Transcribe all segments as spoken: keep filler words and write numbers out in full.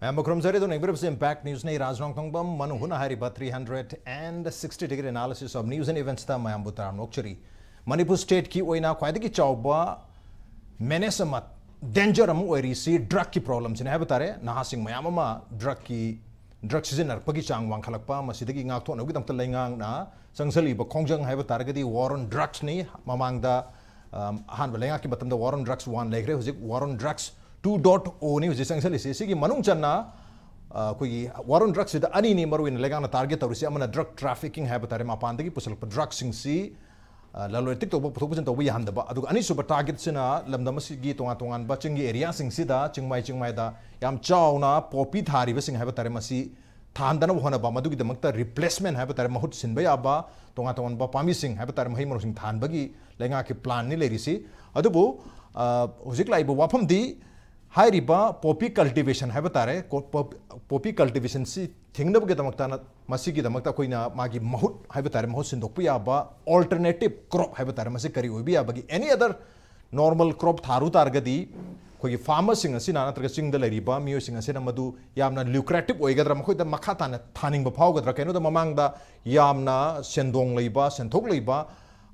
ꯃꯌꯥꯝꯕꯨ ꯈꯨꯔꯨꯝꯖꯔꯤ꯫ ꯑꯗꯨꯅ ꯌꯦꯡꯕꯤꯔꯤꯕꯁꯤ Impact News ꯅꯤ꯫ ꯔꯥꯖ ꯅꯣꯡꯊꯣꯡꯕꯝ ꯃꯅꯨꯡ ꯍꯨꯠꯅ ꯍꯥꯏꯔꯤꯕ three hundred and sixty degree analysis of news and events ꯇ ꯃꯌꯥꯝꯕꯨ ꯇꯔꯥꯝꯅ ꯑꯣꯛꯆꯔꯤ꯫ ꯃꯅꯤꯄꯨꯔ state ꯀꯤ ꯑꯣꯏꯅ ꯈ꯭ꯋꯥꯏꯗꯒꯤ ꯆꯥꯎꯕ menace ꯑꯃ, danger ꯑꯃ ꯑꯣꯏꯔꯤꯁꯤ drug ꯀꯤ problem ꯁꯤꯅꯤ ꯍꯥꯏꯕ ꯇꯥꯔꯦ꯫ ꯅꯍꯥꯁꯤꯡ ꯃꯌꯥꯝ ꯑꯃ drug ꯀꯤ, drug ꯁꯤꯖꯤꯟꯅꯔꯛꯄꯒꯤ ꯆꯥꯡ ꯋꯥꯡꯈꯠꯂꯛꯄ, ꯃꯁꯤꯗꯒꯤ ꯉꯥꯛꯊꯣꯛꯅꯕꯒꯤꯗꯃꯛꯇ ꯂꯩꯉꯥꯛꯅ ꯆꯪꯁꯤꯜꯂꯤꯕ ꯈꯣꯡꯖꯪ ꯍꯥꯏꯕ ꯇꯥꯔꯒꯗꯤ war on drugs ꯅꯤ꯫ ꯃꯃꯥꯡꯗ, ꯑꯝ, ꯑꯍꯥꯟꯕ ꯂꯩꯉꯥꯛꯀꯤ ꯃꯇꯝꯗ war on drugs one ꯂꯩꯈ꯭ꯔꯦ, ꯍꯧꯖꯤꯛ war on drugs two dot O ꯅꯤ ꯍꯧꯖꯤꯛ ꯆꯪꯁꯤꯜꯂꯤꯁꯤ꯫ ꯁꯤꯒꯤ ꯃꯅꯨꯡ ꯆꯟꯅ, ꯑ, ꯑꯩꯈꯣꯏꯒꯤ war on drugs ꯁꯤꯗ ꯑꯅꯤꯅꯤ ꯃꯔꯨꯑꯣꯏꯅ ꯂꯩꯉꯥꯛꯅ target ꯇꯧꯔꯤꯁꯤ꯫ ꯑꯃꯅ drug trafficking ꯍꯥꯏꯕ ꯇꯥꯔꯦ, ꯃꯄꯥꯟꯗꯒꯤ ꯄꯨꯁꯤꯜꯂꯛꯄ drug ꯁꯤꯡꯁꯤ, ꯑ, ꯂꯂꯣꯟ ꯏꯇꯤꯛ ꯇꯧꯕ, ꯄꯨꯊꯣꯛ ꯄꯨꯁꯤꯟ ꯇꯧꯕ ꯌꯥꯍꯟꯗꯕ꯫ ꯑꯗꯨꯒ ꯑꯅꯤꯁꯨꯕ target ꯁꯤꯅ ꯂꯝꯗꯝ ꯑꯁꯤꯒꯤ ꯇꯣꯉꯥꯟ ꯇꯣꯉꯥꯟꯕ ꯆꯤꯡꯒꯤ area ꯁꯤꯡꯁꯤꯗ, ꯆꯤꯡꯃꯥꯏ ꯆꯤꯡꯃꯥꯏꯗ ꯌꯥꯝ ꯆꯥꯎꯅ poppy ꯊꯥꯔꯤꯕꯁꯤꯡ ꯍꯥꯏꯕ ꯇꯥꯔꯦ, ꯃꯁꯤ ꯊꯥꯍꯟꯗꯅꯕ ꯍꯣꯠꯅꯕ, ꯃꯗꯨꯒꯤꯗꯃꯛꯇ replacement ꯍꯥꯏꯕ ꯇꯥꯔꯦ, ꯃꯍꯨꯠ ꯁꯤꯟꯕ ꯌꯥꯕ ꯇꯣꯉꯥꯟ ꯇꯣꯉꯥꯟꯕ ꯄꯥꯝꯕꯤꯁꯤꯡ ꯍꯥꯏꯕ ꯇꯥꯔꯦ, ꯃꯍꯩ ꯃꯔꯣꯡꯁꯤꯡ ꯊꯥꯍꯟꯕꯒꯤ ꯂꯩꯉꯥꯛꯀꯤ plan ꯅꯤ ꯂꯩꯔꯤꯁꯤ꯫ ꯑꯗꯨꯕꯨ, ꯑ, ꯍꯧꯖꯤꯛ ꯂꯥꯛꯏꯕ ꯋꯥꯐꯝꯗꯤ ꯍꯥꯏꯔꯤꯕ poppy cultivation ꯍꯥꯏꯕ ꯇꯥꯔꯦ, ꯀꯣ-, pop-, poppy cultivation ꯁꯤ ꯊꯤꯡꯅꯕꯒꯤꯗꯃꯛꯇ, ꯃꯁꯤꯒꯤꯗꯃꯛꯇ ꯑꯩꯈꯣꯏꯅ ꯃꯥꯒꯤ ꯃꯍꯨꯠ ꯍꯥꯏꯕ ꯇꯥꯔꯦ, ꯃꯍꯨꯠ ꯁꯤꯟꯗꯣꯛꯄ ꯌꯥꯕ alternative crop ꯍꯥꯏꯕ ꯇꯥꯔꯦ, ꯃꯁꯤ ꯀꯔꯤ ꯑꯣꯏꯕ ꯌꯥꯕꯒꯦ? Any other normal crop ꯊꯥꯔꯨ ꯇꯥꯔꯒꯗꯤ ꯑꯩꯈꯣꯏꯒꯤ farmer ꯁꯤꯡ ꯑꯁꯤꯅ ꯅꯠꯇ꯭ꯔꯒ ꯆꯤꯡꯗ ꯂꯩꯔꯤꯕ ꯃꯤꯑꯣꯏꯁꯤꯡ ꯑꯁꯤꯅ ꯃꯗꯨ ꯌꯥꯝꯅ lucrative ꯑꯣꯏꯒꯗ꯭ꯔꯥ, ꯃꯈꯣꯏꯗ ꯃꯈꯥ ꯇꯥꯅ ꯊꯥꯅꯤꯡꯕ ꯐꯥꯎꯒꯗ꯭ꯔꯥ? ꯀꯩꯅꯣꯗ ꯃꯃꯥꯡꯗ ꯌꯥꯝꯅ ꯁꯦꯟꯗꯣꯡ ꯂꯩꯕ, ꯁꯦꯟꯊꯣꯛ ꯂꯩꯕ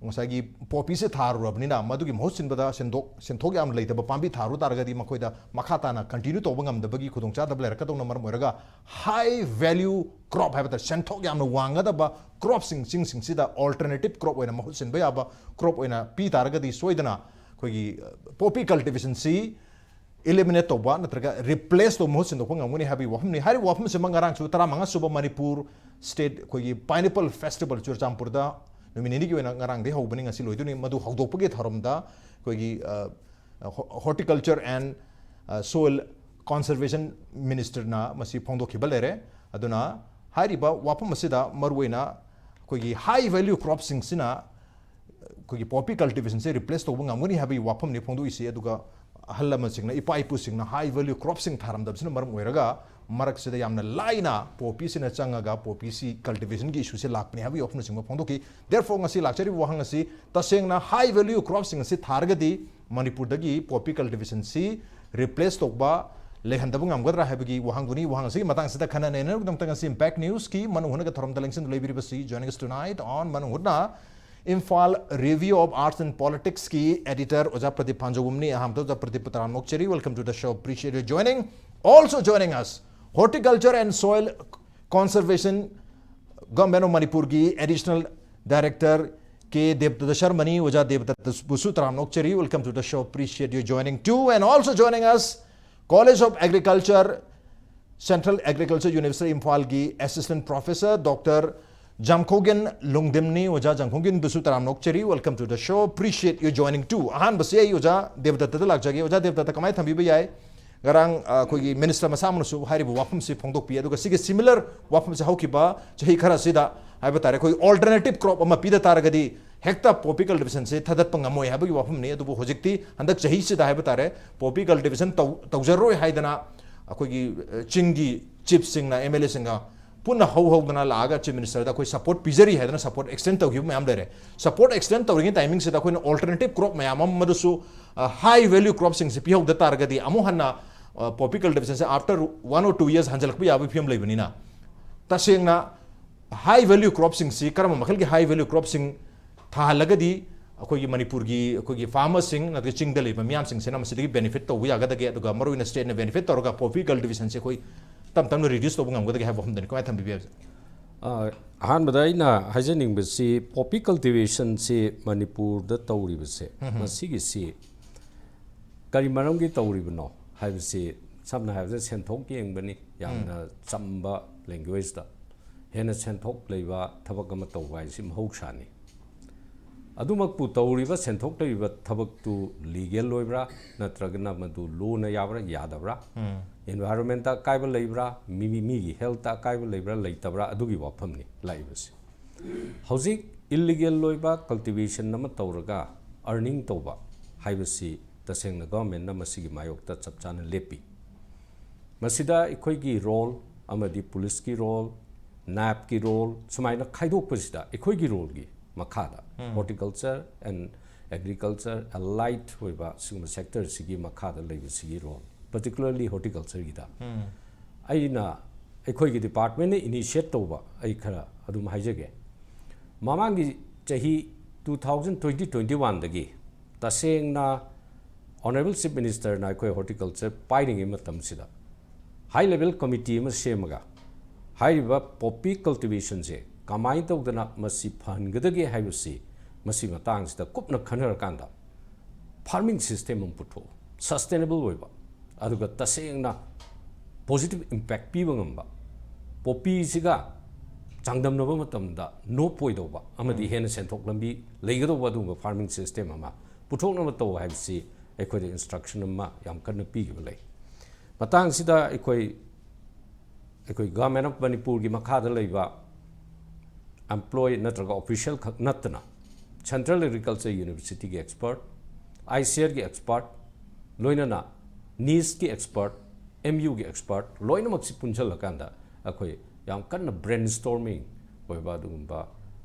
ꯉꯁꯥꯏꯒꯤ poppy ꯁꯦ ꯊꯥꯔꯨꯔꯕꯅꯤꯅ, ꯃꯗꯨꯒꯤ ꯃꯍꯨꯠ ꯁꯤꯟꯕꯗ ꯁꯦꯟꯗꯣꯛ, ꯁꯦꯟꯊꯣꯛ ꯌꯥꯝꯅ ꯂꯩꯇꯕ ꯄꯥꯝꯕꯤ ꯊꯥꯔꯨ ꯇꯥꯔꯒꯗꯤ ꯃꯈꯣꯏꯗ ꯃꯈꯥ ꯇꯥꯅ continue ꯇꯧꯕ ꯉꯝꯗꯕꯒꯤ ꯈꯨꯗꯣꯡꯆꯥꯗꯕ ꯂꯩꯔꯛꯀꯗꯧꯅ ꯃꯔꯝ ꯑꯣꯏꯔꯒ, high value crop ꯍꯥꯏꯕ ꯇꯥꯔꯦ, ꯁꯦꯟꯊꯣꯛ ꯌꯥꯝꯅ ꯋꯥꯡꯒꯗꯕ crop ꯁꯤꯡ, ꯆꯤꯡꯁꯤꯡꯁꯤꯗ alternative crop ꯑꯣꯏꯅ ꯃꯍꯨꯠ ꯁꯤꯟꯕ ꯌꯥꯕ crop ꯑꯣꯏꯅ ꯄꯤ ꯇꯥꯔꯒꯗꯤ ꯁꯣꯏꯗꯅ ꯑꯩꯈꯣꯏꯒꯤ, ꯑ, poppy cultivation ꯁꯤ eliminate ꯇꯧꯕ ꯅꯠꯇ꯭ꯔꯒ replace ꯇꯧꯕ, ꯃꯍꯨꯠ ꯁꯤꯟꯗꯣꯛꯄ ꯉꯝꯒꯅꯤ ꯍꯥꯏꯕꯒꯤ ꯋꯥꯐꯝꯅꯤ꯫ ꯍꯥꯏꯔꯤꯕ ꯋꯥꯐꯝꯁꯤꯃꯛ ꯉꯔꯥꯡꯁꯨ ꯇꯔꯥꯃꯉꯥ ꯁꯨꯕ ꯃꯅꯤꯄꯨꯔ state ꯑꯩꯈꯣꯏꯒꯤ Pineapple Festival ꯆꯨꯔꯆꯥꯟꯄꯨꯔꯗ ꯅꯨꯃꯤꯠ ꯅꯤꯅꯤꯒꯤ ꯑꯣꯏꯅ ꯉꯔꯥꯡꯗꯒꯤ ꯍꯧꯕꯅꯤ, ꯉꯁꯤ ꯂꯣꯏꯗꯣꯏꯅꯤ꯫ ꯃꯗꯨ ꯍꯧꯗꯣꯛꯄꯒꯤ ꯊꯧꯔꯝꯗ ꯑꯩꯈꯣꯏꯒꯤ, ꯑ, ꯍꯣ-, Horticulture and, ꯑ, Soil Conservation Minister ꯅ ꯃꯁꯤ ꯐꯣꯡꯗꯣꯛꯈꯤꯕ ꯂꯩꯔꯦ꯫ ꯑꯗꯨꯅ ꯍꯥꯏꯔꯤꯕ ꯋꯥꯐꯝ ꯑꯁꯤꯗ ꯃꯔꯨꯑꯣꯏꯅ ꯑꯩꯈꯣꯏꯒꯤ high value crop ꯁꯤꯡꯁꯤꯅ ꯑꯩꯈꯣꯏꯒꯤ poppy cultivation ꯁꯦ replace ꯇꯧꯕ ꯉꯝꯒꯅꯤ ꯍꯥꯏꯕꯒꯤ ꯋꯥꯐꯝꯅꯤ ꯐꯣꯡꯗꯣꯛꯏꯁꯤ꯫ ꯑꯗꯨꯒ ꯑꯍꯜ ꯂꯃꯟꯁꯤꯡꯅ, ꯏꯄꯥ ꯏꯄꯨꯁꯤꯡꯅ high value crop ꯁꯤꯡ ꯊꯥꯔꯝꯗꯕꯁꯤꯅ ꯃꯔꯝ ꯑꯣꯏꯔꯒ ꯃꯔꯛꯁꯤꯗ ꯌꯥꯝꯅ ꯂꯥꯏꯅ poppy ꯁꯤꯅ ꯆꯪꯉꯒ poppy ꯁꯤ cultivation ꯒꯤ issue ꯁꯦ ꯂꯥꯛꯄꯅꯤ ꯍꯥꯏꯕꯒꯤ ꯋꯥꯐꯝꯅꯆꯤꯡꯕ ꯐꯣꯡꯗꯣꯛꯈꯤ꯫ Therefore, ꯉꯁꯤ ꯂꯥꯛꯆꯔꯤꯕ ꯋꯥꯍꯪ ꯑꯁꯤ ꯇꯁꯦꯡꯅ high value crop ꯁꯤꯡ ꯑꯁꯤ ꯊꯥꯔꯒꯗꯤ ꯃꯅꯤꯄꯨꯔꯗꯒꯤ poppy cultivation ꯁꯤ replace ꯇꯧꯕ ꯂꯩꯍꯟꯗꯕ ꯉꯝꯒꯗ꯭ꯔꯥ ꯍꯥꯏꯕꯒꯤ ꯋꯥꯍꯪꯗꯨꯅꯤ꯫ ꯋꯥꯍꯪ ꯑꯁꯤꯒꯤ ꯃꯇꯥꯡꯁꯤꯗ ꯈꯟꯅ ꯅꯩꯅꯅꯕꯒꯤꯗꯃꯛꯇ ꯉꯁꯤ Impact Newsꯀꯤ ꯃꯅꯨꯡ ꯍꯨꯠꯅꯒ ꯊꯧꯔꯝꯗ ꯂꯦꯡꯁꯤꯟꯗꯨꯅ ꯂꯩꯕꯤꯔꯤꯕꯁꯤ, joining us tonight on ꯃꯅꯨꯡ ꯍꯨꯠꯅ, Imphal Review of Arts and Politicsꯀꯤ editor ꯑꯣꯖꯥ ꯄ꯭ꯔꯗꯤꯞ ꯐꯥꯟꯖꯧꯕꯝꯅꯤ꯫ ꯑꯍꯥꯟꯕꯗ ꯑꯣꯖꯥ ꯄ꯭ꯔꯗꯤꯞꯄꯨ ꯇꯔꯥꯝꯅ ꯑꯣꯛꯆꯔꯤ, welcome to the show, appreciate your joining. Also joining us, Horticulture and Soil Conservation Government of Manipurꯒꯤ additional director ꯀꯦ ꯗꯦꯕꯗꯠꯇ ꯁꯔꯃꯅꯤ꯫ ꯑꯣꯖꯥ ꯗꯦꯕꯗꯠꯇꯕꯨꯁꯨ ꯇꯔꯥꯝꯅ ꯑꯣꯛꯆꯔꯤ, welcome to the show, appreciate your joining too. And also joining us, College of Agriculture, Central Agriculture University Imphalꯒꯤ assistant professor Doctor ꯖꯥꯝꯈꯣꯒꯤꯟ ꯂꯣꯡꯗꯤꯝꯅꯤ꯫ ꯑꯣꯖꯥ ꯖꯥꯝꯈꯣꯒꯤꯟꯕꯨꯁꯨ ꯇꯔꯥꯝꯅ ꯑꯣꯛꯆꯔꯤ, welcome to the show, appreciate your joining too. ꯑꯍꯥꯟꯕꯁꯤ ꯑꯩ ꯑꯣꯖꯥ ꯗꯦꯕꯗꯠꯇꯗ ꯂꯥꯛꯆꯒꯦ꯫ ꯑꯣꯖꯥ ꯗꯦꯕꯗꯠꯇ, ꯀꯃꯥꯏꯅ ꯊꯝꯕꯤꯕ ꯌꯥꯏ? ꯉꯔꯥꯡ, ꯑ, ꯑꯩꯈꯣꯏꯒꯤ minister ꯃꯁꯥꯃꯛꯅꯁꯨ ꯍꯥꯏꯔꯤꯕ ꯋꯥꯐꯝꯁꯤ ꯐꯣꯡꯗꯣꯛꯄꯤ꯫ ꯑꯗꯨꯒ ꯁꯤꯒꯤ similar ꯋꯥꯐꯝꯁꯤ ꯍꯧꯈꯤꯕ ꯆꯍꯤ ꯈꯔ ꯑꯁꯤꯗ ꯍꯥꯏꯕ ꯇꯥꯔꯦ, ꯑꯩꯈꯣꯏ alternative crop ꯑꯃ ꯄꯤꯗ ꯇꯥꯔꯒꯗꯤ ꯍꯦꯛꯇ poppy cultivationꯁꯦ ꯊꯥꯗꯠꯄ ꯉꯝꯃꯣꯏ ꯍꯥꯏꯕꯒꯤ ꯋꯥꯐꯝꯅꯤ꯫ ꯑꯗꯨꯕꯨ ꯍꯧꯖꯤꯛꯇꯤ, ꯍꯟꯗꯛ ꯆꯍꯤꯁꯤꯗ ꯍꯥꯏꯕ ꯇꯥꯔꯦ, poppy cultivation ꯇꯧ-, ꯇꯧꯖꯔꯔꯣꯏ ꯍꯥꯏꯗꯅ ꯑꯩꯈꯣꯏꯒꯤ, ꯑ, ꯆꯤꯡꯒꯤ chiefꯁꯤꯡꯅ, MLAꯁꯤꯡꯒ ꯄꯨꯟꯅ ꯍꯧ ꯍꯧꯗꯅ ꯂꯥꯛꯑꯒ Chief Ministerꯗ ꯑꯩꯈꯣꯏ support ꯄꯤꯖꯔꯤ ꯍꯥꯏꯗꯅ support extend ꯇꯧꯈꯤꯕ ꯃꯌꯥꯝ ꯂꯩꯔꯦ꯫ Support extend ꯇꯧꯔꯤꯉꯩ timingꯁꯤꯗ ꯑꯩꯈꯣꯏꯅ alternative crop ꯃꯌꯥꯝ ꯑꯃ, ꯃꯗꯨꯁꯨ, ꯑ, high value cropꯁꯤꯡꯁꯤ ꯄꯤꯍꯧꯗ ꯇꯥꯔꯒꯗꯤ, ꯑꯃꯨꯛ ꯍꯟꯅ, ꯑ, poppy cultivationꯁꯦ after one or two years ꯍꯟꯖꯤꯜꯂꯛꯄ ꯌꯥꯕꯒꯤ ꯐꯤꯕꯝ ꯂꯩꯕꯅꯤꯅ, ꯇꯁꯦꯡꯅ high value cropꯁꯤꯡꯁꯤ, ꯀꯔꯝꯕ ꯃꯈꯜꯒꯤ high value cropꯁꯤꯡ ꯊꯥꯍꯜꯂꯒꯗꯤ ꯑꯩꯈꯣꯏꯒꯤ ꯃꯅꯤꯄꯨꯔꯒꯤ, ꯑꯩꯈꯣꯏꯒꯤ farmerꯁꯤꯡ ꯅꯠꯇ꯭ꯔꯒ ꯆꯤꯡꯗ ꯂꯩꯕ ꯃꯤꯌꯥꯝꯁꯤꯡꯁꯤꯅ ꯃꯁꯤꯗꯒꯤ benefit ꯇꯧꯕ ꯌꯥꯒꯗꯒꯦ? ꯑꯗꯨꯒ ꯃꯔꯨꯑꯣꯏꯅ stateꯅ benefit ꯇꯧꯔꯒ poppy cultivationꯁꯦ ꯑꯩꯈꯣꯏ ꯇꯞ ꯇꯞꯅ reduce ꯇꯧꯕ ꯉꯝꯒꯗꯒꯦ ꯍꯥꯏꯕ ꯋꯥꯐꯝꯗꯅꯤ꯫ ꯀꯃꯥꯏꯅ ꯊꯝꯕꯤꯕ ꯌꯥꯏ? ꯑ, ꯑꯍꯥꯟꯕꯗ ꯑꯩꯅ ꯍꯥꯏꯖꯅꯤꯡꯕꯁꯤ, poppy cultivationꯁꯤ ꯃꯅꯤꯄꯨꯔꯗ ꯇꯧꯔꯤꯕꯁꯦ, ꯎꯝ, ꯎꯝ꯫ ꯃꯁꯤꯒꯤꯁꯤ ꯀꯔꯤ ꯃꯔꯝꯒꯤ ꯇꯧꯔꯤꯕꯅꯣ ꯍꯥꯏꯕꯁꯤ, ꯁꯝꯅ ꯍꯥꯏꯔꯕꯗ, ꯁꯦꯟꯊꯣꯛ ꯌꯦꯡꯕꯅꯤ꯫ ꯌꯥꯝꯅ ꯎꯝ꯫ ꯆꯝꯕ languageꯇ, ꯍꯦꯟꯅ ꯁꯦꯟꯊꯣꯛ ꯂꯩꯕ ꯊꯕꯛ ꯑꯃ ꯇꯧꯕ ꯍꯥꯏꯁꯤ ꯃꯍꯧꯁꯥꯅꯤ꯫ ꯑꯗꯨꯃꯛꯄꯨ, ꯇꯧꯔꯤꯕ ꯁꯦꯟꯊꯣꯛ ꯂꯩꯔꯤꯕ ꯊꯕꯛꯇꯨ legal ꯑꯣꯏꯕ꯭ꯔꯥ, ꯅꯠꯇ꯭ꯔꯒꯅ ꯃꯗꯨ lawꯅ ꯌꯥꯕ꯭ꯔꯥ, ꯌꯥꯗꯕ꯭ꯔꯥ, ꯎꯝ꯫ Environmentꯇ ꯑꯀꯥꯏꯕ ꯂꯩꯕ꯭ꯔꯥ, ꯃꯤ, ꯃꯤꯒꯤ healthꯇ ꯑꯀꯥꯏꯕ ꯂꯩꯕ꯭ꯔꯥ, ꯂꯩꯇꯕ꯭ꯔꯥ, ꯑꯗꯨꯒꯤ ꯋꯥꯐꯝꯅꯤ ꯂꯥꯛꯏꯕꯁꯤ꯫ ꯍꯧꯖꯤꯛ illegal ꯑꯣꯏꯕ cultivation ꯑꯃ ꯇꯧꯔꯒ earning ꯇꯧꯕ ꯍꯥꯏꯕꯁꯤ, ꯇꯁꯦꯡꯅ governmentꯅ ꯃꯁꯤꯒꯤ ꯃꯥꯌꯣꯛꯇ ꯆꯞ ꯆꯥꯅ ꯂꯦꯞꯄꯤ꯫ ꯃꯁꯤꯗ ꯑꯩꯈꯣꯏꯒꯤ role ꯑꯃꯗꯤ policeꯀꯤ role, NABꯀꯤ role, ꯁꯨꯃꯥꯏꯅ ꯈꯥꯏꯗꯣꯛꯄꯁꯤꯗ, ꯑꯩꯈꯣꯏꯒꯤ roleꯒꯤ ꯃꯈꯥꯗ, ꯎꯝ꯫ Horticulture and Agriculture allied ꯑꯣꯏꯕ ꯁꯤꯒꯨꯝꯕ sectorꯁꯤꯒꯤ ꯃꯈꯥꯗ ꯂꯩꯕꯁꯤꯒꯤ role particularly horticultureꯒꯤꯗ ꯑꯩꯅ, ꯑꯩꯈꯣꯏꯒꯤ departmentꯅ initiate ꯇꯧꯕ, ꯑꯩ ꯈꯔ ꯑꯗꯨꯝ ꯍꯥꯏꯖꯒꯦ꯫ ꯃꯃꯥꯡꯒꯤ ꯆꯍꯤ two thousand twenty twenty oneꯗꯒꯤ ꯇꯁꯦꯡꯅ Honourable Chief Ministerꯅ ꯑꯩꯈꯣꯏ horticulture ꯄꯥꯏꯔꯤꯉꯩ ꯃꯇꯝꯁꯤꯗ high level committee ꯑꯃ ꯁꯦꯝꯃꯒ ꯍꯥꯏꯔꯤꯕ poppy cultivationꯁꯦ ꯀꯃꯥꯏꯅ ꯇꯧꯗꯅ ꯃꯁꯤ ꯐꯍꯟꯒꯗꯒꯦ ꯍꯥꯏꯕꯁꯤ ꯃꯁꯤ ꯃꯇꯥꯡꯁꯤꯗ ꯀꯨꯞꯅ ꯈꯟꯅꯔꯀꯥꯟꯗ farming system ꯑꯃ ꯄꯨꯊꯣꯛꯎ, sustainable ꯑꯣꯏꯕ, ꯑꯗꯨꯒ ꯇꯁꯦꯡꯅ positive impact ꯄꯤꯕ ꯉꯝꯕ, poppyꯁꯤꯒ ꯆꯥꯡꯗꯝꯅꯕ ꯃꯇꯝꯗ ꯅꯣꯞꯄꯣꯏꯗꯧꯕ ꯑꯃꯗꯤ ꯍꯦꯟꯅ ꯁꯦꯟꯊꯣꯛ ꯂꯝꯕꯤ ꯂꯩꯒꯗꯧꯕ ꯑꯗꯨꯒꯨꯝꯕ farming system ꯑꯃ ꯄꯨꯊꯣꯛꯅꯕ ꯇꯧ ꯍꯥꯏꯕꯁꯤ ꯑꯩꯈꯣꯏꯗ instruction ꯑꯃ ꯌꯥꯝ ꯀꯟꯅ ꯄꯤꯈꯤꯕ ꯂꯩ꯫ ꯃꯇꯥꯡꯁꯤꯗ ꯑꯩꯈꯣꯏ, ꯑꯩꯈꯣꯏ Government of ꯃꯅꯤꯄꯨꯔꯒꯤ ꯃꯈꯥꯗ ꯂꯩꯕ employee ꯅꯠꯇ꯭ꯔꯒ official ꯈꯛ ꯅꯠꯇꯅ Central Agriculture Universityꯒꯤ expert, ICARꯒꯤ expert, ꯂꯣꯏꯅꯅ NISTꯀꯤ expert, MUꯒꯤ expert ꯂꯣꯏꯅꯃꯛꯁꯤ ꯄꯨꯟꯁꯤꯜꯂꯀꯥꯟꯗ ꯑꯩꯈꯣꯏ ꯌꯥꯝ ꯀꯟꯅ brainstorming ꯑꯣꯏꯕ ꯑꯗꯨꯒꯨꯝꯕ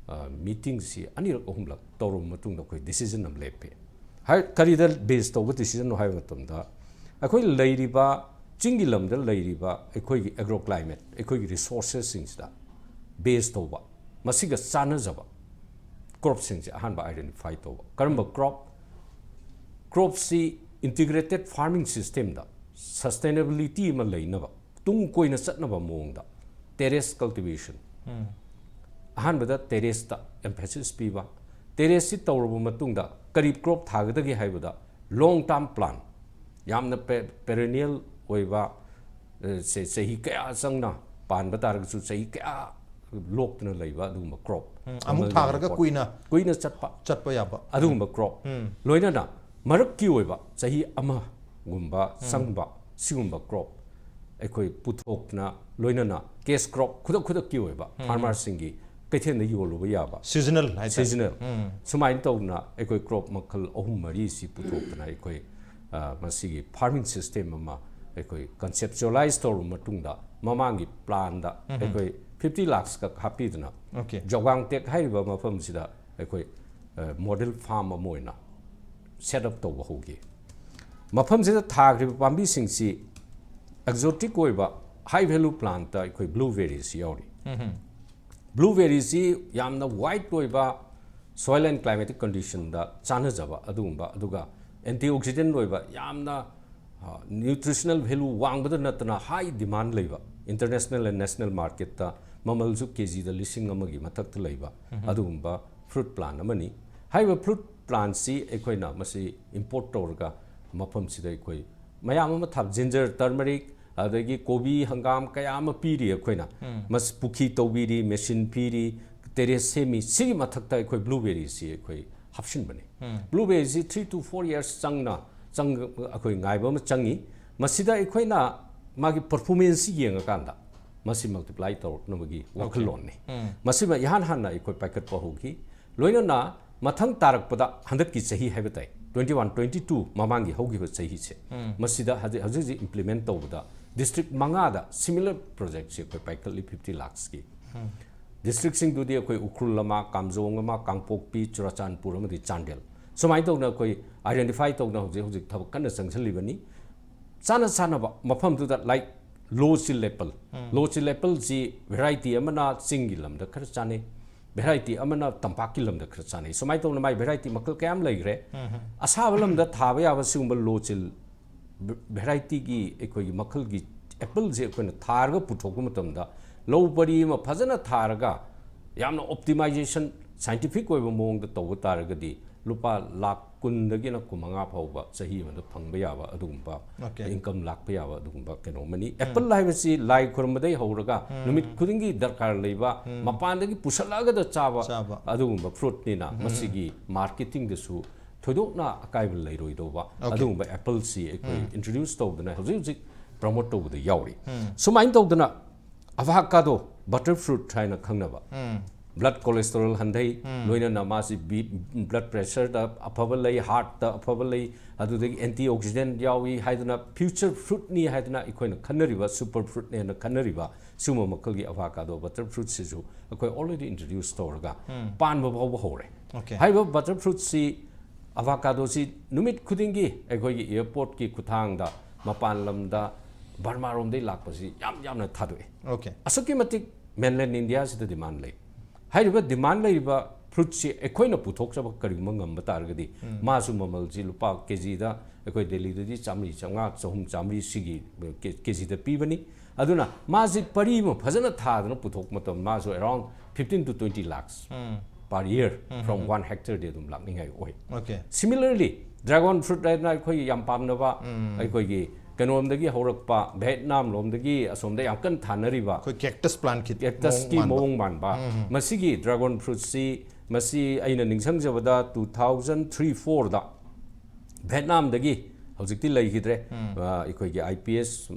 meetingꯁꯤ ꯑꯅꯤꯔꯛ ꯑꯍꯨꯝꯂꯛ ꯇꯧꯔꯕ ꯃꯇꯨꯡꯗ ꯑꯩꯈꯣꯏ decision ꯑꯃ ꯂꯦꯞꯄꯤ꯫ ꯀꯔꯤꯗ base ꯇꯧꯕ decisionꯅꯣ ꯍꯥꯏꯕ ꯃꯇꯝꯗ ꯑꯩꯈꯣꯏ ꯂꯩꯔꯤꯕ ꯆꯤꯡꯒꯤ ꯂꯝꯗ ꯂꯩꯔꯤꯕ ꯑꯩꯈꯣꯏꯒꯤ agroclimate, ꯑꯩꯈꯣꯏꯒꯤ resourcesꯁꯤꯡꯁꯤꯗ base ꯇꯧꯕ, ꯃꯁꯤꯒ ꯆꯥꯟꯅꯖꯕ cropꯁꯤꯡꯁꯦ ꯑꯍꯥꯟꯕ identify ꯇꯧꯕ꯫ ꯀꯔꯝꯕ crop? Cropꯁꯤ integrated farming systemꯗ sustainability ꯑꯃ ꯂꯩꯅꯕ, ꯇꯨꯡ ꯀꯣꯏꯅ ꯆꯠꯅꯕ ꯃꯑꯣꯡꯗ terrace cultivation, ꯑꯍꯥꯟꯕꯗ terraceꯇ emphasis ꯄꯤꯕ꯫ Terraceꯁꯤ ꯇꯧꯔꯕ ꯃꯇꯨꯡꯗ ꯀꯔꯤ crop ꯊꯥꯒꯗꯒꯦ ꯍꯥꯏꯕꯗ long term plan, ꯌꯥꯝꯅ perennial ꯑꯣꯏꯕ, ꯆꯍꯤ ꯀꯌꯥ ꯆꯪꯅ ꯄꯥꯟꯕ ꯇꯥꯔꯒꯁꯨ ꯆꯍꯤ ꯀꯌꯥ ꯂꯣꯛꯇꯨꯅ ꯂꯩꯕ ꯑꯗꯨꯒꯨꯝꯕ crop, ꯑꯃꯨꯛ ꯊꯥꯈ꯭ꯔꯒ ꯀꯨꯏꯅ ꯀꯨꯏꯅ ꯆꯠꯄ ꯆꯠꯄ ꯌꯥꯕ ꯑꯗꯨꯒꯨꯝꯕ crop, ꯂꯣꯏꯅꯅ ꯃꯔꯛꯀꯤ ꯑꯣꯏꯕ ꯆꯍꯤ ꯑꯃꯒꯨꯝꯕ ꯆꯪꯕ ꯁꯤꯒꯨꯝꯕ crop ꯑꯩꯈꯣꯏ ꯄꯨꯊꯣꯛꯇꯅ, ꯂꯣꯏꯅꯅ cash crop, ꯈꯨꯗꯛ ꯈꯨꯗꯛꯀꯤ ꯑꯣꯏꯕ farmerꯁꯤꯡꯒꯤ ꯀꯩꯊꯦꯜꯗ ꯌꯣꯜꯂꯨꯕ ꯌꯥꯕ seasonal ꯍꯥꯏꯇꯥꯔꯦ꯫ Seasonal ꯁꯨꯃꯥꯏꯅ ꯇꯧꯗꯅ ꯑꯩꯈꯣꯏ crop ꯃꯈꯜ ꯑꯍꯨꯝ ꯃꯔꯤꯁꯤ ꯄꯨꯊꯣꯛꯇꯅ ꯑꯩꯈꯣꯏ ꯃꯁꯤꯒꯤ farming system ꯑꯃ ꯑꯩꯈꯣꯏ conceptualize ꯇꯧꯔꯕ ꯃꯇꯨꯡꯗ ꯃꯃꯥꯡꯒꯤ planꯗ ꯑꯩꯈꯣꯏ fifty lakhs ꯈꯛ ꯍꯥꯞꯄꯤꯗꯨꯅ ꯖꯣꯒꯥꯡ ꯇꯦꯛ ꯍꯥꯏꯔꯤꯕ ꯃꯐꯝꯁꯤꯗ ꯑꯩꯈꯣꯏ model farm ꯑꯃ ꯑꯣꯏꯅ set up ꯇꯧꯕ ꯍꯧꯈꯤ꯫ ꯃꯐꯝꯁꯤꯗ ꯊꯥꯈ꯭ꯔꯤꯕ ꯄꯥꯝꯕꯤꯁꯤꯡꯁꯤ ꯑꯦꯛꯖꯣꯇꯤꯛ ꯑꯣꯏꯕ ꯍꯥꯏ ꯚꯦꯂꯨ ꯄ꯭ꯂꯥꯟꯠꯇ ꯑꯩꯈꯣꯏ ꯕ꯭ꯂꯨꯕꯦꯔꯤꯁꯤ ꯌꯥꯎꯔꯤ꯫ ꯕ꯭ꯂꯨꯕꯦꯔꯤꯁꯤ ꯌꯥꯝꯅ ꯋꯥꯏꯠ ꯑꯣꯏꯕ, ꯁꯣꯏꯜ ꯑꯦꯟ ꯀ꯭ꯂꯥꯏꯃꯦꯇꯤꯛ ꯀꯟꯗꯤꯁꯟꯗ ꯆꯥꯟꯅꯖꯕ ꯑꯗꯨꯒꯨꯝꯕ, ꯑꯗꯨꯒ ꯑꯦꯟꯇꯤ ꯑꯣꯛꯁꯤꯗꯦꯟ ꯑꯣꯏꯕ, ꯌꯥꯝꯅ ꯅ꯭ꯌꯨꯇ꯭ꯔꯤꯁꯅꯦꯜ ꯚꯦꯂꯨ ꯋꯥꯡꯕꯗ ꯅꯠꯇꯅ ꯍꯥꯏ ꯗꯤꯃꯥꯟ ꯂꯩꯕ, ꯏꯟꯇꯔꯅꯦꯁꯅꯦꯜ ꯑꯦꯟ ꯅꯦꯁꯅꯦꯜ ꯃꯥꯔꯀꯦꯠꯇ ꯃꯃꯜꯁꯨ ꯀꯦ ꯖꯤꯗ ꯂꯤꯁꯤꯡ ꯑꯃꯒꯤ ꯃꯊꯛꯇ ꯂꯩꯕ ꯑꯗꯨꯒꯨꯝꯕ ꯐ꯭ꯔꯨꯠ ꯄ꯭ꯂꯥꯟ ꯑꯃꯅꯤ꯫ ꯍꯥꯏꯔꯤꯕ ꯐ꯭ꯔꯨꯠ ꯄ꯭ꯂꯥꯟꯁꯤ ꯑꯩꯈꯣꯏꯅ ꯃꯁꯤ ꯏꯝꯄꯣꯔꯠ ꯇꯧꯔꯒ ꯃꯐꯝꯁꯤꯗ ꯑꯩꯈꯣꯏ ꯃꯌꯥꯝ ꯑꯃ ꯊꯥ, ꯖꯤꯟꯖꯔ, ꯇꯔꯃꯔꯤꯛ, ꯑꯗꯒꯤ ꯀꯣꯕꯤ, ꯍꯪꯒꯥꯝ ꯀꯌꯥ ꯑꯃ ꯄꯤꯔꯤ ꯑꯩꯈꯣꯏꯅ꯫ ꯃꯁꯤ ꯄꯨꯈ꯭ꯔꯤ ꯇꯧꯕꯤꯔꯤ, ꯃꯦꯆꯤꯟ ꯄꯤꯔꯤ, ꯇꯦꯔꯦꯁ ꯁꯦꯝꯃꯤ꯫ ꯁꯤꯒꯤ ꯃꯊꯛꯇ ꯑꯩꯈꯣꯏ ꯕ꯭ꯂꯨꯕꯦꯔꯤꯁꯤ ꯑꯩꯈꯣꯏ ꯍꯥꯞꯆꯤꯟꯕꯅꯤ꯫ ꯕ꯭ꯂꯨꯕꯦꯔꯤꯁꯤ three to four years ꯆꯪꯅ ꯆꯪ ꯑꯩꯈꯣꯏ ꯉꯥꯏꯕ ꯑꯃ ꯆꯪꯉꯤ꯫ ꯃꯁꯤꯗ ꯑꯩꯈꯣꯏꯅ ꯃꯥꯒꯤ ꯄꯔꯐꯣꯔꯃꯦꯟꯁꯁꯤ ꯌꯦꯡꯉꯀꯥꯟꯗ ꯃꯁꯤ ꯃꯜꯇꯤꯄ꯭ꯂꯥꯏ ꯇꯧꯔꯛꯅꯕꯒꯤ ꯋꯥꯈꯜꯂꯣꯟꯅꯤ꯫ ꯃꯁꯤꯃ ꯏꯍꯥꯟ ꯍꯥꯟꯅ ꯑꯩꯈꯣꯏ ꯄꯥꯏꯈꯠꯄ ꯍꯧꯈꯤ꯫ ꯂꯣꯏꯅꯅ ꯃꯊꯪ ꯇꯥꯔꯛꯄꯗ, ꯍꯟꯗꯛꯀꯤ ꯆꯍꯤ ꯍꯥꯏꯕ ꯇꯥꯏ, twenty one twenty two, ꯃꯃꯥꯡꯒꯤ ꯍꯧꯈꯤꯕ ꯆꯍꯤꯁꯦ, ꯃꯁꯤꯗ ꯍꯧꯖꯤꯛ ꯍꯧꯖꯤꯛ ꯍꯧꯖꯤꯛ ꯏꯝꯄ꯭ꯂꯤꯃꯦꯟ ꯇꯧꯕꯗ ꯗꯤꯁꯇ꯭ꯔꯤꯛ ꯃꯉꯥꯗ ꯁꯤꯃꯤꯂꯔ ꯄ꯭ꯔꯣꯖꯦꯛꯁꯦ ꯑꯩꯈꯣꯏ ꯄꯥꯏꯈꯠꯂꯤ, fifty lakhsꯀꯤ꯫ ꯗꯤꯁꯇ꯭ꯔꯤꯛꯁꯤꯡꯗꯨꯗꯤ ꯑꯩꯈꯣꯏ ꯎꯈ꯭ꯔꯨꯜ ꯑꯃ, ꯀꯥꯝꯖꯣꯡ ꯑꯃ, ꯀꯥꯡꯄꯣꯛꯄꯤ, ꯆꯨꯔꯥꯆꯥꯟꯄꯨꯔ ꯑꯃꯗꯤ ꯆꯥꯟꯗꯦꯜ꯫ ꯁꯨꯃꯥꯏꯅ ꯇꯧꯗꯅ ꯑꯩꯈꯣꯏ ꯑꯥꯏꯗꯦꯟꯇꯤꯐꯥꯏ ꯇꯧꯗꯅ ꯍꯧꯖꯤꯛ ꯍꯧꯖꯤꯛ ꯊꯕꯛ ꯀꯟꯅ ꯆꯪꯁꯤꯜꯂꯤꯕꯅꯤ꯫ ꯆꯥꯅ ꯆꯥꯅꯕ ꯃꯐꯝꯗꯨꯗ, ꯂꯥꯏꯛ, ꯂꯣ ꯆꯤꯜ ꯑꯦꯄꯜ꯫ ꯂꯣ ꯆꯤꯜ ꯑꯦꯄꯜꯁꯤ ꯚꯦꯔꯥꯏꯇꯤ ꯑꯃꯅ ꯆꯤꯡꯒꯤ ꯂꯝꯗ ꯈꯔ ꯆꯥꯅꯩ, ꯚꯦꯔꯥꯏꯇꯤ ꯑꯃꯅ ꯇꯝꯄꯥꯛꯀꯤ ꯂꯝꯗ ꯈꯔ ꯆꯥꯅꯩ꯫ ꯁꯨꯃꯥꯏꯅ ꯇꯧꯅ ꯃꯥꯏ ꯚꯦꯔꯥꯏꯇꯤ ꯃꯈꯜ ꯀꯌꯥ ꯑꯃ ꯂꯩꯈ꯭ꯔꯦ꯫ ꯑꯁꯥꯕ ꯂꯝꯗ ꯊꯥꯕ ꯌꯥꯕ ꯁꯤꯒꯨꯝꯕ ꯂꯣ ꯆꯤꯜ ꯚꯦꯔꯥꯏꯇꯤꯒꯤ ꯑꯩꯈꯣꯏꯒꯤ ꯃꯈꯜꯒꯤ ꯑꯦꯄꯜꯁꯦ ꯑꯩꯈꯣꯏꯅ ꯊꯥꯔꯒ ꯄꯨꯊꯣꯛꯄ ꯃꯇꯝꯗ, ꯂꯧ ꯄꯔꯤ ꯑꯃ ꯐꯖꯅ ꯊꯥꯔꯒ, ꯌꯥꯝꯅ ꯑꯣꯞꯇꯤꯃꯥꯏꯖꯦꯁꯟ, ꯁꯥꯏꯟꯇꯤꯐꯤꯛ ꯑꯣꯏꯕ ꯃꯑꯣꯡꯗ ꯇꯧꯕ ꯇꯥꯔꯒꯗꯤ, ꯂꯨꯄꯥ ꯂꯥꯈ ꯀꯨꯟꯗꯒꯤꯅ ꯀꯨꯟꯃꯉꯥ ꯐꯥꯎꯕ ꯆꯍꯤ ꯑꯃꯗ ꯐꯪꯕ ꯌꯥꯕ ꯑꯗꯨꯒꯨꯝꯕ, Okay. ꯏꯟꯀꯝ ꯂꯥꯛꯄ ꯌꯥꯕ ꯑꯗꯨꯒꯨꯝꯕ ꯀꯩꯅꯣ ꯑꯃꯅꯤ꯫ ꯑꯦꯄꯜ ꯍꯥꯏꯕꯁꯤ ꯂꯥꯏ ꯈꯨꯔꯨꯝꯕꯗꯒꯤ ꯍꯧꯔꯒ ꯅꯨꯃꯤꯠ ꯈꯨꯗꯤꯡꯒꯤ ꯗꯔꯀꯥꯔ ꯂꯩꯕ, ꯃꯄꯥꯟꯗꯒꯤ ꯄꯨꯁꯜꯂꯛꯑꯒꯗ ꯆꯥꯕ ꯆꯥꯕ꯫ ꯑꯗꯨꯒꯨꯝꯕ ꯐ꯭ꯔꯨꯠꯅꯤꯅ, ꯃꯁꯤꯒꯤ ꯃꯥꯔꯀꯦꯇꯤꯡꯗꯁꯨ ꯊꯣꯏꯗꯣꯛꯅ ꯑꯀꯥꯏꯕ ꯂꯩꯔꯣꯏꯗꯧꯕ, Okay. ꯑꯗꯨꯒꯨꯝꯕ ꯑꯦꯄꯜꯁꯤ ꯑꯩꯈꯣꯏ ꯏꯟꯇ꯭ꯔꯣꯗ꯭ꯌꯨꯁ ꯇꯧꯗꯅ ꯍꯧꯖꯤꯛ ꯍꯧꯖꯤꯛ ꯄ꯭ꯔꯃꯣꯠ ꯇꯧꯕꯗ ꯌꯥꯎꯔꯤ꯫ ꯁꯨꯃꯥꯏꯅ ꯇꯧꯗꯅ, ꯑꯚꯥꯀꯥꯗꯣ, ꯕꯇꯔ ꯐ꯭ꯔꯨꯠ ꯍꯥꯏꯅ ꯈꯪꯅꯕ, ꯕ꯭ꯂꯗ ꯀꯣꯂꯦꯁꯇꯔꯣꯜ ꯍꯟꯊꯩ, ꯂꯣꯏꯅꯅ ꯃꯥꯁꯤ ꯕꯤ-, ꯕ꯭ꯂꯗ ꯄ꯭ꯔꯦꯁꯔꯗ ꯑꯐꯕ ꯂꯩ, ꯍꯥꯔꯠꯇ ꯑꯐꯕ ꯂꯩ, ꯑꯗꯨꯗꯒꯤ ꯑꯦꯟꯇꯤ ꯑꯣꯛꯁꯤꯗꯦꯟ ꯌꯥꯎꯏ ꯍꯥꯏꯗꯅ, ꯐ꯭ꯌꯨꯆꯔ ꯐ꯭ꯔꯨꯠꯅꯤ ꯍꯥꯏꯗꯅ ꯑꯩꯈꯣꯏꯅ ꯈꯟꯅꯔꯤꯕ, ꯁꯨꯄꯔ ꯐ꯭ꯔꯨꯠꯅꯦꯅ ꯈꯟꯅꯔꯤꯕ ꯁꯤꯒꯨꯝꯕ ꯃꯈꯜꯒꯤ ꯑꯚꯥꯀꯥꯗꯣ, ꯕꯇꯔ ꯐ꯭ꯔꯨꯠꯁꯤꯁꯨ ꯑꯩꯈꯣꯏ ꯑꯣꯜꯔꯦꯗꯤ ꯏꯟꯇ꯭ꯔꯣꯗ꯭ꯌꯨꯁ ꯇꯧꯔꯒ ꯄꯥꯟꯕ ꯐꯥꯎꯕ ꯍꯧꯔꯦ꯫ Okay. ꯍꯥꯏꯔꯤꯕ ꯕꯇꯔ ꯐ꯭ꯔꯨꯠꯁꯤ ꯑꯦꯚꯣꯀꯥꯗꯣꯁꯤ ꯅꯨꯃꯤꯠ ꯈꯨꯗꯤꯡꯒꯤ ꯑꯩꯈꯣꯏꯒꯤ ꯑꯦꯌꯔꯄꯣꯔꯠꯀꯤ ꯈꯨꯠꯊꯥꯡꯗ ꯃꯄꯥꯟ ꯂꯝꯗ ꯕꯔꯃꯥꯔꯣꯝꯗꯒꯤ ꯂꯥꯛꯄꯁꯤ ꯌꯥꯝ ꯌꯥꯝꯅ ꯊꯥꯗꯣꯛꯑꯦ꯫ Okay. ꯑꯁꯨꯛꯀꯤ ꯃꯇꯤꯛ mainland Indiaꯁꯤꯗ demand ꯂꯩ꯫ ꯍꯥꯏꯔꯤꯕ demand ꯂꯩꯔꯤꯕ fruitꯁꯤ ꯑꯩꯈꯣꯏꯅ ꯄꯨꯊꯣꯛꯆꯕ ꯀꯔꯤꯒꯨꯝꯕ ꯉꯝꯕ ꯇꯥꯔꯒꯗꯤ ꯃꯥꯁꯨ ꯃꯃꯜꯁꯤ ꯂꯨꯄꯥ ꯀꯦꯖꯤꯗ ꯑꯩꯈꯣꯏ ꯗꯦꯜꯂꯤꯗꯗꯤ ꯆꯥꯝꯃꯔꯤ ꯆꯥꯝꯃꯉꯥ ꯆꯍꯨꯝ ꯆꯥꯝꯃꯔꯤ ꯁꯤꯒꯤ ꯀꯦ- ꯀꯦꯖꯤꯗ ꯄꯤꯕꯅꯤ꯫ ꯑꯗꯨꯅ ꯃꯥꯁꯤ ꯄꯔꯤ ꯑꯃ ꯐꯖꯅ ꯊꯥꯗꯅ ꯄꯨꯊꯣꯛꯄ ꯃꯇꯝꯗ ꯃꯥꯁꯨ around fifteen to twenty lakhs per year from one hectareꯗꯤ ꯑꯗꯨꯝ ꯂꯥꯛꯅꯤꯡꯉꯥꯏ ꯑꯣꯏ꯫ Okay. Similarly, dragon fruit ꯍꯥꯏꯅ ꯑꯩꯈꯣꯏꯒꯤ ꯌꯥꯝ ꯄꯥꯝꯅꯕ ꯑꯩꯈꯣꯏꯒꯤ ꯀꯩꯅꯣꯝꯗꯒꯤ ꯍꯧꯔꯛꯄ ꯚꯦꯠꯅꯥꯝ ꯂꯣꯝꯗꯒꯤ ꯑꯁꯣꯝꯗ ꯌꯥꯝ ꯀꯟꯅ ꯊꯥꯅꯔꯤꯕ ꯑꯩꯈꯣꯏ cactus plantꯀꯤ cactusꯀꯤ ꯃꯑꯣꯡ ꯃꯥꯟꯕ ꯃꯁꯤꯒꯤ dragon fruitꯁꯤ ꯃꯁꯤ ꯑꯩꯅ ꯅꯤꯡꯁꯤꯡꯖꯕꯗ two thousand three fourꯗ ꯚꯦꯠꯅꯥꯝꯗꯒꯤ, ꯍꯧꯖꯤꯛꯇꯤ ꯂꯩꯈꯤꯗ꯭ꯔꯦ, ꯑ, ꯑꯩꯈꯣꯏꯒꯤ ꯑꯥꯏ ꯄꯤ ꯑꯦꯁ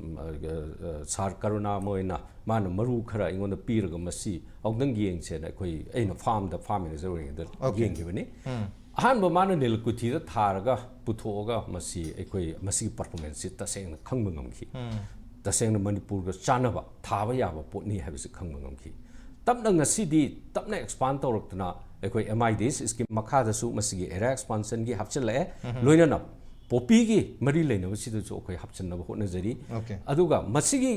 ꯁꯥꯔ ꯀꯔꯨꯅꯥ ꯃꯣꯏꯅ ꯃꯥꯅ ꯃꯔꯨ ꯈꯔ ꯑꯩꯉꯣꯟꯗ ꯄꯤꯔꯒ ꯃꯁꯤ ꯑꯃꯨꯛꯇꯪ ꯌꯦꯡꯁꯦꯅ ꯑꯩꯈꯣꯏ ꯑꯩꯅ farmꯗ farm manager ꯑꯣꯏꯔꯤꯉꯩꯗ Okay. ꯌꯦꯡꯈꯤꯕꯅꯤ꯫ ꯑꯍꯥꯟꯕ ꯃꯥꯅ ꯅꯤꯂꯀꯨꯊꯤꯗ ꯊꯥꯔꯒ ꯄꯨꯊꯣꯛꯑꯒ ꯃꯁꯤ ꯑꯩꯈꯣꯏ ꯃꯁꯤꯒꯤ performanceꯁꯤ ꯇꯁꯦꯡꯅ ꯈꯪꯕ ꯉꯝꯈꯤ꯫ ꯇꯁꯦꯡꯅ ꯃꯅꯤꯄꯨꯔꯒ ꯆꯥꯟꯅꯕ ꯊꯥꯕ ꯌꯥꯕ ꯄꯣꯠꯅꯤ ꯍꯥꯏꯕꯁꯤ ꯈꯪꯕ ꯉꯝꯈꯤ꯫ ꯇꯞꯅ ꯉꯁꯤꯗꯤ ꯇꯞꯅ expand ꯇꯧꯔꯛꯇꯅ ꯑꯩꯈꯣꯏ M I D scheme ꯃꯈꯥꯗꯁꯨ ꯃꯁꯤꯒꯤ area expansionꯒꯤ ꯍꯥꯞꯆꯤꯜꯂꯛꯑꯦ꯫ ꯂꯣꯏꯅꯅ ꯄꯣꯄꯤꯒꯤ ꯃꯔꯤ ꯂꯩꯅꯕꯁꯤꯗꯁꯨ ꯑꯩꯈꯣꯏ ꯍꯥꯞꯆꯤꯟꯅꯕ ꯍꯣꯠꯅꯖꯔꯤ꯫ Okay. ꯑꯗꯨꯒ ꯃꯁꯤꯒꯤ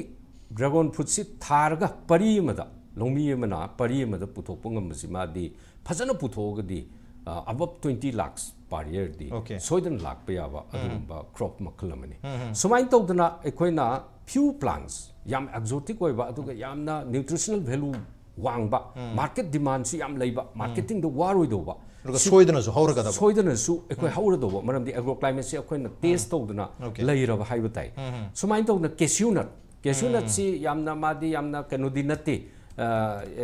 dragon fruitꯁꯤ ꯊꯥꯔꯒ ꯄꯔꯤ ꯑꯃꯗ, ꯂꯧꯃꯤ ꯑꯃꯅ ꯄꯔꯤ ꯑꯃꯗ ꯄꯨꯊꯣꯛꯄ ꯉꯝꯕꯁꯤ ꯃꯥꯗꯤ ꯐꯖꯅ ꯄꯨꯊꯣꯛꯑꯒꯗꯤ, ꯑ, above twenty lakhs per yearꯗꯤ Okay. ꯁꯣꯏꯗꯅ ꯂꯥꯛꯄ ꯌꯥꯕ ꯑꯗꯨꯒꯨꯝꯕ crop ꯃꯈꯜ ꯑꯃꯅꯤ꯫ ꯁꯨꯃꯥꯏꯅ ꯇꯧꯗꯅ ꯑꯩꯈꯣꯏꯅ few plants, ꯌꯥꯝ exotic ꯑꯣꯏꯕ ꯑꯗꯨꯒ ꯌꯥꯝꯅ nutritional value ꯋꯥꯡꯕ, market demandꯁꯨ ꯌꯥꯝ ꯂꯩꯕ, marketingꯗ ꯋꯥꯔꯣꯏꯗꯧꯕ, ꯑꯗꯨꯒ ꯁꯤ- ꯁꯣꯏꯗꯅꯁꯨ ꯍꯧꯔꯒꯗꯕ꯫ ꯁꯣꯏꯗꯅꯁꯨ ꯑꯩꯈꯣꯏ ꯍꯧꯔꯗꯧꯕ, ꯃꯔꯝꯗꯤ agrochlimateꯁꯦ ꯑꯩꯈꯣꯏꯅ test ꯇꯧꯗꯅ Okay. ꯂꯩꯔꯕ ꯍꯥꯏꯕ ꯇꯥꯏ꯫ ꯁꯨꯃꯥꯏꯅ ꯇꯧꯗꯅ cashew nut, cashew nutꯁꯤ ꯌꯥꯝꯅ, ꯃꯥꯗꯤ ꯌꯥꯝꯅ ꯀꯩꯅꯣꯗꯤ ꯅꯠꯇꯦ, ꯑ,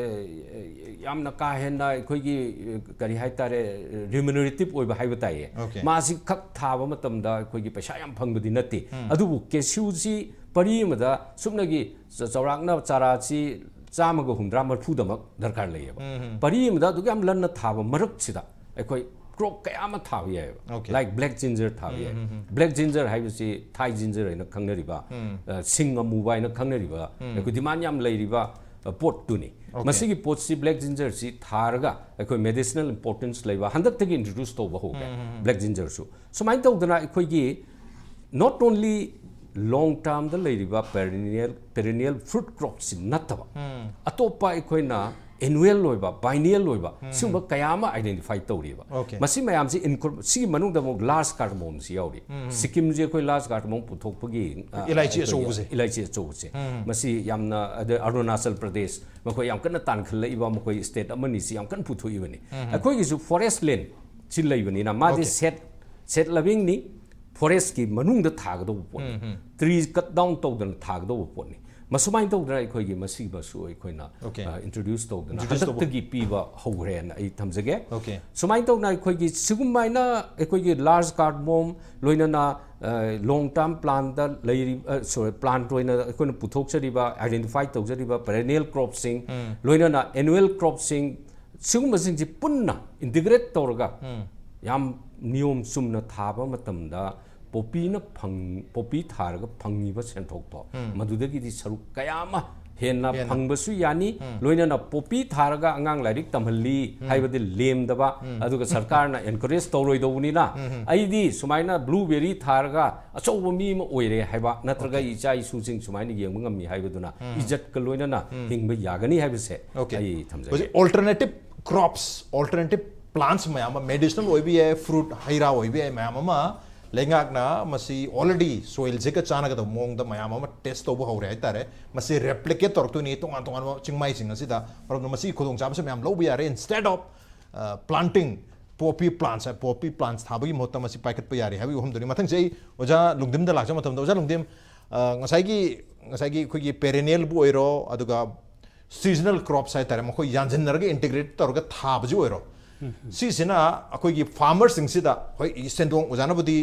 ꯑꯦ, ꯌꯥꯝꯅ ꯀꯥ ꯍꯦꯟꯅ ꯑꯩꯈꯣꯏꯒꯤ, ꯑ, ꯀꯔꯤ ꯍꯥꯏꯇꯥꯔꯦ, remunerative ꯑꯣꯏꯕ ꯍꯥꯏꯕ ꯇꯥꯏꯌꯦ꯫ Okay. ꯃꯥꯁꯤ ꯈꯛ ꯊꯥꯕ ꯃꯇꯝꯗ ꯑꯩꯈꯣꯏꯒꯤ ꯄꯩꯁꯥ ꯌꯥꯝ ꯐꯪꯕꯗꯤ ꯅꯠꯇꯦ꯫ ꯑꯗꯨꯕꯨ cashewꯁꯤ ꯄꯔꯤ ꯑꯃꯗ ꯁꯨꯞꯅꯒꯤ ꯆ- ꯆꯥꯎꯔꯥꯛꯅ ꯆꯥꯔꯥꯁꯤ ꯆꯥꯝꯃꯒ ꯍꯨꯝꯗ꯭ꯔꯥ ꯃꯔꯐꯨꯗꯃꯛ ꯗꯔꯀꯥꯔ ꯂꯩꯌꯦꯕ꯫ ꯄꯔꯤ ꯑꯃꯗ ꯑꯗꯨꯛ ꯌꯥꯝ ꯂꯟꯅ ꯊꯥꯕ ꯃꯔꯛꯁꯤꯗ ꯑꯩꯈꯣꯏ crop ꯀꯌꯥ ꯑꯃ ꯊꯥꯕ ꯌꯥꯏꯑꯕ꯫ Okay. Like black ginger ꯊꯥꯕ ꯌꯥꯏ꯫ Black ginger ꯍꯥꯏꯕꯁꯤ Thai ginger ꯍꯥꯏꯅ ꯈꯪꯅꯔꯤꯕ, ꯑ, ꯁꯤꯡ ꯑꯃꯨꯕ ꯍꯥꯏꯅ ꯈꯪꯅꯔꯤꯕ, ꯑꯩꯈꯣꯏ demand ꯌꯥꯝ ꯂꯩꯔꯤꯕ, ꯄꯣꯠꯇꯨꯅꯤ꯫ ꯃꯁꯤꯒꯤ ꯄꯣꯠꯁꯤ, black ginger ꯁꯤ ꯊꯥꯔꯒ ꯑꯩꯈꯣꯏ medicinal importance ꯂꯩꯕ, ꯍꯟꯗꯛꯇꯒꯤ introduce ꯇꯧꯕ ꯍꯧꯈ꯭ꯔꯦ black ginger ꯁꯨ꯫ ꯁꯨꯃꯥꯏꯅ ꯇꯧꯗꯅ ꯑꯩꯈꯣꯏꯒꯤ not only long term ꯗ ꯂꯩꯔꯤꯕ perennial perennial fruit crop ꯁꯤ ꯅꯠꯇꯕ, ꯑꯇꯣꯞꯄ ꯑꯩꯈꯣꯏꯅ annual ꯑꯣꯏꯕ, biennial ꯑꯣꯏꯕ, ꯁꯤꯒꯨꯝꯕ ꯀꯌꯥ ꯑꯃ identify ꯇꯧꯔꯤꯕ꯫ Okay. ꯃꯁꯤ ꯃꯌꯥꯝꯁꯤ include, ꯁꯤꯒꯤ ꯃꯅꯨꯡꯗ ꯑꯃꯨꯛ large cardamom ꯁꯤ ꯌꯥꯎꯔꯤ꯫ ꯁꯤꯀꯤꯝꯁꯦ ꯑꯩꯈꯣꯏ large cardamom ꯄꯨꯊꯣꯛꯄꯒꯤ, ꯑ, ꯏꯂꯥꯏꯆꯤ ꯑꯩꯈꯣꯏꯒꯤ ꯑꯆꯧꯕꯁꯦ꯫ ꯏꯂꯥꯏꯆꯤ ꯑꯆꯧꯕꯁꯦ꯫ ꯃꯁꯤ ꯌꯥꯝꯅ, ꯑꯗꯩ ꯑꯔꯨꯅꯥꯆꯜ ꯄ꯭ꯔꯗꯦꯁ, ꯃꯈꯣꯏ ꯌꯥꯝ ꯀꯟꯅ ꯇꯥꯟꯈꯠꯂꯛꯏꯕ, ꯃꯈꯣꯏ state ꯑꯃꯅꯤ ꯁꯤ ꯌꯥꯝ ꯀꯟꯅ ꯄꯨꯊꯣꯛꯏꯕꯅꯤ꯫ ꯑꯩꯈꯣꯏꯒꯤꯁꯨ forest land ꯁꯤ ꯂꯩꯕꯅꯤꯅ, ꯃꯥꯗꯤ Okay. set set loving ꯅꯤ, forest ꯀꯤ ꯃꯅꯨꯡꯗ ꯊꯥꯒꯗꯧꯕ ꯄꯣꯠꯅꯤ꯫ Tree cut down ꯇꯧꯗꯅ ꯊꯥꯒꯗꯧꯕ ꯄꯣꯠꯅꯤ꯫ ꯃꯁꯨꯃꯥꯏꯅ ꯇꯧꯗꯅ ꯑꯩꯈꯣꯏꯒꯤ ꯃꯁꯤꯃꯁꯨ ꯑꯩꯈꯣꯏꯅ, Okay. ꯑ, introduce ꯇꯧꯗꯅ Introduce ꯇꯧꯕ꯫ ꯍꯟꯗꯛꯇꯒꯤ ꯄꯤꯕ ꯍꯧꯈ꯭ꯔꯦꯅ ꯑꯩ ꯊꯝꯖꯒꯦ꯫ Okay. ꯁꯨꯃꯥꯏꯅ ꯇꯧꯗꯅ ꯑꯩꯈꯣꯏꯒꯤ ꯁꯤꯒꯨꯝꯃꯥꯏꯅ ꯑꯩꯈꯣꯏꯒꯤ large cardamom, ꯂꯣꯏꯅꯅ, ꯑ, long term plant ꯗ ꯂꯩꯔꯤ, ꯑ, sorry, plant ꯑꯣꯏꯅ ꯑꯩꯈꯣꯏꯅ ꯄꯨꯊꯣꯛꯆꯔꯤꯕ, identify ꯇꯧꯖꯔꯤꯕ perennial crop ꯁꯤꯡ, ꯂꯣꯏꯅꯅ annual crop ꯁꯤꯡ, ꯁꯤꯒꯨꯝꯕꯁꯤꯡꯁꯤ ꯄꯨꯟꯅ integrate ꯇꯧꯔꯒ ꯌꯥꯝ ꯅꯤꯌꯣꯝ ꯆꯨꯝꯅ ꯊꯥꯕ ꯃꯇꯝꯗ ꯄꯣꯄꯤꯅ ꯐꯪ-, ꯄꯣꯄꯤ ꯊꯥꯔꯒ ꯐꯪꯉꯤꯕ ꯁꯦꯟꯊꯣꯛꯇꯣ, ꯃꯗꯨꯗꯒꯤꯗꯤ ꯁꯔꯨꯛ ꯀꯌꯥ ꯑꯃ ꯍꯦꯟꯅ ꯍꯦꯟꯅ꯫ ꯐꯪꯕꯁꯨ ꯌꯥꯅꯤ꯫ ꯂꯣꯏꯅꯅ ꯄꯣꯄꯤ ꯊꯥꯔꯒ ꯑꯉꯥꯡ ꯂꯥꯏꯔꯤꯛ ꯇꯝꯍꯜꯂꯤ ꯍꯥꯏꯕꯗꯤ ꯂꯦꯝꯗꯕ, ꯑꯗꯨꯒ ꯁꯔꯀꯥꯔꯅ encourage ꯇꯧꯔꯣꯏꯗꯧꯕꯅꯤꯅ, ꯑꯩꯗꯤ ꯁꯨꯃꯥꯏꯅ blueberry ꯊꯥꯔꯒ ꯑꯆꯧꯕ ꯃꯤ ꯑꯃ ꯑꯣꯏꯔꯦ ꯍꯥꯏꯕ, ꯅꯠꯇ꯭ꯔꯒ Okay. ꯏꯆꯥ ꯏꯁꯨꯁꯤꯡ ꯁꯨꯃꯥꯏꯅ ꯌꯦꯡꯕ ꯉꯝꯃꯤ ꯍꯥꯏꯕꯗꯨꯅ ꯏꯖꯠꯀ ꯂꯣꯏꯅꯅ ꯍꯤꯡꯕ ꯌꯥꯒꯅꯤ ꯍꯥꯏꯕꯁꯦ Okay. ꯑꯩ ꯊꯝꯖꯒꯦ꯫ ꯍꯧꯖꯤꯛ alternative crops, alternative plants ꯃꯌꯥꯝ ꯑꯃ, medicinal ꯑꯣꯏꯕ ꯌꯥꯏ, fruit, ꯍꯩ ꯔꯥ ꯑꯣꯏꯕ ꯌꯥꯏ, ꯃꯌꯥꯝ ꯑꯃ ꯂꯩꯉꯥꯛꯅ ꯃꯁꯤ already soil ꯁꯤꯒ ꯆꯥꯟꯅꯒꯗꯕ ꯃꯑꯣꯡꯗ ꯃꯌꯥꯝ ꯑꯃ test ꯇꯧꯕ ꯍꯧꯔꯦ ꯍꯥꯏꯇꯥꯔꯦ꯫ ꯃꯁꯤ replicate ꯇꯧꯔꯛꯇꯣꯏꯅꯤ ꯇꯣꯉꯥꯟ ꯇꯣꯉꯥꯟꯕ ꯆꯤꯡꯃꯥꯏꯁꯤꯡ ꯑꯁꯤꯗ꯫ ꯃꯔꯝꯅ ꯃꯁꯤꯒꯤ ꯈꯨꯗꯣꯡꯆꯥꯕꯁꯤ ꯃꯌꯥꯝ ꯂꯧꯕ ꯌꯥꯔꯦ, instead of, uh, planting poppy plants, poppy plants ꯊꯥꯕꯒꯤ ꯃꯍꯨꯠꯇ ꯃꯁꯤ ꯄꯥꯏꯈꯠꯄ ꯌꯥꯔꯦ ꯍꯥꯏꯕꯒꯤ ꯋꯥꯐꯝꯗꯨꯅꯤ꯫ ꯃꯊꯪꯁꯦ ꯑꯩ ꯑꯣꯖꯥ ꯂꯨꯡꯗꯤꯝꯗ ꯂꯥꯛꯆꯕ ꯃꯇꯝꯗ, ꯑꯣꯖꯥ ꯂꯨꯡꯗꯤꯝ, ꯑ, ꯉꯁꯥꯏꯒꯤ, ꯉꯁꯥꯏꯒꯤ ꯑꯩꯈꯣꯏꯒꯤ perennial ꯕꯨ ꯑꯣꯏꯔꯣ, ꯑꯗꯨꯒ seasonal crops ꯍꯥꯏꯇꯥꯔꯦ, ꯃꯈꯣꯏ ꯌꯥꯟꯁꯤꯟꯅꯔꯒ integrate ꯇꯧꯔꯒ ꯊꯥꯕꯁꯤ ꯑꯣꯏꯔꯣ, ꯁꯤꯁꯤꯅ ꯑꯩꯈꯣꯏꯒꯤ farmer ꯁꯤꯡꯁꯤꯗ, ꯍꯣꯏ, ꯁꯦꯟꯗꯣꯡ, ꯑꯣꯖꯥꯅꯕꯨꯗꯤ,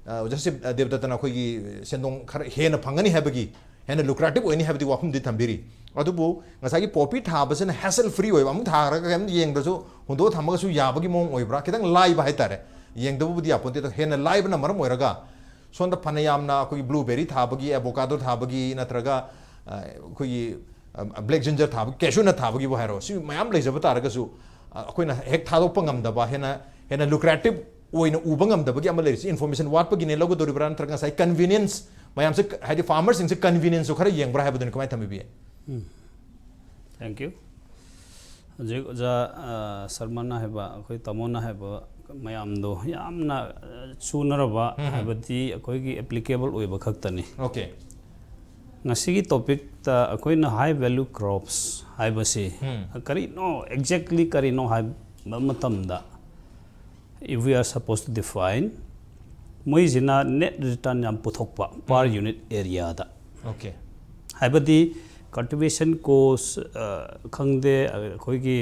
ꯑ, ꯑꯣꯖꯥ ꯁꯤ, ꯑ, ꯗꯦꯕꯗꯠꯇꯅ ꯑꯩꯈꯣꯏꯒꯤ ꯁꯦꯟꯗꯣꯡ ꯈꯔ ꯍꯦꯟꯅ ꯐꯪꯒꯅꯤ ꯍꯥꯏꯕꯒꯤ, ꯍꯦꯟꯅ lucrative ꯑꯣꯏꯅꯤ ꯍꯥꯏꯕꯗꯤ ꯋꯥꯐꯝꯗꯤ ꯊꯝꯕꯤꯔꯤ꯫ ꯑꯗꯨꯕꯨ ꯉꯁꯥꯏꯒꯤ poppy ꯊꯥꯕꯁꯤꯅ hassle free ꯑꯣꯏꯕ, ꯑꯃꯨꯛ ꯊꯥꯔꯒ ꯀꯩꯝ ꯌꯦꯡꯗ꯭ꯔꯁꯨ ꯍꯨꯟꯗꯣꯛꯑ ꯊꯝꯃꯒꯁꯨ ꯌꯥꯕꯒꯤ ꯃꯑꯣꯡ ꯑꯣꯏꯕ꯭ꯔꯥ, ꯈꯤꯇꯪ ꯂꯥꯏꯕ ꯍꯥꯏꯇꯥꯔꯦ꯫ ꯌꯦꯡꯗꯕꯕꯨꯗꯤ ꯌꯥꯄꯣꯟꯇꯦ, ꯑꯗꯣ ꯍꯦꯟꯅ ꯂꯥꯏꯕꯅ ꯃꯔꯝ ꯑꯣꯏꯔꯒ ꯁꯣꯝꯗ ꯐꯅ ꯌꯥꯝꯅ ꯑꯩꯈꯣꯏꯒꯤ blueberry ꯊꯥꯕꯒꯤ, avocado ꯊꯥꯕꯒꯤ, ꯅꯠꯇ꯭ꯔꯒ, ꯑ, ꯑꯩꯈꯣꯏꯒꯤ ꯕ꯭ꯂꯦꯛ ꯖꯤꯟꯖꯔ ꯊꯥꯕ, ꯀꯦꯁꯨꯅ ꯊꯥꯕꯒꯤꯕꯨ ꯍꯥꯏꯔꯣ, ꯁꯤ ꯃꯌꯥꯝ ꯂꯩꯖꯕ ꯇꯥꯔꯒꯁꯨ, ꯑ, ꯑꯩꯈꯣꯏꯅ ꯍꯦꯛ ꯊꯥꯗꯣꯛꯄ ꯉꯝꯗꯕ, ꯍꯦꯟꯅ ꯍꯦꯟꯅ ꯂꯨꯀ꯭ꯔꯦꯇꯤꯞ ꯑꯣꯏꯅ ꯎꯕ ꯉꯝꯗꯕꯒꯤ ꯑꯃ ꯂꯩꯔꯤꯁꯤ ꯏꯟꯐꯣꯔꯃꯦꯁꯟ ꯋꯥꯠꯄꯒꯤꯅꯦ ꯂꯧꯒꯗꯧꯔꯤꯕ꯭ꯔꯥ, ꯅꯠꯇ꯭ꯔꯒ ꯉꯁꯥꯏ ꯀꯟꯚꯤꯅꯤꯌꯟꯁ ꯃꯌꯥꯝꯁꯦ, ꯍꯥꯏꯗꯤ ꯐꯥꯔꯃꯔꯁꯤꯡꯁꯦ ꯀꯟꯚꯤꯅꯤꯌꯟꯁꯁꯨ ꯈꯔ ꯌꯦꯡꯕ꯭ꯔꯥ ꯍꯥꯏꯕꯗꯨꯅꯤ ꯀꯃꯥꯏꯅ ꯊꯝꯕꯤꯕ ꯌꯥꯏ? Thank you. ꯍꯧꯖꯤꯛ ꯑꯣꯖꯥ, ꯑ, ꯁꯔꯃꯅ ꯍꯥꯏꯕ, ꯑꯩꯈꯣꯏ ꯇꯥꯃꯣꯅ ꯍꯥꯏꯕ ꯃꯌꯥꯝꯗꯣ ꯌꯥꯝꯅ, ꯑ, ꯆꯨꯅꯔꯕ, ꯍꯥꯏꯕꯗꯤ ꯑꯩꯈꯣꯏꯒꯤ ꯑꯦꯄ꯭ꯂꯤꯀꯦꯕꯜ ꯑꯣꯏꯕ ꯈꯛꯇꯅꯤ꯫ ꯑꯣꯀꯦ꯫ ꯉꯁꯤꯒꯤ ꯇꯣꯄꯤꯛꯇ ꯑꯩꯈꯣꯏꯅ ꯍꯥꯏ ꯚꯦꯂ꯭ꯌꯨ ꯀ꯭ꯔꯣꯞꯁ ꯍꯥꯏꯕꯁꯤ ꯀꯔꯤꯅꯣ, ꯑꯦꯛꯖꯦꯛꯂꯤ ꯀꯔꯤꯅꯣ ꯍꯥꯏꯕ ꯃꯇꯝꯗ, if we are supposed to define, ꯃꯣꯏꯁꯤꯅ ꯅꯦꯠ ꯔꯤꯇꯔꯟ ꯌꯥꯝ ꯄꯨꯊꯣꯛꯄ ꯄꯥꯔ ꯌꯨꯅꯤꯠ ꯑꯦꯔꯤꯌꯥꯗ꯫ ꯑꯣꯀꯦ꯫ ꯍꯥꯏꯕꯗꯤ ꯀꯜꯇꯤꯚꯦꯁꯟ ꯀꯣꯁ ꯈꯪꯗꯦ, ꯑꯩꯈꯣꯏꯒꯤ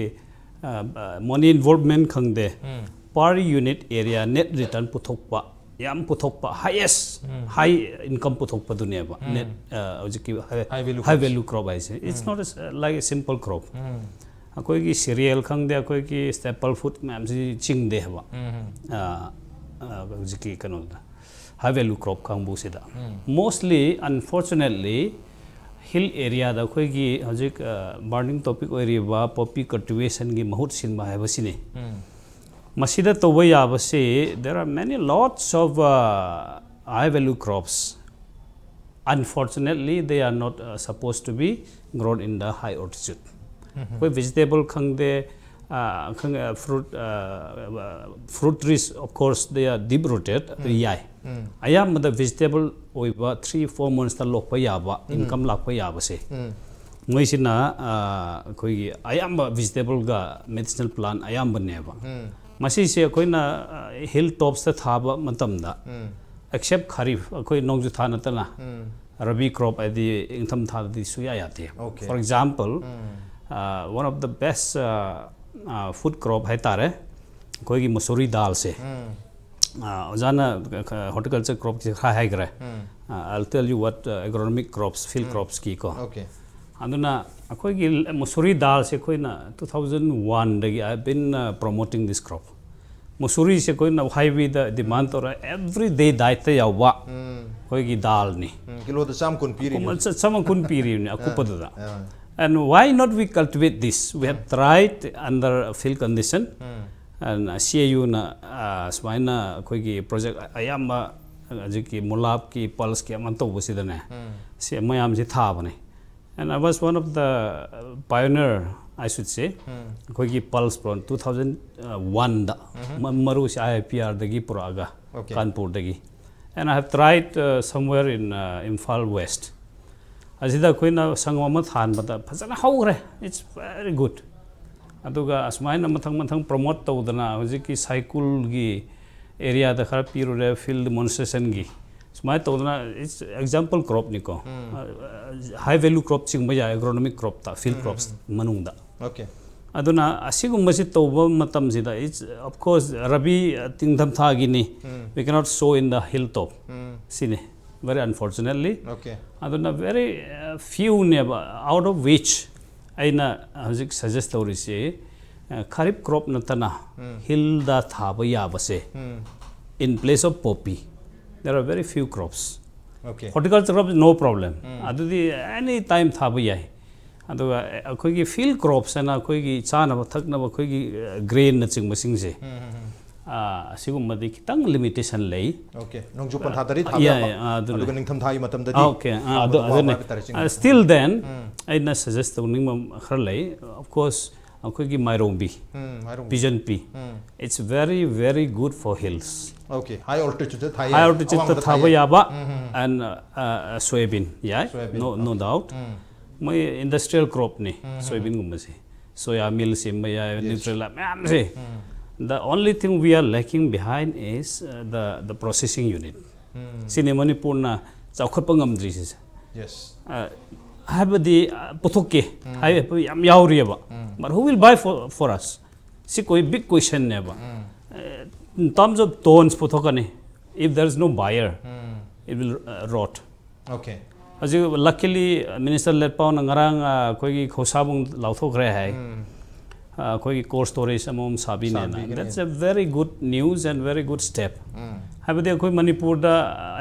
ꯃꯅꯤ ꯏꯟꯚꯣꯜꯚꯃꯦꯟ ꯈꯪꯗꯦ, ꯄꯥꯔ ꯌꯨꯅꯤꯠ ꯑꯦꯔꯤꯌꯥ ꯅꯦꯠ ꯔꯤꯇꯔꯟ ꯄꯨꯊꯣꯛꯄ, ꯌꯥꯝ ꯄꯨꯊꯣꯛꯄ, ꯍꯥꯏꯌꯦꯁ ꯍꯥꯏ ꯏꯟꯀꯝ ꯄꯨꯊꯣꯛꯄꯗꯨꯅꯦꯕ ꯅꯦꯠ, ꯍꯧꯖꯤꯛꯀꯤ High value ꯍꯥꯏ crops. ꯚꯦꯂ꯭ꯌꯨ ꯀ꯭ꯔꯣꯞ ꯍꯥꯏꯁꯦ꯫ It's not like a simple crop. ꯑꯩꯈꯣꯏꯒꯤ ꯁꯤꯔꯤꯌꯦꯜ ꯈꯪꯗꯦ, ꯑꯩꯈꯣꯏꯒꯤ ꯁ꯭ꯇꯦꯄꯜ ꯐꯨꯗ ꯃꯌꯥꯝꯁꯤ ꯆꯤꯡꯗꯦ ꯍꯥꯏꯕ꯫ ꯑ, ꯑ, ꯍꯧꯖꯤꯛꯀꯤ ꯀꯩꯅꯣꯗ ꯍꯥꯏ ꯚꯦꯂ꯭ꯌꯨ ꯀ꯭ꯔꯣꯞ ꯀꯥꯡꯕꯨꯁꯤꯗ꯫ ꯃꯣꯁꯂꯤ, ꯑꯟꯐꯣꯔꯆꯨꯅꯦꯠꯂꯤ, ꯍꯤꯜ ꯑꯦꯔꯤꯌꯥꯗ ꯑꯩꯈꯣꯏꯒꯤ ꯍꯧꯖꯤꯛ ꯕꯔꯅꯤꯡ ꯇꯣꯄꯤꯛ ꯑꯣꯏꯔꯤꯕ ꯄꯣꯄꯤ ꯀꯜꯇꯤꯚꯦꯁꯟꯒꯤ ꯃꯍꯨꯠ ꯁꯤꯟꯕ ꯍꯥꯏꯕꯁꯤꯅꯤ꯫ ꯃꯁꯤꯗ ꯇꯧꯕ ꯌꯥꯕꯁꯤ, there are many lots of high value crops. Unfortunately, they are not supposed to be grown in the high altitude. ꯑꯩꯈꯣꯏ ꯚꯦꯖꯤꯇꯦꯕꯜ ꯈꯪꯗꯦ, fruit, fruit trees, of course, they are deep rooted, ꯑꯗꯨ ꯌꯥꯏ꯫ ꯑꯌꯥꯝꯕꯗ ꯚꯦꯖꯤꯇꯦꯕꯜ ꯑꯣꯏꯕ three four ꯃꯟꯁꯇ ꯂꯣꯛꯄ ꯌꯥꯕ, income ꯂꯥꯛꯄ ꯌꯥꯕꯁꯦ, ꯃꯣꯏꯁꯤꯅ, ꯑꯩꯈꯣꯏꯒꯤ ꯑꯌꯥꯝꯕ ꯚꯦꯖꯤꯇꯦꯕꯜꯒ ꯃꯦꯗꯤꯁꯤꯅꯦꯜ ꯄ꯭ꯂꯥꯟ ꯑꯌꯥꯝꯕꯅꯦꯕ꯫ ꯃꯁꯤꯁꯦ ꯑꯩꯈꯣꯏꯅ ꯍꯤꯜ ꯇꯣꯞꯁꯇ ꯊꯥꯕ ꯃꯇꯝꯗ, ꯑꯦꯛꯁꯦꯞ ꯈꯔꯤꯐ, ꯑꯩꯈꯣꯏ ꯅꯣꯡꯖꯨ ꯊꯥ ꯅꯠꯇꯅ, ꯔꯕꯤ ꯀ꯭ꯔꯣꯞ ꯍꯥꯏꯗꯤ ꯏꯪꯊꯝ ꯊꯥꯗꯗꯤ ꯁꯨꯌꯥ ꯌꯥꯗꯦ꯫ Okay. For example, one of the best food crop ꯍꯥꯏꯇꯥꯔꯦ, ꯑꯩꯈꯣꯏꯒꯤ ꯃꯁꯨꯔꯤ ꯗꯥꯜꯁꯦ꯫ ꯑꯣꯖꯥꯅ ꯍꯣꯔꯇꯤꯀꯜꯆꯔ ꯀ꯭ꯔꯣꯞꯀꯤ ꯈꯔ ꯍꯥꯏꯈ꯭ꯔꯦ꯫ I'll tell you what, agronomic crops, field cropsꯀꯤ ꯀꯣ꯫ Okay. ꯑꯗꯨꯅ ꯑꯩꯈꯣꯏꯒꯤ ꯃꯁꯨꯔꯤ ꯗꯥꯜꯁꯦ ꯑꯩꯈꯣꯏꯅ two thousand oneꯗꯒꯤ, I have been promoting this crop. ꯃꯁꯨꯔꯤꯁꯦ ꯑꯩꯈꯣꯏꯅ ꯍꯥꯏꯋꯦꯗ ꯗꯤꯃꯥꯟ ꯇꯧꯔ ꯑꯦꯕ꯭ꯔꯤ ꯗꯦ ꯗꯥꯏꯠꯇ ꯌꯥꯎꯕ ꯎꯝ ꯑꯩꯈꯣꯏꯒꯤ ꯗꯥꯜꯅꯤ꯫ ꯎꯝ ꯀꯤꯂꯣꯗ ꯆꯥꯝꯃ ꯀꯨꯟ ꯄꯤꯔꯤ ꯀꯨꯝ- ꯆ- ꯆꯥꯝꯃ ꯀꯨꯟ ꯄꯤꯔꯤꯕꯅꯤ ꯑꯀꯨꯞꯄꯗꯨꯗ꯫ ꯑꯥ, And why not we cultivate this? We have tried under field condition. Um And CAUꯅ ꯁꯨꯃꯥꯏꯅ ꯑꯩꯈꯣꯏꯒꯤ ꯄ꯭ꯔꯣꯖꯦꯛ ꯑꯌꯥꯝꯕ ꯍꯧꯖꯤꯛꯀꯤ ꯃꯨꯂꯥꯞꯀꯤ ꯄꯜꯁꯀꯤ ꯑꯃ ꯇꯧꯕꯁꯤꯗꯅꯦ, ꯎꯝ ꯁꯤ ꯃꯌꯥꯝꯁꯤ ꯊꯥꯕꯅꯦ꯫ And I was one of the pioneer, I should say. ꯎꯝ ꯑꯩꯈꯣꯏꯒꯤ ꯄꯜꯁ ꯄ꯭ꯔꯣꯟ ꯇꯨ ꯊꯥꯎꯖꯟ ꯋꯥꯟꯗ ꯃꯔꯨꯁꯤ IIPRꯗꯒꯤ ꯄꯨꯔꯛꯑꯒ, Okay. ꯀꯥꯟꯄꯨꯔꯗꯒꯤ꯫ And I have tried somewhere in Imphal West. ꯑꯁꯤꯗ ꯑꯩꯈꯣꯏꯅ ꯁꯪꯒꯝ ꯑꯃ ꯊꯥꯟꯕꯗ ꯐꯖꯅ ꯍꯧꯈ꯭ꯔꯦ꯫ It's very good. ꯑꯗꯨꯒ ꯑꯁꯨꯃꯥꯏꯅ ꯃꯊꯪ ꯃꯊꯪ ꯄ꯭ꯔꯣꯃꯣꯠ ꯇꯧꯗꯅ ꯍꯧꯖꯤꯛꯀꯤ ꯁꯥꯏꯀꯨꯜꯒꯤ ꯑꯦꯔꯤꯌꯥꯗ ꯈꯔ ꯄꯤꯔꯨꯔꯦ, ꯐꯤꯜ ꯗꯤꯃꯣꯟꯁꯇ꯭ꯔꯦꯁꯟꯒꯤ꯫ ꯁꯨꯃꯥꯏꯅ ꯇꯧꯗꯅ, it's example cropꯅꯤꯀꯣ꯫ High value crop ꯆꯤꯡꯕ ꯌꯥꯏ, ꯑꯦꯒ꯭ꯔꯣꯅꯣꯃꯤꯛ ꯀ꯭ꯔꯣꯞꯇ, ꯐꯤꯜ ꯀ꯭ꯔꯣꯞꯁ ꯃꯅꯨꯡꯗ꯫ Okay. ꯑꯗꯨꯅ ꯑꯁꯤꯒꯨꯝꯕꯁꯤ ꯇꯧꯕ ꯃꯇꯝꯁꯤꯗ, it's of course Rabi, ꯅꯤꯡꯊꯝꯊꯥꯒꯤꯅꯤ, we cannot sow in the hill top. ꯎꯝ ꯁꯤꯅꯤ, very unfortunately. Okay. ꯑꯗꯨꯅ very fewꯅꯦꯕ, out of which ꯑꯩꯅ ꯍꯧꯖꯤꯛ ꯁꯖꯦꯁ ꯇꯧꯔꯤꯁꯤ, ꯈꯔꯤꯞ ꯀ꯭ꯔꯣꯞ ꯅꯠꯇꯅ ꯍꯤꯜꯗ ꯊꯥꯕ ꯌꯥꯕꯁꯦ, ꯎꯝ in place of poppy, there are very few crops. Okay. Horticulture crop, no problem. ꯑꯗꯨꯗꯤ any time ꯊꯥꯕ ꯌꯥꯏ꯫ ꯑꯗꯨꯒ ꯑꯩꯈꯣꯏꯒꯤ ꯐꯤꯜ ꯀ꯭ꯔꯣꯞꯁ ꯍꯥꯏꯅ ꯑꯩꯈꯣꯏꯒꯤ ꯆꯥꯅꯕ ꯊꯛꯅꯕ ꯑꯩꯈꯣꯏꯒꯤ ꯒ꯭ꯔꯦꯟꯅꯆꯤꯡꯕꯁꯤꯡꯁꯦ, ꯎꯝ ꯎꯝ ꯎꯝ ꯑꯁꯤꯒꯨꯝꯕꯗꯤ ꯈꯤꯇꯪ ꯂꯤꯃꯤꯇꯦꯁꯟ ꯂꯩ꯫ Okay. ꯅꯣꯡꯖꯨ ꯄꯟꯊꯥꯗꯗꯤ Yeah, ꯊꯥꯕ ꯌꯥꯕ, yeah, ꯑꯗꯨꯅꯤ꯫ ꯑꯗꯨꯒ ꯅꯤꯡꯊꯝꯊꯥꯒꯤ ꯃꯇꯝꯗꯗꯤ Okay, ꯑꯥ, ꯊꯥꯕ ꯑꯗꯨ- ꯋꯥꯕ ꯑꯗꯨꯅꯤ꯫ ꯍꯥꯏꯕ ꯇꯥꯔꯦ, ꯆꯤꯡꯗ꯫ Still then, ꯎꯝ ꯑꯩꯅ ꯁꯖꯦꯁ ꯇꯧꯅꯤꯡꯕ ꯈꯔ ꯂꯩ꯫ Of course, ꯑꯩꯈꯣꯏꯒꯤ ꯃꯥꯏꯔꯣꯡꯕꯤ, ꯎꯝ ꯍꯥꯏꯔꯣꯡ ꯄꯤꯖꯟꯄꯤ, ꯎꯝ it's very very good for hills. Okay. High altitudeꯗ ꯊꯥ ꯌꯥꯏ, High altitudeꯇ ꯑꯋꯥꯡꯕꯗ ꯊꯥ ꯊꯥꯕ ꯌꯥꯏ. ꯌꯥꯕ, ꯎꯝ ꯎꯝ and soybean ꯌꯥꯏ, Soybean, no no doubt. ꯎꯝ ꯃꯣꯏ ꯏꯟꯗꯁꯇ꯭ꯔꯤꯌꯦꯜ ꯀ꯭ꯔꯣꯞꯅꯤ, ꯁꯣꯌꯕꯤꯟꯒꯨꯝꯕꯁꯦ꯫ ꯁꯣꯌꯥ ꯃꯤꯜ ꯁꯦꯝꯕ ꯌꯥꯏ, ꯅ꯭ꯌꯨꯇ꯭ꯔꯦꯂꯥ ꯃꯌꯥꯝꯁꯦ꯫ The only thing we are lacking behind is the the processing unit. ꯁꯤꯅꯤ ꯃꯅꯤꯄꯨꯔꯅ ꯆꯥꯎꯈꯠꯄ ꯉꯝꯗ꯭ꯔꯤꯁꯦ꯫ Yes. ꯍꯥꯏꯕꯗꯤ ꯄꯨꯊꯣꯛꯀꯦ ꯍꯥꯏꯕ ꯌꯥꯝ ꯌꯥꯎꯔꯤꯑꯕ, but who will buy for for us? ꯁꯤ ꯀꯣꯏ ꯕꯤꯛ ꯀꯣꯏꯁꯟꯅꯦꯕ꯫ In terms of tons ꯄꯨꯊꯣꯛꯀꯅꯤ, if there is no buyer, it will rot. Okay. ꯍꯧꯖꯤꯛ luckily Minister ꯂꯦꯠꯄꯥꯎꯅ ꯉꯔꯥꯡ ꯑꯩꯈꯣꯏꯒꯤ ꯈꯧꯁꯥꯕꯨꯡ ꯂꯥꯎꯊꯣꯛꯈ꯭ꯔꯦ ꯍꯥꯏ꯫ ꯑꯩꯈꯣꯏꯒꯤ cold storage ꯑꯃꯃꯝ ꯁꯥꯕꯤꯅꯦꯅ ꯁꯥꯕꯤꯒꯅꯤ. That's a very good news and very good step. ꯎꯝ. ꯍꯥꯏꯕꯗꯤ ꯑꯩꯈꯣꯏ ꯃꯅꯤꯄꯨꯔꯗ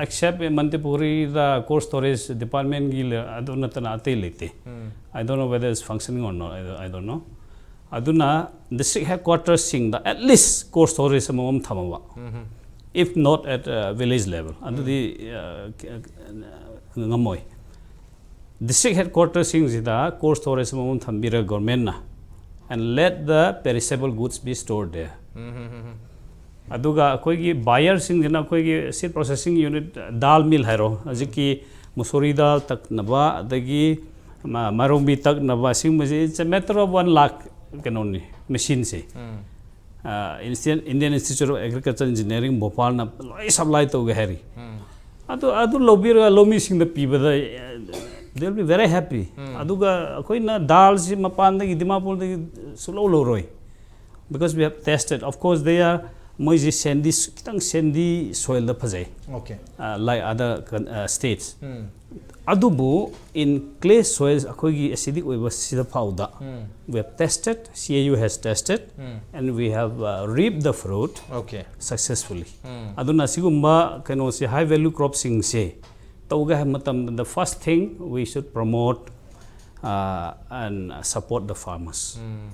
except ꯃꯅꯤꯄꯨꯔꯤꯗ cold storage departmentꯒꯤ ꯑꯗꯨ ꯅꯠꯇꯅ ꯑꯇꯩ ꯂꯩꯇꯦ. ꯎꯝ. I don't know whether it's functioning or not. I don't, I don't know. ꯑꯗꯨꯅ district headquartersꯁꯤꯡꯗ at least cold storage ꯑꯃꯃꯝ ꯊꯝꯃꯕ, ꯎꯝ. if not at uh, village level, ꯑꯗꯨꯗꯤ uh, ꯉꯝꯃꯣꯏ. District headquartersꯁꯤꯡꯁꯤꯗ cold storage ꯑꯃꯃꯝ ꯊꯝꯕꯤꯔꯒ governmentꯅ, and let the perishable goods be stored there. ꯎꯝ. ꯑꯗꯨꯒ ꯑꯩꯈꯣꯏꯒꯤ buyerꯁꯤꯡꯁꯤꯅ ꯑꯩꯈꯣꯏꯒꯤ seed processing unit, dal mill ꯍꯥꯏꯔꯣ, ꯍꯧꯖꯤꯛꯀꯤ ꯃꯁꯨꯔꯤ ꯗꯥꯜ ꯇꯛꯅꯕ, ꯑꯗꯒꯤ ꯃ- ꯃꯥꯏꯔꯣꯡꯕꯤ ꯇꯛꯅꯕ, ꯁꯤꯒꯨꯝꯕꯁꯤ it's a matter of one lakh ꯀꯩꯅꯣꯅꯤ, machineꯁꯦ. ꯎꯝ. ꯑ, Indian Indian Institute of Agriculture Engineering ꯚꯣꯄꯥꯜꯅ ꯂꯣꯏ supply ꯇꯧꯒꯦ ꯍꯥꯏꯔꯤ. ꯎꯝ. ꯑꯗꯨ ꯑꯗꯨ ꯂꯧꯕꯤꯔꯒ ꯂꯧꯃꯤꯁꯤꯡꯗ ꯄꯤꯕꯗ, they will be very happy. ꯎꯝ. ꯑꯗꯨꯒ ꯑꯩꯈꯣꯏꯅ ꯗꯥꯜꯁꯤ ꯃꯄꯥꯟꯗꯒꯤ ꯗꯤꯃꯥꯄꯨꯔꯗꯒꯤ ꯁꯨꯡꯂꯧ ꯂꯧꯔꯣꯏ, because we have tested. Of course, they are, ꯃꯣꯏꯁꯤ sandy, ꯈꯤꯇꯪ sandy soilꯗ ꯐꯖꯩ, Okay. uh, like other con- uh, states. ꯎꯝ. ꯑꯗꯨꯕꯨ in clay soils, ꯑꯩꯈꯣꯏꯒꯤ acidic ꯑꯣꯏꯕ ꯁꯤꯗ ꯐꯥꯎꯗ, ꯎꯝ. we have tested, C A U has tested, um. and we have uh, reaped the fruit Okay. successfully. ꯎꯝ. ꯑꯗꯨꯅ ꯁꯤꯒꯨꯝꯕ ꯀꯩꯅꯣꯁꯦ, high value cropꯁꯤꯡꯁꯦ ꯇꯧꯒꯦ ꯍꯥꯏꯕ ꯃꯇꯝꯗ, the first thing we should promote uh, and support the farmers. Um.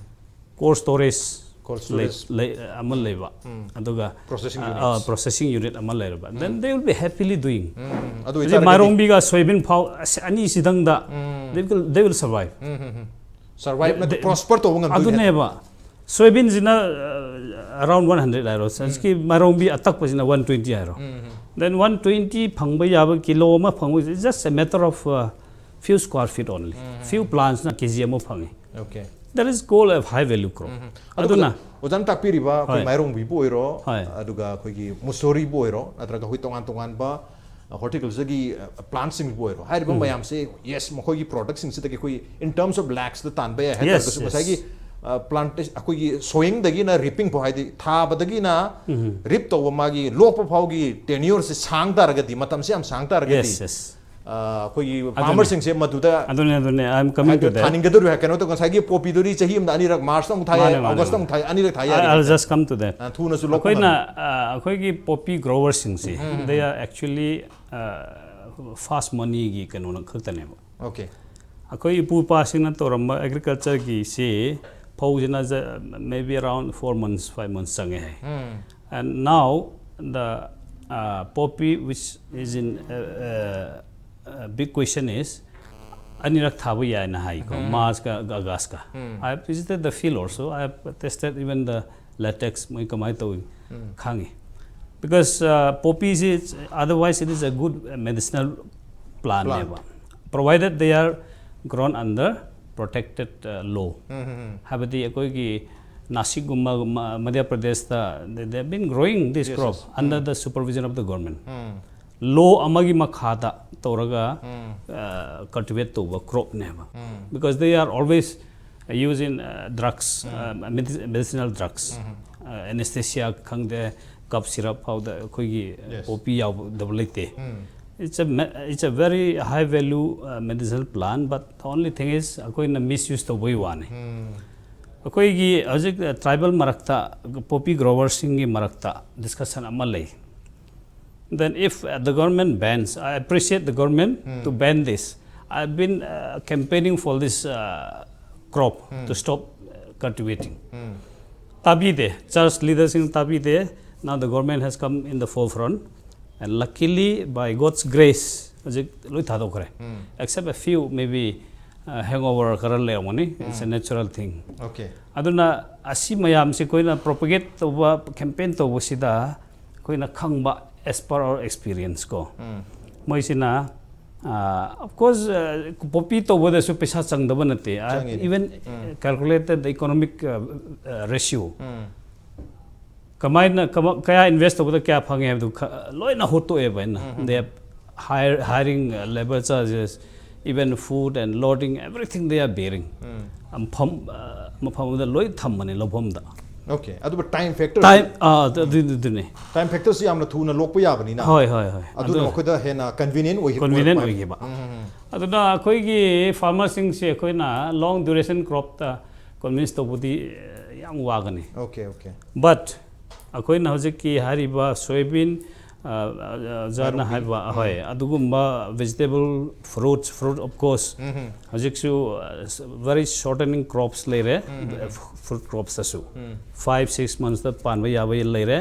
Cold storage, Cold ꯂꯩ- storage. ꯂꯩ- ꯑꯃ ꯂꯩꯕ, ꯎꯝ. ꯑꯗꯨꯒ Processing uh, units. Processing unit ꯑꯃ ꯂꯩꯔꯕ, then they will be happily doing. ꯎꯝ. ꯑꯗꯨ ꯍꯧꯖꯤꯛ ꯑꯣꯏꯇꯥꯔꯒꯗꯤ ꯃꯥꯏꯔꯣꯡꯕꯤꯒ ꯁꯣꯏꯕꯤꯟ ꯐꯥꯎ ꯑꯁ- ꯑꯅꯤꯁꯤꯗꯪꯗ ꯎꯝ. They will, they will survive. Um, um, um. Survive ꯅꯠꯇꯦ, ꯗꯦ- prosper ꯇꯧꯕ ꯉꯝꯗꯣꯏꯅꯦ. ꯑꯗꯨꯅꯦꯕ, ꯁꯣꯏꯕꯤꯟꯁꯤꯅ uh, around one hundred ꯍꯥꯏꯔꯣ, ꯍꯧꯖꯤꯛꯀꯤ ꯃꯥꯏꯔꯣꯡꯕꯤ ꯑꯇꯛꯄꯁꯤꯅ one twenty ꯍꯥꯏꯔꯣ, ꯎꯝ, ꯎꯝ. Then one twenty ꯐꯪꯕ ꯌꯥꯕ ꯀꯤꯂꯣ ꯑꯃ ꯐꯪꯕ is just a matter of uh, few square feet only. Few plantꯅ K G ꯑꯃ ꯐꯪꯉꯤ. Okay. That is goal of high value crop. ꯎꯝ. ꯑꯗꯨꯅ ꯑꯣꯖꯥꯅ ꯇꯥꯛꯄꯤꯔꯤꯕ ꯑꯩꯈꯣꯏ ꯍꯣꯏ. ꯃꯥꯏꯔꯣꯡꯕꯤꯕꯨ ꯑꯣꯏꯔꯣ, ꯍꯣꯏ. ꯑꯗꯨꯒ ꯑꯩꯈꯣꯏꯒꯤ ꯃꯨꯁꯣꯔꯤꯕꯨ ꯑꯣꯏꯔꯣ, ꯅꯠꯇ꯭ꯔꯒ ꯑꯩꯈꯣꯏ ꯇꯣꯉꯥꯟ ꯇꯣꯉꯥꯟꯕ horticultureꯒꯤ plantꯁꯤꯡꯕꯨ ꯑꯣꯏꯔꯣ, ꯍꯥꯏꯔꯤꯕ ꯃꯌꯥꯝꯁꯦ, yes, ꯃꯈꯣꯏꯒꯤ productꯁꯤꯡꯁꯤꯗꯒꯤ ꯑꯩꯈꯣꯏ in terms of lakhsꯇ ꯇꯥꯟꯕ ꯌꯥꯏ ꯍꯥꯏ Yes, ꯇꯥꯔꯒꯁꯨ, yes. ꯉꯁꯥꯏꯒꯤ plantation, ꯑꯩꯈꯣꯏꯒꯤ sowingꯗꯒꯤꯅ reaping ꯐꯥꯎ, ꯍꯥꯏꯗꯤ ꯊꯥꯕꯗꯒꯤꯅ reap ꯇꯧꯕ, ꯃꯥꯒꯤ ꯂꯣꯛꯄ ꯐꯥꯎꯒꯤ tenureꯁꯦ ꯁꯥꯡ ꯇꯥꯔꯒꯗꯤ, ꯃꯇꯝꯁꯦ ꯌꯥꯝ ꯁꯥꯡ ꯇꯥꯔꯒꯗꯤ, Yes, yes. ꯑꯩꯈꯣꯏꯒꯤ ꯐꯥꯔꯃꯔꯁꯤꯡꯁꯦ ꯃꯗꯨꯗ ꯑꯗꯨꯅꯦ ꯑꯗꯨꯅꯦ I am coming to that. ꯊꯥꯅꯤꯡꯒꯗꯧꯔꯤꯕ ꯀꯩꯅꯣ ꯇꯧ ꯉꯁꯥꯏꯒꯤ ꯄꯣꯄꯤꯗꯨꯗꯤ ꯆꯍꯤ ꯑꯃꯗ ꯑꯅꯤꯔꯛ, ꯃꯥꯔꯆꯇ ꯑꯃꯨꯛ ꯊꯥ ꯌꯥꯏ, ꯃꯥꯅꯦ, ꯃꯥꯅꯦ, ꯑꯣꯒꯁꯇ ꯃꯥꯅꯦ. ꯑꯃꯨꯛ ꯊꯥ ꯌꯥꯏ, ꯑꯅꯤꯔꯛ ꯊꯥ I- ꯌꯥꯏ. I'll just come to that. ꯊꯨꯅꯁꯨ ꯂꯣꯛꯄ ꯑꯩꯈꯣꯏꯅ ꯉꯝꯃꯤ. ꯑ, ꯑꯩꯈꯣꯏꯒꯤ ꯄꯣꯄꯤ ꯒ꯭ꯔꯣꯋꯔꯁꯤꯡꯁꯦ they are actually fast moneyꯒꯤ ꯀꯩꯅꯣꯅ ꯈꯛꯇꯅꯦꯕ. Okay. ꯑꯩꯈꯣꯏ ꯏꯄꯨ ꯏꯄꯥꯁꯤꯡꯅ ꯇꯧꯔꯝꯕ ꯑꯦꯒ꯭ꯔꯤꯀꯜꯆꯔꯒꯤꯁꯤ ꯐꯧꯁꯤꯅ maybe around four months, five months ꯆꯪꯉꯦ ꯍꯥꯏ. And now the uh, poppy which is in uh, uh, uh, big question is ꯑꯅꯤꯔꯛ ꯊꯥꯕ ꯌꯥꯏꯅ ꯍꯥꯏꯀꯣ, ꯃꯥꯔꯆꯀ ꯑꯒꯁꯀ. I have visited the field also. I have tested even the latex ꯃꯣꯏ ꯀꯃꯥꯏꯅ ꯇꯧꯏ ꯈꯪꯉꯤ. Because uh, poppy is, otherwise it is a good medicinal plant ꯅꯦꯕ, provided they are grown under protected uh, law. ꯍꯥꯏꯕꯗꯤ ꯑꯩꯈꯣꯏꯒꯤ ꯅꯥꯁꯤꯛꯒꯨꯝꯕ, ꯃ- ꯃꯙ꯭ꯌ ꯄ꯭ꯔꯗꯦꯁꯇ they have been growing this crop under the supervision of the government. Law ꯑꯃꯒꯤ ꯃꯈꯥꯗ ꯇꯧꯔꯒ cultivate ꯇꯧꯕ cropꯅꯦꯕ. Because they are always using uh, drugs, uh, medi- medicinal drugs. Uh, anesthesia ꯈꯪꯗꯦ, cough syrup ꯐꯥꯎꯗ ꯑꯩꯈꯣꯏꯒꯤ Yes. ꯄꯣꯄꯤ ꯌꯥꯎꯗꯕ ꯂꯩꯇꯦ. It's a me- it's a very high value uh, medicinal plant, but the only thing is ꯑꯩꯈꯣꯏꯅ misuse ꯇꯧꯕꯒꯤ ꯋꯥꯅꯤ. ꯑꯩꯈꯣꯏꯒꯤ ꯍꯧꯖꯤꯛ ꯇ꯭ꯔꯥꯏꯕꯦꯜ ꯃꯔꯛꯇ ꯄꯣꯄꯤ ꯒ꯭ꯔꯣꯋꯔꯁꯤꯡꯒꯤ ꯃꯔꯛꯇ ꯗꯤꯁꯀꯁꯟ ꯑꯃ ꯂꯩ. Then if uh, the government bans, I appreciate the government to ban this. I've been uh, campaigning for this uh, crop to stop uh, cultivating. ꯇꯥꯕꯤꯗꯦ, church ꯂꯤꯗꯔꯁꯤꯡ ꯇꯥꯕꯤꯗꯦ. Now the government has come in the forefront, and luckily by God's grace ꯍꯧꯖꯤꯛ ꯂꯣꯏ ꯊꯥꯗꯣꯛꯈ꯭ꯔꯦ. Except a few, maybe uh, hangover ꯈꯔ ꯂꯩꯔꯝꯒꯅꯤ. It's a natural thing. Okay. ꯑꯗꯨꯅ ꯑꯁꯤ ꯃꯌꯥꯝꯁꯤ ꯑꯩꯈꯣꯏꯅ propagate ꯇꯧꯕ, campaign ꯇꯧꯕꯁꯤꯗ ꯑꯩꯈꯣꯏꯅ ꯈꯪꯕ as per our experience ꯀꯣ, ꯃꯣꯏꯁꯤꯅ of course ꯄꯣꯄꯤ ꯇꯧꯕꯗꯁꯨ ꯄꯩꯁꯥ ꯆꯪꯗꯕ ꯅꯠꯇꯦ. I have ꯆꯪꯉꯤꯅꯦ. Even calculated the economic ratio. ꯀꯃꯥꯏꯅ ꯀꯃ- ꯀꯌꯥ invest ꯇꯧꯕꯗ ꯀꯌꯥ ꯐꯪꯉꯦ ꯍꯥꯏꯕꯗꯨ ꯈ- ꯂꯣꯏꯅ ꯍꯣꯠꯇꯣꯛꯑꯦꯕ ꯑꯩꯅ. They are hire- hiring uh, labour charges, even food and lodging, everything they are bearing. ꯃꯐꯝ uh, ꯃꯐꯝ ꯑꯗꯨꯗ ꯂꯣꯏ ꯊꯝꯕꯅꯦ ꯂꯧꯐꯝꯗ. Okay, ꯑꯗꯨꯕꯨ time factor ꯇꯥꯏꯝ ꯑꯗꯨꯗꯨꯅꯦ. Time factor ꯁꯤ ꯌꯥꯝꯅ ꯊꯨꯅ ꯂꯣꯛꯄ ꯌꯥꯕꯅꯤꯅ ꯍꯣꯏ ꯍꯣꯏ ꯍꯣꯏ. ꯑꯗꯨꯅ ꯃꯈꯣꯏꯗ ꯍꯦꯟꯅ convenient ꯑꯣꯏ Convenient ꯑꯣꯏꯈꯤꯕ. ꯑꯗꯨꯅ ꯑꯩꯈꯣꯏꯒꯤ farmer ꯁꯤꯡꯁꯦ ꯑꯩꯈꯣꯏꯅ long duration crop ꯇ convince ꯇꯧꯕꯗꯤ ꯌꯥꯝ ꯋꯥꯒꯅꯤ. Okay, okay. But ꯑꯩꯈꯣꯏꯅ ꯍꯧꯖꯤꯛꯀꯤ ꯍꯥꯏꯔꯤꯕ soybean, ꯑꯣꯖꯥꯅ ꯍꯥꯏꯕ, ꯍꯣꯏ, ꯑꯗꯨꯒꯨꯝꯕ vegetable, fruits, fruit of course, ꯍꯧꯖꯤꯛꯁꯨ very shortening crops ꯂꯩꯔꯦ, fruit crops ꯇꯁꯨ five six months ꯇ ꯄꯥꯟꯕ ꯌꯥꯕ ꯂꯩꯔꯦ.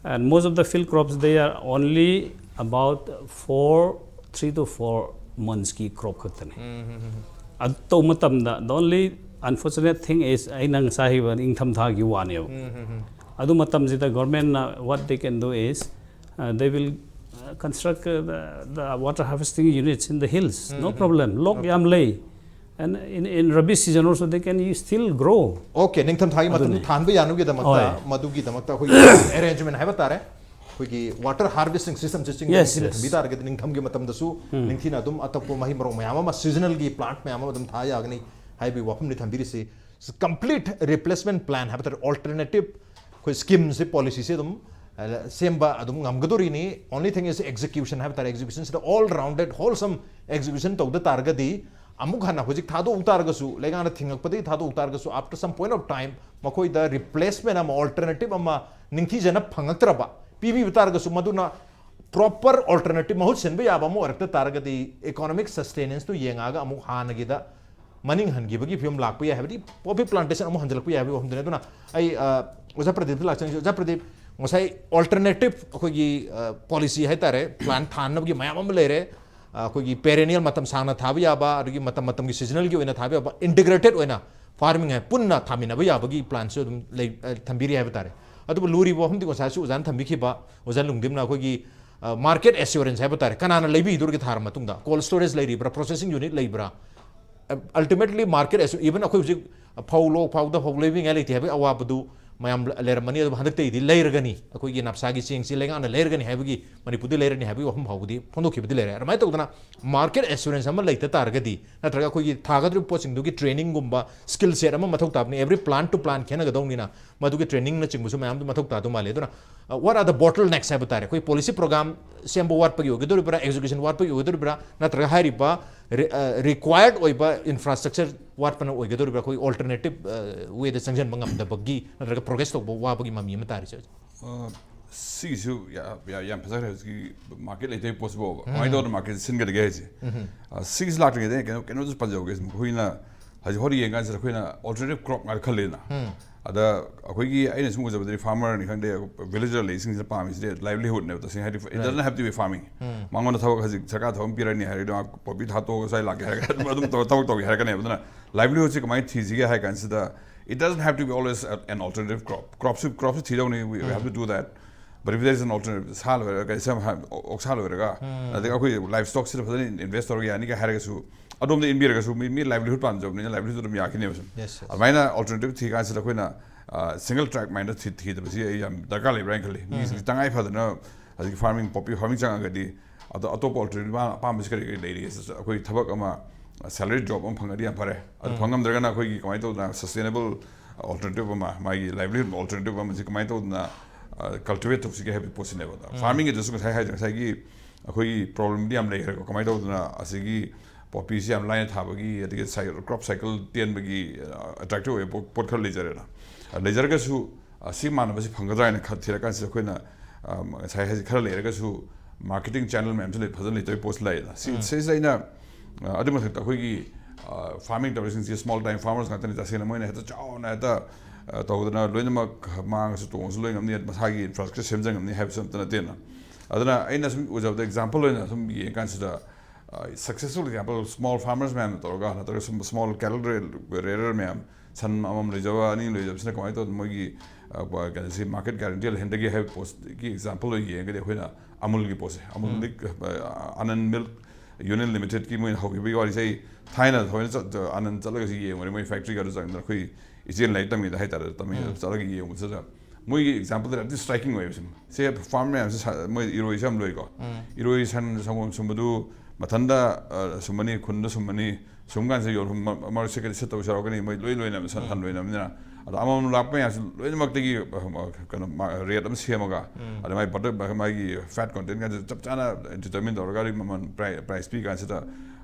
And most of the field crops, they are only about four, three to four months ꯀꯤ crop ꯈꯛꯇꯅꯤ. ꯑꯗꯨ ꯇꯧꯕ ꯃꯇꯝꯗ, the only unfortunate thing is, ꯑꯩꯅ ꯉꯁꯥꯏ ꯍꯥꯏꯕ ꯅꯤꯡꯊꯝꯊꯥꯒꯤ ꯋꯥꯅꯦꯕ. ꯑꯗꯨ ꯃꯇꯝꯁꯤꯗ government ꯅ what they can do is, uh, they will uh, construct uh, the, the water harvesting units in the hills, no problem, ꯂꯣꯛ ꯌꯥꯝ ꯂꯩ. And in, in Rabi season also they can still grow. Okay, ꯅꯤꯡꯊꯝꯊꯥꯒꯤ ꯃꯇꯝꯗ ꯊꯥꯟꯕ ꯌꯥꯅꯕꯒꯤꯗꯃꯛꯇ, ꯃꯗꯨꯒꯤꯗꯃꯛꯇ ꯑꯩꯈꯣꯏꯒꯤ arrangement ꯍꯥꯏꯕ ꯇꯥꯔꯦ, ꯑꯩꯈꯣꯏꯒꯤ water harvesting system ꯁꯤ ꯆꯤꯡꯗ ꯅꯤꯡꯊꯤꯅ ꯊꯝꯕꯤ ꯇꯥꯔꯒꯗꯤ, ꯅꯤꯡꯊꯝꯒꯤ ꯃꯇꯝꯗꯁꯨ ꯅꯤꯡꯊꯤꯅ ꯑꯗꯨꯝ ꯑꯇꯣꯞꯄ ꯃꯍꯩ ꯃꯔꯣꯡ ꯃꯌꯥꯝ ꯑꯃ, seasonal ꯒꯤ plant ꯃꯌꯥꯝ ꯑꯃ ꯑꯗꯨꯝ ꯊꯥ ꯌꯥꯒꯅꯤ ꯍꯥꯏꯕꯒꯤ ꯋꯥꯐꯝꯅꯤ ꯊꯝꯕꯤꯔꯤꯁꯤ. Complete replacement plan ꯍꯥꯏꯕ ꯇꯥꯔꯦ, alternative ꯑꯩꯈꯣꯏ scheme ꯁꯤ, policy ꯁꯤ ꯑꯗꯨꯝ ꯁꯦꯝꯕ ꯑꯗꯨꯝ ꯉꯝꯒꯗꯣꯔꯤꯅꯤ. Only thing is execution ꯍꯥꯏꯕ ꯇꯥꯔꯦ, execution ꯁꯤꯗ all rounded wholesome execution ꯇꯧꯗ ꯇꯥꯔꯒꯗꯤ, ꯑꯃꯨꯛ ꯍꯟꯅ ꯍꯧꯖꯤꯛ ꯊꯥꯗꯣꯛꯎ ꯇꯥꯔꯒꯁꯨ, ꯂꯩꯉꯥꯛꯅ ꯊꯤꯡꯉꯛꯄꯗꯒꯤ ꯊꯥꯗꯣꯛꯎ ꯇꯥꯔꯒꯁꯨ, after some point of time ꯃꯈꯣꯏꯗ replacement ꯑꯃ, alternative ꯑꯃ ꯅꯤꯡꯊꯤꯖꯅ ꯐꯪꯉꯛꯇ꯭ꯔꯕ, ꯄꯤꯕꯤꯕ ꯇꯥꯔꯒꯁꯨ, ꯃꯗꯨꯅ proper alternative, ꯃꯍꯨꯠ ꯁꯤꯟꯕ ꯌꯥꯕ ꯑꯃ ꯑꯣꯏꯔꯛꯇ ꯇꯥꯔꯒꯗꯤ, economic sustenance ꯇꯨ ꯌꯦꯡꯉꯒ ꯑꯃꯨꯛ ꯍꯥꯟꯅꯒꯤꯗ ꯃꯅꯤꯡ ꯍꯟꯈꯤꯕꯒꯤ ꯐꯤꯕꯝ ꯂꯥꯛꯄ ꯌꯥꯏ, ꯍꯥꯏꯕꯗꯤ poppy plantation ꯑꯃꯨꯛ ꯍꯟꯖꯤꯜꯂꯛꯄ ꯌꯥꯏ ꯍꯥꯏꯕꯒꯤ ꯋꯥꯐꯝꯗꯨꯅꯤ꯫ ꯑꯗꯨꯅ ꯑꯩ, ꯑ, ꯑꯣꯖꯥ ꯄ꯭ꯔꯗꯤꯞꯇ ꯂꯥꯛꯆꯅꯤꯡꯉꯤ꯫ ꯑꯣꯖꯥ ꯄ꯭ꯔꯗꯤꯞ, ꯉꯁꯥꯏ alternative ꯑꯩꯈꯣꯏꯒꯤ, ꯑ, policy ꯍꯥꯏ ꯇꯥꯔꯦ, plan ꯊꯥꯅꯕꯒꯤ ꯃꯌꯥꯝ ꯑꯃ ꯂꯩꯔꯦ꯫ ꯑ, ꯑꯩꯈꯣꯏꯒꯤ perennial, ꯃꯇꯝ ꯁꯥꯡꯅ ꯊꯥꯕ ꯌꯥꯕ, ꯑꯗꯒꯤ ꯃꯇꯝ ꯃꯇꯝꯒꯤ seasonal ꯒꯤ ꯑꯣꯏꯅ ꯊꯥꯕ ꯌꯥꯕ, integrated ꯑꯣꯏꯅ farming ꯍꯥꯏ ꯄꯨꯟꯅ ꯊꯥꯃꯤꯟꯅꯕ ꯌꯥꯕꯒꯤ plan ꯁꯨ ꯑꯗꯨꯝ ꯂꯩ, ꯑ, ꯊꯝꯕꯤꯔꯤ ꯍꯥꯏꯕ ꯇꯥꯔꯦ꯫ ꯑꯗꯨꯕꯨ ꯂꯨꯔꯤꯕ ꯋꯥꯐꯝꯗꯤ ꯉꯁꯥꯏꯁꯨ ꯑꯣꯖꯥꯅ ꯊꯝꯕꯤꯈꯤꯕ, ꯑꯣꯖꯥ ꯂꯨꯡꯗꯤꯝꯅ ꯑꯩꯈꯣꯏꯒꯤ, ꯑ, market assurance ꯍꯥꯏꯕ ꯇꯥꯔꯦ, ꯀꯅꯥꯅ ꯂꯩꯕꯤꯗꯣꯔꯤꯒꯦ ꯊꯥꯔ ꯃꯇꯨꯡꯗ? Cold storage ꯂꯩꯔꯤꯕ꯭ꯔꯥ, processing unit ꯂꯩꯕ꯭ꯔꯥ? Ultimately market ꯑꯁꯤ, even ꯑꯩꯈꯣꯏ ꯍꯧꯖꯤꯛ ꯐꯧ ꯂꯣꯛ ꯐꯥꯎꯗ ꯐꯧ ꯂꯩꯕꯤꯉꯥꯏ ꯂꯩꯇꯦ ꯍꯥꯏꯕꯒꯤ ꯑꯋꯥꯕꯗꯨ ꯃꯌꯥꯝ ꯂꯩꯔꯝꯃꯅꯤ, ꯑꯗꯨꯕꯨ ꯍꯟꯗꯛꯇꯒꯤꯗꯤ ꯂꯩꯔꯒꯅꯤ, ꯑꯩꯈꯣꯏꯒꯤ ꯅꯞꯁꯥꯒꯤ ꯆꯦꯡꯁꯤ ꯂꯩꯉꯥꯛꯅ ꯂꯩꯔꯒꯅꯤ ꯍꯥꯏꯕꯒꯤ, ꯃꯅꯤꯄꯨꯔꯗꯤ ꯂꯩꯔꯅꯤ ꯍꯥꯏꯕꯒꯤ ꯋꯥꯐꯝ ꯐꯥꯎꯕꯗꯤ ꯐꯣꯡꯗꯣꯛꯈꯤꯕꯗꯤ ꯂꯩꯔꯦ꯫ ꯑꯗꯨꯃꯥꯏꯅ ꯇꯧꯗꯅ market assurance ꯑꯃ ꯂꯩꯇ ꯇꯥꯔꯒꯗꯤ, ꯅꯠꯇ꯭ꯔꯒ ꯑꯩꯈꯣꯏꯒꯤ ꯊꯥꯒꯗꯧꯔꯤꯕ ꯄꯣꯠꯁꯤꯡꯗꯨꯒꯤ trainingꯒꯨꯝꯕ skill set ꯑꯃ ꯃꯊꯧ ꯇꯥꯕꯅꯤ, every plant to plant ꯈꯦꯠꯅꯒꯗꯧꯅꯤꯅ, ꯃꯗꯨꯒꯤ trainingꯅꯆꯤꯡꯕꯁꯨ ꯃꯌꯥꯝꯗꯨ ꯃꯊꯧ ꯇꯥꯗꯧ ꯃꯥꯜꯂꯤ꯫ ꯑꯗꯨꯅ, uh, what are the bottlenecks ꯍꯥꯏꯕ ꯇꯥꯔꯦ, ꯑꯩꯈꯣꯏ policy program ꯁꯦꯝꯕ ꯋꯥꯠꯄꯒꯤ ꯑꯣꯏꯒꯗꯧꯔꯤꯕ꯭ꯔꯥ, execution ꯋꯥꯠꯄꯒꯤ ꯑꯣꯏꯒꯗꯧꯔꯤꯕ꯭ꯔꯥ, ꯅꯠꯇ꯭ꯔꯒ ꯍꯥꯏꯔꯤꯕ ꯔꯤ-, ꯑ, required ꯑꯣꯏꯕ infrastructure ꯋꯥꯠꯄꯅ ꯑꯣꯏꯒꯗꯧꯔꯤꯕ꯭ꯔꯥ, ꯑꯩꯈꯣꯏ alternative, ꯑ, wayꯗ ꯆꯪꯁꯤꯟꯕ ꯉꯝꯗꯕꯒꯤ ꯅꯠꯇ꯭ꯔꯒ progress ꯇꯧꯕ ꯋꯥꯕꯒꯤ ꯃꯃꯤ ꯑꯃ ꯇꯥꯔꯤꯁꯦ ꯍꯧꯖꯤꯛ? ꯑ, ꯁꯤꯒꯤꯁꯨ ꯌꯥ-, ꯌꯥ-, ꯌꯥꯝ ꯐꯖꯈ꯭ꯔꯦ꯫ ꯍꯧꯖꯤꯛꯀꯤ market ꯂꯩꯇꯕꯒꯤ ꯄꯣꯠꯁꯤꯕꯣꯕ ꯀꯃꯥꯏꯅ ꯎꯝ꯫ ꯇꯧꯗꯅ market ꯁꯤꯟꯒꯗꯒꯦ ꯍꯥꯏꯁꯦ? ꯎꯝ꯫ ꯑ, ꯁꯤꯒꯤꯁꯤ ꯂꯥꯛꯇ꯭ꯔꯤꯉꯩꯗ ꯑꯩꯅ ꯀꯩꯅꯣ, ꯀꯩꯅꯣꯗꯁꯨ ꯄꯟꯖꯍꯧꯒꯦ꯫ ꯑꯩꯈꯣꯏꯅ ꯍꯧꯖꯤꯛ ꯍꯧꯔ ꯌꯦꯡꯀꯥꯟꯁꯤꯗ ꯑꯩꯈꯣꯏꯅ alternative crop ꯉꯥꯛꯇ ꯈꯜꯂꯦꯅ꯫ ꯎꯝ꯫ ꯑꯗ ꯑꯩꯈꯣꯏꯒꯤ, ꯑꯩꯅ ꯁꯨꯝ ꯎꯖꯕꯗꯗꯤ farmerꯅꯤ ꯈꯪꯗꯦ, villager ꯂꯩꯁꯤꯡꯁꯤꯅ ꯄꯥꯝꯃꯤꯁꯤꯗꯤ livelihoodꯅꯦꯕ ꯇꯁꯦꯡꯅ, ꯍꯥꯏꯗꯤ, it um. Doesn't have to be farming. ꯎꯝ꯫ ꯃꯉꯣꯟꯗ ꯊꯕꯛ ꯍꯧꯖꯤꯛ ꯁꯔꯀꯥꯔ ꯊꯕꯛ ꯑꯃ ꯄꯤꯔꯅꯤ ꯍꯥꯏꯔꯒꯗꯤ ꯃꯥ poppy ꯊꯥꯗꯣꯛꯑꯒ ꯁ꯭ꯋꯥꯏ ꯂꯥꯛꯀꯦ ꯍꯥꯏꯔꯒ ꯑꯗꯨꯝ, ꯑꯗꯨꯝ ꯊꯕꯛ, ꯊꯕꯛ ꯇꯧꯒꯦ ꯍꯥꯏꯔꯛꯀꯅꯦꯕ꯫ ꯑꯗꯨꯅ livelihoodꯁꯤ ꯀꯃꯥꯏꯅ ꯊꯤꯁꯤꯒꯦ ꯍꯥꯏ ꯀꯥꯟꯁꯤꯗ, it doesn't have to be always a-, an alternative crop. Cropꯁꯨ, cropꯁꯨ ꯊꯤꯗꯧꯅꯤ, we, we have to do that. But if there is an alternative, ꯁꯥ ꯂꯣꯏꯔꯒ, ꯀꯩ, ꯁꯝ-, ꯍꯥ-, ꯑꯣꯛꯁꯥ ꯂꯣꯏꯔꯒ, ꯎꯝ꯫ ꯑꯗꯒꯤ ꯑꯩꯈꯣꯏ livestockꯁꯤꯗ ꯐꯖꯅ invest ꯇꯧꯔꯒ ꯌꯥꯅꯤꯒ ꯍꯥꯏꯔꯒꯁꯨ, ꯑꯗꯣꯝꯗ ꯏꯟꯕꯤꯔꯒꯁꯨ ꯃꯤ, ꯃꯤ livelihood ꯄꯥꯝꯖꯕꯅꯤꯅ livelihood ꯑꯗꯨꯝ ꯌꯥꯈꯤꯅꯦꯕ ꯁꯨꯝ꯫ Yes, yes. ꯑꯗꯨꯃꯥꯏꯅ alternative ꯊꯤ ꯀꯥꯟꯁꯤꯗ ꯑꯩꯈꯣꯏꯅ, ꯑ, single track ꯃꯥꯏꯟꯗ ꯊꯤ-, ꯊꯤꯗꯕꯁꯤ ꯑꯩ ꯌꯥꯝ ꯗꯔꯀꯥꯔ ꯂꯩꯕ꯭ꯔꯥ ꯍꯥꯏꯅ ꯈꯜꯂꯤ꯫ ꯃꯤꯁꯤꯡꯁꯤ ꯎꯝ꯫ ꯇꯉꯥꯏ ꯐꯗꯅ ꯍꯧꯖꯤꯛ farming, poppy farming ꯆꯪꯉꯒꯗꯤ, ꯑꯗꯣ ꯑꯇꯣꯞꯄ alternative ꯃꯥꯅ ꯑꯄꯥꯝꯕꯁꯤ ꯀꯔꯤ ꯀꯔꯤ ꯂꯩꯔꯤ? ꯑꯩꯈꯣꯏ ꯊꯕꯛ ꯑꯃ, salary job ꯑꯃ ꯐꯪꯉꯗꯤ ꯌꯥꯝ ꯐꯔꯦ꯫ ꯑꯗꯨ ꯎꯝ꯫ ꯐꯪꯉꯝꯗ꯭ꯔꯒꯅ ꯑꯩꯈꯣꯏꯒꯤ ꯀꯃꯥꯏꯅ ꯇꯧꯗꯅ sustainable alternative ꯑꯃ, ꯃꯥꯒꯤ livelihood alternative ꯑꯃꯁꯤ ꯀꯃꯥꯏꯅ ꯇꯧꯗꯅ, ꯑ, cultivate ꯇꯧꯁꯤꯒꯦ ꯍꯥꯏꯕꯒꯤ ꯄꯣꯠꯁꯤꯅꯦꯕ꯫ ꯎꯝ꯫ Farmingꯒꯤꯗꯁꯨ ꯉꯁꯥꯏ ꯍꯥꯏꯗꯣ, ꯉꯁꯥꯏꯒꯤ ꯑꯩꯈꯣꯏꯒꯤ problemꯗꯤ ꯌꯥꯝ ꯂꯩꯈ꯭ꯔꯦꯀꯣ꯫ ꯀꯃꯥꯏꯅ ꯇꯧꯗꯅ ꯑꯁꯤꯒꯤ poppyꯁꯤ ꯌꯥꯝ ꯂꯥꯏꯅ ꯊꯥꯕꯒꯤ, ꯑꯗꯒꯤ cy-, crop cycle ꯇꯦꯟꯕꯒꯤ, ꯑ, attractive ꯑꯣꯏꯕ ꯄꯣꯠ, ꯄꯣꯠ ꯈꯔ ꯂꯩꯖꯔꯦꯅ꯫ ꯑ, ꯂꯩꯖꯔꯒꯁꯨ, ꯑ, ꯁꯤ ꯃꯥꯟꯅꯕꯁꯤ ꯐꯪꯒꯗ꯭ꯔꯥ ꯍꯥꯏꯅ ꯈ-, ꯊꯤꯔꯀꯥꯟꯁꯤꯗ ꯑꯩꯈꯣꯏꯅ, ꯑ, ꯉꯁꯥꯏ ꯍꯥꯏꯁꯦ ꯈꯔ ꯂꯩꯔꯒꯁꯨ marketing channel ꯃꯌꯥꯝꯁꯨ ꯂꯩ, ꯐꯖꯅ ꯂꯩꯇꯕꯒꯤ ꯄꯣꯠꯁꯨ ꯂꯩꯌꯦꯅ꯫ ꯁꯤ, ꯎꯝ꯫ ꯁꯤꯁꯤꯗ ꯑꯩꯅ, ꯑ, ꯑꯗꯨ ꯃꯊꯛꯇ ꯑꯩꯈꯣꯏꯒꯤ, ꯑ, farming ꯇꯧꯔꯤꯁꯤꯡꯁꯤ small time farmers ꯉꯥꯛꯇꯅꯤ꯫ ꯇꯁꯦꯡꯅ ꯃꯣꯏꯅ ꯍꯦꯛꯇ ꯆꯥꯎꯅ ꯍꯦꯛꯇ, ꯑ, ꯇꯧꯗꯅ ꯂꯣꯏꯅꯃꯛ ꯃꯥꯡꯉꯁꯨ ꯇꯣꯡꯉꯁꯨ ꯂꯣꯏ ꯉꯝꯅꯤ, ꯃꯁꯥꯒꯤ infrastructure ꯁꯦꯝꯖ ꯉꯝꯅꯤ ꯍꯥꯏꯕꯁꯨ ꯑꯝꯇ ꯅꯠꯇꯦꯅ꯫ ꯑꯗꯨꯅ ꯑꯩꯅ ꯁꯨꯝ ꯎꯖꯕꯗ example ꯑꯣꯏꯅ ꯁꯨꯝ ꯌꯦꯡꯉꯀꯥꯟꯁꯤꯗ, ꯑ, successful example small farmers ꯃꯌꯥꯝꯅ ꯇꯧꯔꯒ ꯅꯠꯇ꯭ꯔꯒ ꯁꯨꯝ small cattle rearer ꯃꯌꯥꯝ, ꯁꯟ ꯑꯃꯃꯝ ꯂꯣꯏꯖꯕ, ꯑꯅꯤ ꯂꯣꯏꯖꯕꯁꯤꯅ ꯀꯃꯥꯏꯅ ꯇꯧꯗꯅ ꯃꯣꯏꯒꯤ, ꯑ, ꯀꯩꯅꯣꯁꯤ market guarantee ꯂꯩꯍꯟꯗꯒꯦ ꯍꯥꯏꯕ ꯄꯣꯠꯀꯤ example ꯑꯣꯏꯅ ꯌꯦꯡꯉꯒꯗꯤ ꯑꯩꯈꯣꯏꯅ ꯑꯃꯨꯜꯒꯤ ꯄꯣꯠꯁꯦ, ꯑꯃꯨꯜ ꯎꯝ꯫ Milk, ꯑ, Anand Milk Union Limitedꯀꯤ ꯃꯣꯏꯅ ꯍꯧꯈꯤꯕꯒꯤ ꯋꯥꯔꯤꯁꯦ ꯑꯩ ꯊꯥꯏꯅ ꯊꯑꯣꯏꯅ ꯆꯠ-, ꯑꯅꯟ ꯆꯠꯂꯒꯁꯨ ꯌꯦꯡꯉꯨꯔꯦ꯫ ꯃꯣꯏ factoryꯒ ꯑꯗꯨ ꯆꯪꯗꯅ ꯑꯩꯈꯣꯏ ꯏꯆꯦꯅ ꯂꯥꯏꯔꯤꯛ ꯇꯝꯃꯤꯗ ꯍꯥꯏꯇꯥꯔꯦ, ꯇꯝꯃꯤꯗ ꯆꯠꯂꯒ ꯌꯦꯡꯕꯁꯤꯗ ꯃꯣꯏꯒꯤ example ꯗ ꯑꯗꯨꯝ striking ꯑꯣꯏꯌꯦꯕ꯫ ꯁꯤ ꯁꯦ farm ꯃꯌꯥꯝꯁꯦ ꯁꯥ-, ꯃꯣꯏ ꯏꯔꯣꯏꯁꯦ ꯌꯥꯝ ꯂꯣꯏꯀꯣ꯫ ꯏꯔꯣꯏ, ꯁꯟ, ꯁꯪꯒꯣꯝ ꯁꯨꯝꯕꯗꯨ ꯃꯊꯟꯗ, ꯑ, ꯁꯨꯝꯕꯅꯤ, ꯈꯨꯟꯗ ꯁꯨꯝꯕꯅꯤ, ꯁꯨꯝ ꯀꯥꯟꯁꯤꯗ ꯌꯣꯟꯐꯝ ꯃ-, ꯃꯔꯛ ꯁꯤꯠꯀꯗꯤ ꯁꯤꯠꯇꯕꯁꯨ ꯌꯥꯎꯔꯛꯀꯅꯤ, ꯃꯣꯏ ꯂꯣꯏ ꯂꯣꯏꯅꯕꯅꯤꯅ, ꯁꯟ, ꯁꯟ ꯂꯣꯏꯅꯕꯅꯤꯅ꯫ ꯑꯗꯣ ꯑꯃꯃꯝ ꯂꯥꯛꯄ ꯃꯌꯥꯝꯁꯤ ꯂꯣꯏꯅꯃꯛꯇꯒꯤ, ꯑ, ꯀꯩꯅꯣ, ꯃꯥ-, rate ꯑꯃ ꯁꯦꯝꯃꯒ, ꯑꯗ ꯃꯥꯒꯤ butter, ꯃꯥꯒꯤ fat content ꯀꯥꯟꯁꯤ ꯆꯞ ꯆꯥꯅ determine ꯇꯧꯔꯒ, ꯑꯗꯒꯤ ꯃꯃꯜ, pri-, price ꯄꯤ ꯀꯥꯟꯁꯤꯗ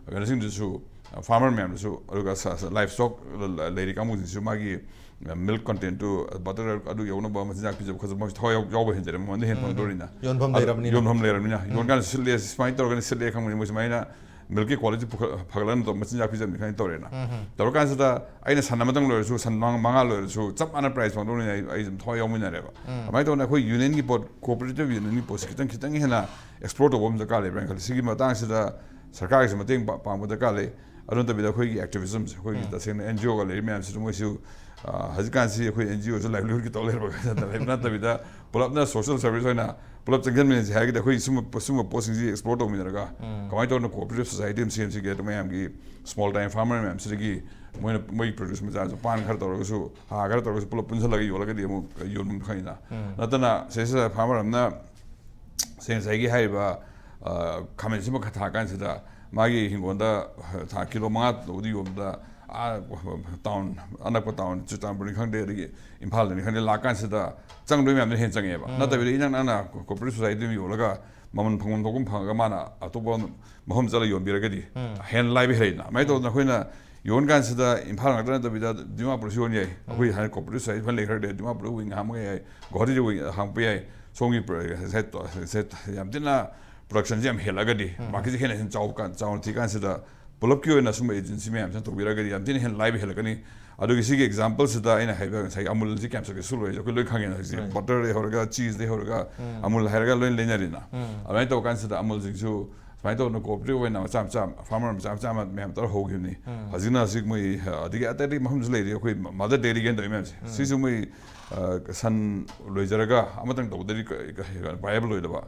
ꯀꯩꯅꯣꯁꯤꯡꯗꯨꯁꯨ, farmer ꯃꯌꯥꯝꯗꯨꯁꯨ, ꯑꯗꯨꯒ ꯁ-, ꯁ-, livestock ꯂ-, ꯂ-, ꯂꯩꯔꯤ ꯀꯥꯡꯕꯨꯁꯤꯡꯁꯨ ꯃꯥꯒꯤ milk content ꯇꯨ, butter ꯑꯗꯨ ꯌꯧꯅꯕ ꯃꯆꯤꯟꯖꯥꯛ ꯄꯤꯖꯕ ꯈꯣꯠꯆꯕ, ꯃꯣꯏꯁꯨ ꯊꯋꯥꯏ ꯌꯥꯎ-, ꯌꯥꯎꯕ ꯍꯦꯟꯖꯔꯦ, ꯃꯃꯜꯗꯤ ꯍꯦꯟꯅ ꯐꯪꯗꯣꯔꯤꯅ꯫ ꯌꯣꯟꯐꯝ ꯑꯗꯨ ꯂꯩꯔꯕꯅꯤꯅ꯫ ꯌꯣꯟꯐꯝ ꯂꯩꯔꯕꯅꯤꯅ꯫ ꯌꯣꯟꯀꯥꯟꯗ ꯁꯤꯠꯂꯦ, ꯁꯨꯃꯥꯏꯅ ꯇꯧꯔꯒꯅꯤ ꯁꯤꯠꯂꯦ ꯈꯪꯕꯅꯤ꯫ ꯃꯣꯏ ꯁꯨꯃꯥꯏꯅ milk ꯀꯤ quality ꯄꯨꯈꯠ-, ꯐꯒꯠꯂꯛꯅꯕ ꯃꯆꯤꯟꯖꯥꯛ ꯄꯤꯖꯕꯅꯤ ꯈꯪꯉꯤ ꯇꯧꯔꯦꯅ꯫ ꯇꯧꯔꯀꯥꯟꯁꯤꯗ ꯑꯩꯅ ꯁꯟ ꯑꯃꯇꯪ ꯂꯣꯏꯔꯁꯨ, ꯁꯟ ꯃꯉꯥ, ꯃꯉꯥ ꯂꯣꯏꯔꯁꯨ ꯆꯞ ꯃꯥꯟꯅ price ꯐꯪꯗꯧꯅꯤꯅ ꯑꯩ, ꯑꯩ ꯑꯗꯨꯝ ꯊꯋꯥꯏ ꯌꯥꯎꯃꯤꯟꯅꯔꯦꯕ꯫ ꯑꯗꯨꯃꯥꯏꯅ ꯇꯧꯗꯅ ꯑꯩꯈꯣꯏ union ꯒꯤ ꯄꯣꯠ, cooperative union ꯒꯤ ꯄꯣꯠꯁꯤ ꯈꯤꯇꯪ, ꯈꯤꯇꯪ ꯍꯦꯟꯅ explore ꯇꯧꯕ ꯑꯃ ꯗꯔꯀꯥꯔ ꯂꯩꯕ꯭ꯔꯥ ꯍꯥꯏꯅ ꯈꯜꯂꯤ꯫ ꯁꯤꯒꯤ ꯃꯇꯥꯡꯁꯤꯗ ꯁꯔꯀꯥꯔꯒꯤꯁꯨ ꯃꯇꯦꯡ ꯄꯥ-, ꯄꯥꯡꯕ ꯗꯔꯀꯥꯔ ꯂꯩ꯫ ꯑꯗꯨ ꯅꯠꯇꯕꯤꯗ ꯑꯩꯈꯣꯏꯒꯤ activism ꯁꯦ, ꯑꯩꯈꯣꯏꯒꯤ ꯇꯁꯦꯡꯅ N G O ꯒ ꯂꯩꯔꯤ ꯃꯌꯥꯝꯁꯤꯁꯨ ꯃꯣꯏꯁꯨ, ꯑ, ꯍꯧꯖꯤꯛꯀꯥꯟꯁꯤ ꯑꯩꯈꯣꯏ N G O ꯁꯨ livelihood ꯀꯤ ꯇꯧ ꯂꯩꯔꯕ ꯅꯠꯇꯕ ꯅꯠꯇꯕꯤꯗ ꯄꯨꯂꯞꯅ social service ꯑꯣꯏꯅ ꯄꯨꯂꯞ ꯆꯪꯁꯤꯟꯃꯤꯟꯅꯁꯤ ꯍꯥꯏꯔꯒꯗꯤ ꯑꯩꯈꯣꯏ ꯁꯨꯝꯕ, ꯁꯨꯝꯕ ꯄꯣꯠꯁꯤꯡꯁꯤ explore ꯇꯧꯃꯤꯟꯅꯔꯒ ꯀꯃꯥꯏꯅ ꯇꯧꯗꯅ cooperative society ꯑꯃ ꯁꯦꯝꯁꯤꯒꯦ, ꯑꯗꯨ ꯃꯌꯥꯝꯒꯤ small time farmer ꯃꯌꯥꯝꯁꯤꯗꯒꯤ ꯃꯣꯏꯅ, ꯃꯣꯏ produce ꯃꯆꯥꯁꯨ ꯄꯥꯟ ꯈꯔ ꯇꯧꯔꯒꯁꯨ, ꯍꯥ ꯈꯔ ꯇꯧꯔꯒꯁꯨ ꯄꯨꯂꯞ ꯄꯨꯟꯁꯤꯜꯂꯒ ꯌꯣꯜꯂꯒꯗꯤ ꯑꯃꯨꯛ ꯌꯣꯟꯐꯝ ꯈꯪꯉꯤꯅ꯫ ꯅꯠꯇꯅ ꯁꯤꯗꯩꯁꯤꯗ farmer ꯑꯃꯅ ꯁꯦ ꯉꯁꯥꯏꯒꯤ ꯍꯥꯏꯔꯤꯕ, ꯑ, ꯈꯥꯃꯦꯟ ꯑꯁꯤꯟꯕ ꯈꯔ ꯊꯥ ꯀꯥꯟꯁꯤꯗ ꯃꯥꯒꯤ ꯍꯤꯡꯒꯣꯜꯗ ꯊꯥ ꯀꯤꯂꯣ ꯃꯉꯥ ꯇꯧꯕꯗ ꯌꯣꯟꯕꯗ, ꯑꯥ, town, ꯑꯅꯛꯄ town, ꯆꯨꯔꯆꯥꯟꯄꯨꯔꯅꯤ ꯈꯪꯗꯦ, ꯑꯗꯒꯤ ꯏꯝꯐꯥꯜꯗꯅꯤ ꯈꯪꯗꯦ, ꯂꯥꯛꯀꯥꯟꯁꯤꯗ ꯆꯪꯗꯣꯏ ꯃꯌꯥꯝꯗꯨꯅ ꯍꯦꯟꯅ ꯆꯪꯉꯛꯑꯦꯕ꯫ ꯅꯠꯇꯕꯤꯗ ꯏꯅꯛ ꯅꯛꯅ cooperative society ꯑꯃ ꯌꯣꯜꯂꯒ ꯃꯃꯜ ꯐꯪꯐꯝ ꯊꯣꯛꯐꯝ ꯐꯪꯉꯒ ꯃꯥꯅ ꯑꯇꯣꯞꯄ ꯃꯐꯝ ꯆꯠꯂ ꯌꯣꯟꯕꯤꯔꯒꯗꯤ ꯍꯦꯟꯅ ꯂꯥꯏꯕ ꯍꯦꯜꯂꯛꯏꯗꯅ꯫ ꯑꯗꯨꯃꯥꯏꯅ ꯇꯧꯗꯅ ꯑꯩꯈꯣꯏꯅ ꯌꯣꯟ ꯀꯥꯟꯁꯤꯗ ꯏꯝꯐꯥꯜ ꯉꯥꯛꯇ ꯅꯠꯇꯕꯤꯗ ꯗꯤꯃꯥꯄꯨꯔꯁꯨ ꯌꯣꯟ ꯌꯥꯏ꯫ ꯑꯩꯈꯣꯏ ꯍꯥꯟꯅ cooperative society ꯐꯅ ꯂꯩꯈ꯭ꯔꯗꯤ ꯗꯤꯃꯥꯄꯨꯔꯗ wing ꯍꯥꯡꯕ ꯌꯥꯏ, ꯒꯨꯋꯥꯍꯥꯇꯤꯗ wing ꯍꯥꯡꯕ ꯌꯥꯏ, ꯁꯣꯝꯒꯤ ꯄ꯭ꯔ-, ꯉꯁꯥꯏ ꯇꯣ-, ꯉꯁꯥꯏ ꯌꯥꯝ ꯊꯤꯅ production ꯁꯦ ꯌꯥꯝ ꯍꯦꯜꯂꯒꯗꯤ, market ꯁꯦ ꯍꯦꯟꯅ ꯍꯦꯟꯅ ꯆꯥꯎ-, ꯆꯥꯎꯅ ꯊꯤ ꯀꯥꯟꯁꯤꯗ ꯄꯨꯂꯞꯀꯤ ꯑꯣꯏꯅ ꯁꯨꯝꯕ agency ꯃꯌꯥꯝꯁꯤꯅ ꯇꯧꯕꯤꯔꯒꯗꯤ ꯌꯥꯝ ꯊꯤꯅ ꯍꯦꯟꯅ ꯂꯥꯏꯕ ꯍꯦꯜꯂꯛꯀꯅꯤ꯫ ꯑꯗꯨꯒꯤ ꯁꯤꯒꯤ example ꯁꯤꯗ ꯑꯩꯅ ꯍꯥꯏꯕ ꯉꯁꯥꯏꯒꯤ ꯑꯃꯨꯜꯁꯤ ꯀꯌꯥꯝ successful ꯑꯣꯏꯔꯤꯁꯦ ꯑꯩꯈꯣꯏ ꯂꯣꯏ ꯈꯪꯉꯦꯅ꯫ ꯍꯧꯖꯤꯛ butter ꯗꯒꯤ ꯍꯧꯔꯒ, cheese ꯗꯒꯤ ꯍꯧꯔꯒ, ꯑꯃꯨꯜ ꯍꯥꯏꯔꯒ ꯂꯣꯏ ꯂꯩꯅꯔꯤꯅ꯫ ꯑꯗꯨꯃꯥꯏꯅ ꯇꯧꯕ ꯀꯥꯟꯁꯤꯗ ꯑꯃꯨꯜꯁꯤꯡꯁꯨ ꯁꯨꯃꯥꯏꯅ ꯇꯧꯗꯅ cooperative ꯑꯣꯏꯅ ꯃꯆꯥ ꯃꯆꯥ farmer ꯃꯆꯥ ꯃꯆꯥ ꯑꯃ ꯃꯌꯥꯝ ꯇꯧꯔ ꯍꯧꯈꯤꯕꯅꯤ꯫ ꯍꯧꯖꯤꯛꯅ ꯍꯧꯖꯤꯛ ꯃꯣꯏ, ꯑ, ꯑꯗꯒꯤ ꯑꯇꯩ ꯑꯇꯩ ꯃꯐꯝꯁꯨ ꯂꯩꯔꯤ, ꯑꯩꯈꯣꯏ mother dairy ꯒꯤ ꯇꯧꯔꯤ ꯃꯌꯥꯝꯁꯦ꯫ ꯁꯤꯁꯨ ꯃꯣꯏ, ꯑ, ꯁꯟ ꯂꯣꯏꯖꯔꯒ ꯑꯃꯇꯪ ꯇꯧꯕꯗꯗꯤ ꯀ-, ꯀ-, viable ꯑꯣꯏꯗꯕ,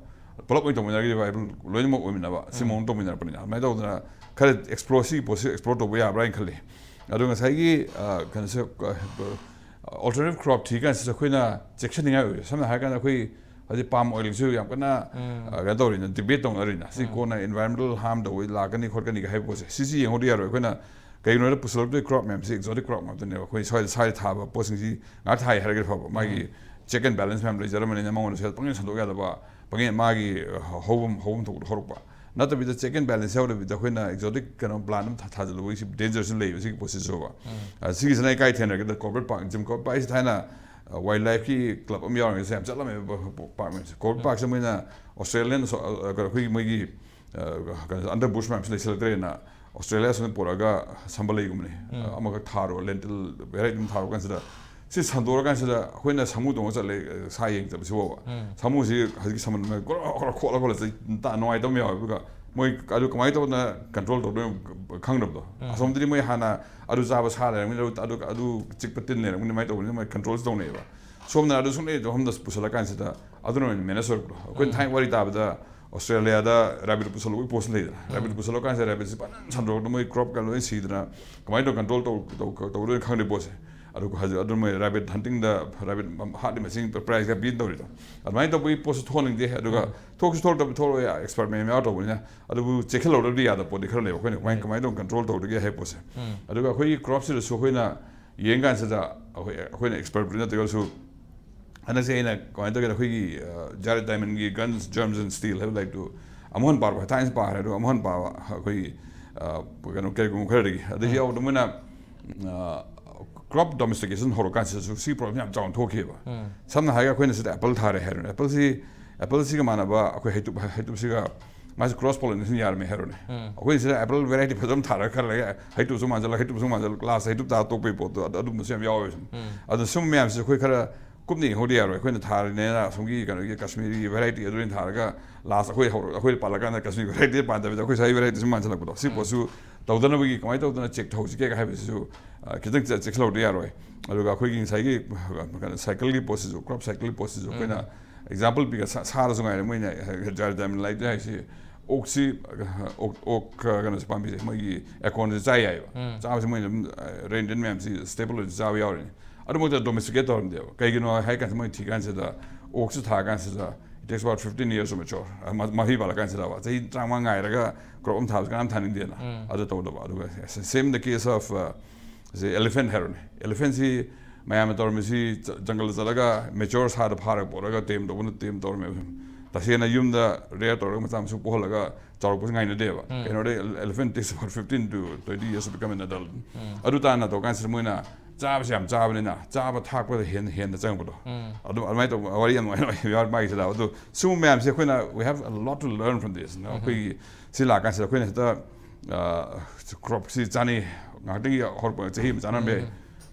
ꯄꯨꯂꯞ ꯑꯣꯏꯅ ꯇꯧꯃꯤꯟꯅꯔꯒꯗꯤ viable ꯂꯣꯏꯅꯃꯛ ꯑꯣꯏꯃꯤꯟꯅꯕ, ꯁꯤ ꯃꯑꯣꯡ ꯇꯧꯃꯤꯟꯅꯔꯛꯄꯅꯤꯅ꯫ ꯑꯗꯨꯃꯥꯏꯅ ꯇꯧꯗꯅ ꯈꯔ explore, ꯁꯤꯒꯤ ꯄꯣꯠꯁꯤ explore ꯇꯧꯕ ꯌꯥꯕ꯭ꯔꯥ ꯍꯥꯏꯅ ꯈꯜꯂꯤ꯫ ꯑꯗꯣ ꯉꯁꯥꯏꯒꯤ ꯀꯩꯅꯣꯁꯦ, alternative crop ꯊꯤ ꯀꯥꯟꯁꯤꯗ ꯑꯩꯈꯣꯏꯅ ꯆꯦꯛꯁꯤꯟꯅꯤꯡꯉꯥꯏ ꯑꯣꯏꯕ, ꯁꯝꯅ ꯍꯥꯏꯔꯀꯥꯟꯗ ꯑꯩꯈꯣꯏ ꯍꯧꯖꯤꯛ palm oilꯁꯨ ꯌꯥꯝ ꯀꯟꯅ ꯀꯩꯅꯣ ꯇꯧꯔꯤꯅ, debate ꯇꯧꯅꯔꯤꯅ, ꯁꯤ ꯀꯣꯟꯅ environmental harm ꯇꯧꯕ ꯂꯥꯛꯀꯅꯤ ꯈꯣꯠꯀꯅꯤꯒ ꯍꯥꯏꯕ ꯄꯣꯠꯁꯦ, ꯁꯤꯁꯤ ꯌꯦꯡꯍꯧꯗ ꯌꯥꯔꯣꯏ꯫ ꯑꯩꯈꯣꯏꯅ ꯀꯩꯒꯤꯅꯣ ꯍꯥꯏꯗ ꯄꯨꯁꯜꯂꯛꯇꯣꯏ crop ꯃꯌꯥꯝꯁꯤ exotic crop ꯉꯥꯛꯇꯅꯦꯕ꯫ ꯑꯩꯈꯣꯏ ꯁ꯭ꯋꯥꯏꯗ ꯁ꯭ꯋꯥꯏꯗ ꯊꯥꯕ ꯄꯣꯠꯁꯤꯡꯁꯤ ꯉꯥꯛ ꯊꯥꯏ ꯍꯥꯏꯔꯒꯗꯤ ꯐꯕ, ꯃꯥꯒꯤ check and balance ꯃꯌꯥꯝ ꯂꯩꯖꯔꯝꯕꯅꯤꯅ ꯃꯉꯣꯟꯗ ꯁ꯭ꯋꯥꯏꯗ ꯄꯪꯁꯤꯟ ꯁꯟꯗꯣꯛ ꯌꯥꯗꯕ, ꯄꯪꯌꯦꯠ ꯃꯥꯒꯤ ꯍꯧꯐꯝ ꯍꯧꯐꯝ ꯊꯣꯛꯄꯗ ꯍꯧꯔꯛꯄ ꯅꯠꯇꯕꯤꯗ, check and balance ꯌꯥꯎꯗꯕꯤꯗ ꯑꯩꯈꯣꯏꯅ exotic ꯀꯩꯅꯣ plant ꯑꯃ ꯊꯥ- ꯊꯥꯖꯤꯜꯂꯨꯕꯒꯤ ꯁꯤ dangerꯁꯨ ꯂꯩꯕ ꯁꯤꯒꯤ ꯄꯣꯠꯁꯤꯁꯨꯕ꯫ ꯁꯤꯒꯤꯁꯤꯅ ꯑꯩ ꯀꯥꯏ ꯊꯦꯡꯅꯔꯒꯦꯗ, Corbett Park, Jim Corbett Park ꯑꯩꯁꯦ ꯊꯥꯏꯅ wildlifeꯀꯤ club ꯑꯃ ꯌꯥꯎꯔꯤꯉꯩꯗ ꯌꯥꯝ ꯆꯠꯂꯝꯃꯦꯕ꯫ Park ꯃꯌꯥꯝꯁꯦ, Corbett Parkꯁꯦ ꯃꯣꯏꯅ Australian, ꯑꯩꯈꯣꯏꯒꯤ ꯃꯣꯏꯒꯤ underbrush ꯃꯌꯥꯝꯁꯤ ꯂꯩꯁꯤꯜꯂꯛꯇ꯭ꯔꯦꯅ Australia ꯁꯣꯝꯗ ꯄꯨꯔꯛꯑꯒ ꯁꯝꯕꯜ ꯂꯩꯒꯨꯝꯕꯅꯤ, ꯑꯃꯈꯛ ꯊꯥꯔꯣ, lentil variety ꯑꯃ ꯊꯥꯔꯣ ꯀꯥꯟꯁꯤꯗ, ꯁꯤ ꯁꯟꯗꯣꯔꯀꯥꯟꯁꯤꯗ ꯑꯩꯈꯣꯏꯅ ꯁꯥꯃꯨ ꯇꯣꯡꯉ ꯆꯠꯂꯦ, ꯁꯥ ꯌꯦꯡ ꯆꯠꯄꯁꯤ ꯐꯥꯎꯕ꯫ ꯁꯥꯃꯨꯁꯤ ꯍꯧꯖꯤꯛꯀꯤ ꯁꯝꯕꯜ ꯃꯌꯥꯝ ꯒꯣꯔꯣ ꯒꯣꯔꯣ ꯈꯣꯠꯂ ꯈꯣꯠꯂ ꯆꯠ-, ꯇ-, ꯅꯨꯡꯉꯥꯏꯇꯕ ꯑꯃ ꯌꯥꯎꯋꯦ꯫ ꯑꯗꯨꯒ ꯃꯣꯏ ꯑꯗꯨ ꯀꯃꯥꯏꯅ ꯇꯧꯗꯅ control ꯇꯧꯗꯣꯏꯅꯣ ꯈꯪꯗꯕꯗꯣ꯫ ꯑꯁꯣꯝꯗꯗꯤ ꯃꯣꯏ ꯍꯥꯟꯅ ꯑꯗꯨ ꯆꯥꯕ ꯁꯥ ꯂꯩꯔꯝꯒꯅꯤ, ꯑꯗꯨ, ꯑꯗꯨ, ꯑꯗꯨ ꯆꯤꯛꯄ ꯇꯤꯟ ꯂꯩꯔꯝꯒꯅꯤ, ꯑꯗꯨꯃꯥꯏꯅ ꯇꯧꯕꯅꯤꯅ ꯃꯣꯏ controlꯁꯨ ꯇꯧꯅꯩꯑꯕ꯫ ꯁꯣꯝꯗꯅ ꯑꯗꯨ ꯁꯨꯡꯂꯩ ꯇꯧꯐꯝꯗ ꯄꯨꯁꯜꯂꯀꯥꯟꯁꯤꯗ ꯑꯗꯨꯅ ꯑꯣꯏꯅ manage ꯑꯣꯏꯔꯛꯄꯗꯣ꯫ ꯑꯩꯈꯣꯏꯅ ꯊꯥꯏꯅ ꯋꯥꯔꯤ ꯇꯥꯕꯗ Australiaꯗ rabbit ꯄꯨꯁꯜꯂꯛꯄꯒꯤ ꯄꯣꯠꯁꯤ ꯂꯩꯗꯅ, rabbit ꯄꯨꯁꯜꯂꯛꯀꯥꯟꯁꯤꯗ rabbitꯁꯤ ꯐꯖꯅ ꯁꯟꯗꯣꯔꯛꯇ ꯃꯣꯏ cropꯀ ꯂꯣꯏ ꯁꯤꯗꯅ ꯀꯃꯥꯏꯅ ꯇꯧꯔ control ꯇꯧ-, ꯇꯧ-, ꯇꯧ-, ꯇꯧꯗꯣꯏꯅꯣ ꯈꯪꯗꯦ ꯄꯣꯠꯁꯦ꯫ ꯑꯗꯨ ꯍꯧꯖꯤꯛ ꯑꯗꯨ ꯃꯣꯏ rabbit huntingꯗ rabbit ꯍꯥꯠꯂꯤ ꯃꯁꯤꯡ prizeꯀ ꯄꯤꯅ ꯇꯧꯔꯤꯗꯣ꯫ ꯑꯗꯨꯃꯥꯏꯅ ꯇꯧꯕꯒꯤ ꯄꯣꯠꯁꯨ ꯊꯣꯛꯍꯟꯅꯤꯡꯗꯦ꯫ ꯑꯗꯨꯒ ꯊꯣꯛꯁꯨ ꯊꯣꯛꯇꯕ ꯊꯣꯛꯂꯛꯑꯣꯏ, expert ꯃꯌꯥꯝ ꯌꯥꯎꯔ ꯇꯧꯕꯅꯤꯅ꯫ ꯑꯗꯨꯕꯨ ꯆꯦꯛꯁꯤꯜꯍꯧꯗꯕꯗꯤ ꯌꯥꯗꯕ ꯄꯣꯠꯇꯤ ꯈꯔ ꯂꯩꯕ, ꯑꯩꯈꯣꯏꯅ ꯀꯃꯥꯏꯅ, ꯀꯃꯥꯏꯅ ꯇꯧꯔꯒ control ꯇꯧꯗꯒꯦ ꯍꯥꯏꯕ ꯄꯣꯠꯁꯦ꯫ ꯑꯗꯨꯒ ꯑꯩꯈꯣꯏꯒꯤ cropꯁꯤꯗꯁꯨ ꯑꯩꯈꯣꯏꯅ ꯌꯦꯡꯀꯥꯟꯁꯤꯗ ꯑꯩꯈꯣꯏ, ꯑꯩꯈꯣꯏꯅ expertꯄꯨꯗꯤ ꯅꯠꯇ꯭ꯔꯒꯁꯨ ꯍꯟꯗꯛꯁꯦ ꯑꯩꯅ ꯀꯃꯥꯏꯅ ꯇꯧꯒꯦꯗ, ꯑꯩꯈꯣꯏꯒꯤ Jared Diamondꯒꯤ Guns, Germs and Steel ꯍꯥꯏꯕ ꯂꯥꯏꯔꯤꯛꯇꯨ ꯑꯃꯨꯛ ꯍꯟꯅ ꯄꯥꯔꯛꯄ, ꯊꯥꯏꯅꯁꯨ ꯄꯥꯈ꯭ꯔꯦ ꯑꯗꯨꯒ ꯑꯃꯨꯛ ꯍꯟꯅ ꯄꯥꯕ ꯑꯩꯈꯣꯏꯒꯤ ꯀꯩꯅꯣ ꯀꯔꯤꯒꯨꯝꯕ ꯈꯔꯗꯒꯤ ꯑꯗꯩ ꯌꯥꯎꯕꯗ ꯃꯣꯏꯅ crop domestication ꯍꯧꯔꯀꯥꯟꯁꯤꯗꯁꯨ ꯁꯤ problem ꯌꯥꯝ ꯆꯥꯎꯅ ꯊꯣꯛꯈꯤꯑꯕ꯫ ꯁꯝꯅ ꯍꯥꯏꯔꯒ ꯑꯩꯈꯣꯏꯅ ꯁꯤꯗ apple ꯊꯥꯔꯦ ꯍꯥꯏꯔꯣꯅꯦ, appleꯁꯤ, appleꯁꯤꯒ ꯃꯥꯟꯅꯕ ꯑꯩꯈꯣꯏ ꯍꯩꯇꯨꯞ, ꯍꯩꯇꯨꯞꯁꯤꯒ ꯃꯥꯁꯦ cross pollination ꯌꯥꯔꯝꯃꯦ ꯍꯥꯏꯔꯣꯅꯦ꯫ ꯑꯩꯈꯣꯏ ꯁꯤꯗ apple variety ꯐꯖꯅ ꯊꯥꯔꯒ ꯈꯔ ꯂꯩꯔꯒ ꯍꯩꯇꯨꯞꯁꯨ ꯃꯥꯟꯁꯤꯜꯂꯒ ꯍꯩꯇꯨꯞꯁꯨ ꯃꯥꯟꯁꯤꯜꯂꯒ lastꯇ ꯍꯩꯇꯨꯞ ꯇꯥꯔ ꯇꯣꯛꯄꯒꯤ ꯄꯣꯠꯇꯣ ꯑꯗꯨ-, ꯑꯗꯨꯝꯕꯁꯨ ꯌꯥꯝ ꯌꯥꯎꯋꯦꯕ ꯁꯨꯝ꯫ ꯑꯗꯣ ꯁꯨꯝꯕ ꯃꯌꯥꯝꯁꯤꯁꯨ ꯑꯩꯈꯣꯏ ꯈꯔ ꯀꯨꯞꯅ ꯌꯦꯡꯍꯧꯗ ꯌꯥꯔꯣꯏ꯫ ꯑꯩꯈꯣꯏꯅ ꯊꯥꯔꯤꯅꯦꯅ ꯑꯁꯣꯝꯒꯤ ꯀꯩꯅꯣꯒꯤ Kashmiri variety ꯑꯗꯨ ꯑꯣꯏꯅ ꯊꯥꯔꯒ last ꯑꯩꯈꯣꯏ ꯍꯧꯔ-, ꯑꯩꯈꯣꯏ ꯄꯥꯜꯂꯀꯥꯟꯗ Kashmiri variety ꯄꯥꯟꯗꯕꯤꯗ ꯑꯩꯈꯣꯏ ꯁ꯭ꯋꯥꯏ variety ꯁꯨꯝ ꯃꯥꯟꯁꯤꯜꯂꯛꯄꯗꯣ, ꯁꯤ ꯄꯣꯠꯁꯨ ꯇꯧꯗꯅꯕꯒꯤ ꯀꯃꯥꯏꯅ ꯇꯧꯗꯅ check ꯇꯧꯍꯧꯁꯤꯒꯦ ꯍꯥꯏꯕꯁꯤꯁꯨ, ꯑ, ꯈꯤꯇꯪ ꯆꯦꯛ-, ꯆꯦꯛꯁꯤꯜꯍꯧꯗ ꯌꯥꯔꯣꯏ꯫ ꯑꯗꯨꯒ ꯑꯩꯈꯣꯏꯒꯤ ꯉꯁꯥꯏꯒꯤ, ꯑ, ꯀꯩꯅꯣ, cycleꯒꯤ ꯄꯣꯠꯁꯤꯁꯨ, crop cycleꯒꯤ ꯄꯣꯠꯁꯤꯁꯨ ꯑꯩꯈꯣꯏꯅ example ꯄꯤꯒ ꯁꯥ-, ꯁꯥꯗꯁꯨ ꯉꯥꯏꯔꯦ, ꯃꯣꯏꯅ Jared Diamond ꯂꯥꯏꯔꯤꯛꯇ ꯍꯥꯏꯁꯤ ꯑꯣꯛꯁꯤ ꯑꯣꯛ ꯑꯣꯛ ꯀꯩꯅꯣꯁꯦ ꯄꯥꯝꯕꯤꯁꯦ ꯃꯣꯏꯒꯤ ꯑꯦꯀꯣꯔꯟꯁꯦ ꯆꯥ ꯌꯥꯏꯑꯕ꯫ ꯆꯥꯕꯁꯦ ꯃꯣꯏꯅ ꯑꯗꯨꯝ ꯔꯦꯟꯗꯦꯟ ꯃꯌꯥꯝꯁꯤ ꯁ꯭ꯇꯦꯄꯜ ꯑꯣꯏꯅ ꯆꯥꯕ ꯌꯥꯎꯔꯤꯅꯤ꯫ ꯑꯗꯨꯃꯛꯇ ꯗꯣꯃꯦꯁꯇꯤꯀꯦꯠ ꯇꯧꯔꯝꯗꯦꯕ꯫ ꯀꯩꯒꯤꯅꯣ ꯍꯥꯏ ꯀꯥꯟꯁꯤꯗ ꯃꯣꯏ ꯊꯤ ꯀꯥꯟꯁꯤꯗ ꯑꯣꯛꯁꯨ ꯊꯥ ꯀꯥꯟꯁꯤꯗ it takes about fifteen years to mature꯫ ꯃꯍꯩ ꯄꯥꯜꯂ ꯀꯥꯟꯁꯤꯗ ꯆꯍꯤ ꯇꯔꯥꯃꯉꯥ ꯉꯥꯏꯔꯒ ꯀ꯭ꯔꯣꯞ ꯑꯃ ꯊꯥꯕꯁꯤ ꯀꯅꯥꯝ ꯊꯥꯅꯤꯡꯗꯦꯅ꯫ ꯑꯗꯨ ꯇꯧꯗꯕ꯫ ꯑꯗꯨꯒ same the case of ꯁꯤ ꯑꯦꯂꯤꯐꯦꯟ ꯍꯥꯏꯔꯣꯅꯦ꯫ ꯑꯦꯂꯤꯐꯦꯟꯁꯤ ꯃꯌꯥꯝꯅ ꯇꯧꯔꯝꯃꯤꯁꯤ ꯖꯪꯒꯜꯗ ꯆꯠꯂꯒ ꯃꯦꯆꯣꯔ ꯁꯥꯗ ꯐꯥꯔꯒ ꯄꯣꯠꯂꯒ ꯇꯦꯝ ꯇꯧꯕꯅ ꯇꯦꯝ ꯇꯧꯔꯝꯃꯦꯕ꯫ ꯇꯁꯦꯡꯅ ꯌꯨꯝꯗ ꯔꯦꯌꯔ ꯇꯧꯔꯒ ꯃꯆꯥ ꯃꯁꯨ ꯄꯣꯛꯍꯜꯂꯒ ꯆꯥꯎꯔꯛꯄꯁꯨ ꯉꯥꯏꯅꯗꯦꯕ꯫ ꯀꯩꯅꯣꯗ elephant takes about fifteen to twenty years to become an adult꯫ ꯑꯗꯨ ꯇꯥꯟꯅ ꯇꯧ ꯀꯥꯟꯁꯤꯗ ꯃꯣꯏꯅ ꯆꯥꯕꯁꯤ ꯌꯥꯝ ꯆꯥꯕꯅꯤꯅ ꯆꯥꯕ ꯊꯥꯛꯄꯗ ꯍꯦꯟꯅ ꯍꯦꯟꯅ ꯆꯪꯕꯗꯣ꯫ ꯑꯗꯨ ꯑꯗꯨꯃꯥꯏꯅ ꯇꯧꯕ ꯋꯥꯔꯤ ꯌꯥꯝ ꯅꯨꯡꯉꯥꯏ ꯅꯨꯡꯉꯥꯏ ꯃꯥꯒꯤꯁꯤ ꯂꯥꯛꯑꯣ꯫ ꯑꯗꯨ ꯁꯤꯒꯨꯝꯕ ꯃꯌꯥꯝꯁꯦ ꯑꯩꯈꯣꯏꯅ we have a lot to learn from this꯫ ꯑꯩꯈꯣꯏꯒꯤ ꯁꯤ ꯂꯥꯛꯀꯥꯟꯁꯤꯗ ꯑꯩꯈꯣꯏꯅ ꯍꯦꯛꯇ ꯀ꯭ꯔꯣꯞꯁꯤ ꯆꯥꯅꯩ, ꯉꯥꯏꯍꯥꯛꯇꯪꯒꯤ ꯍꯧꯔꯛꯄ ꯆꯍꯤ ꯑꯃ ꯆꯥꯅꯔꯝꯕ ꯌꯥꯏ꯫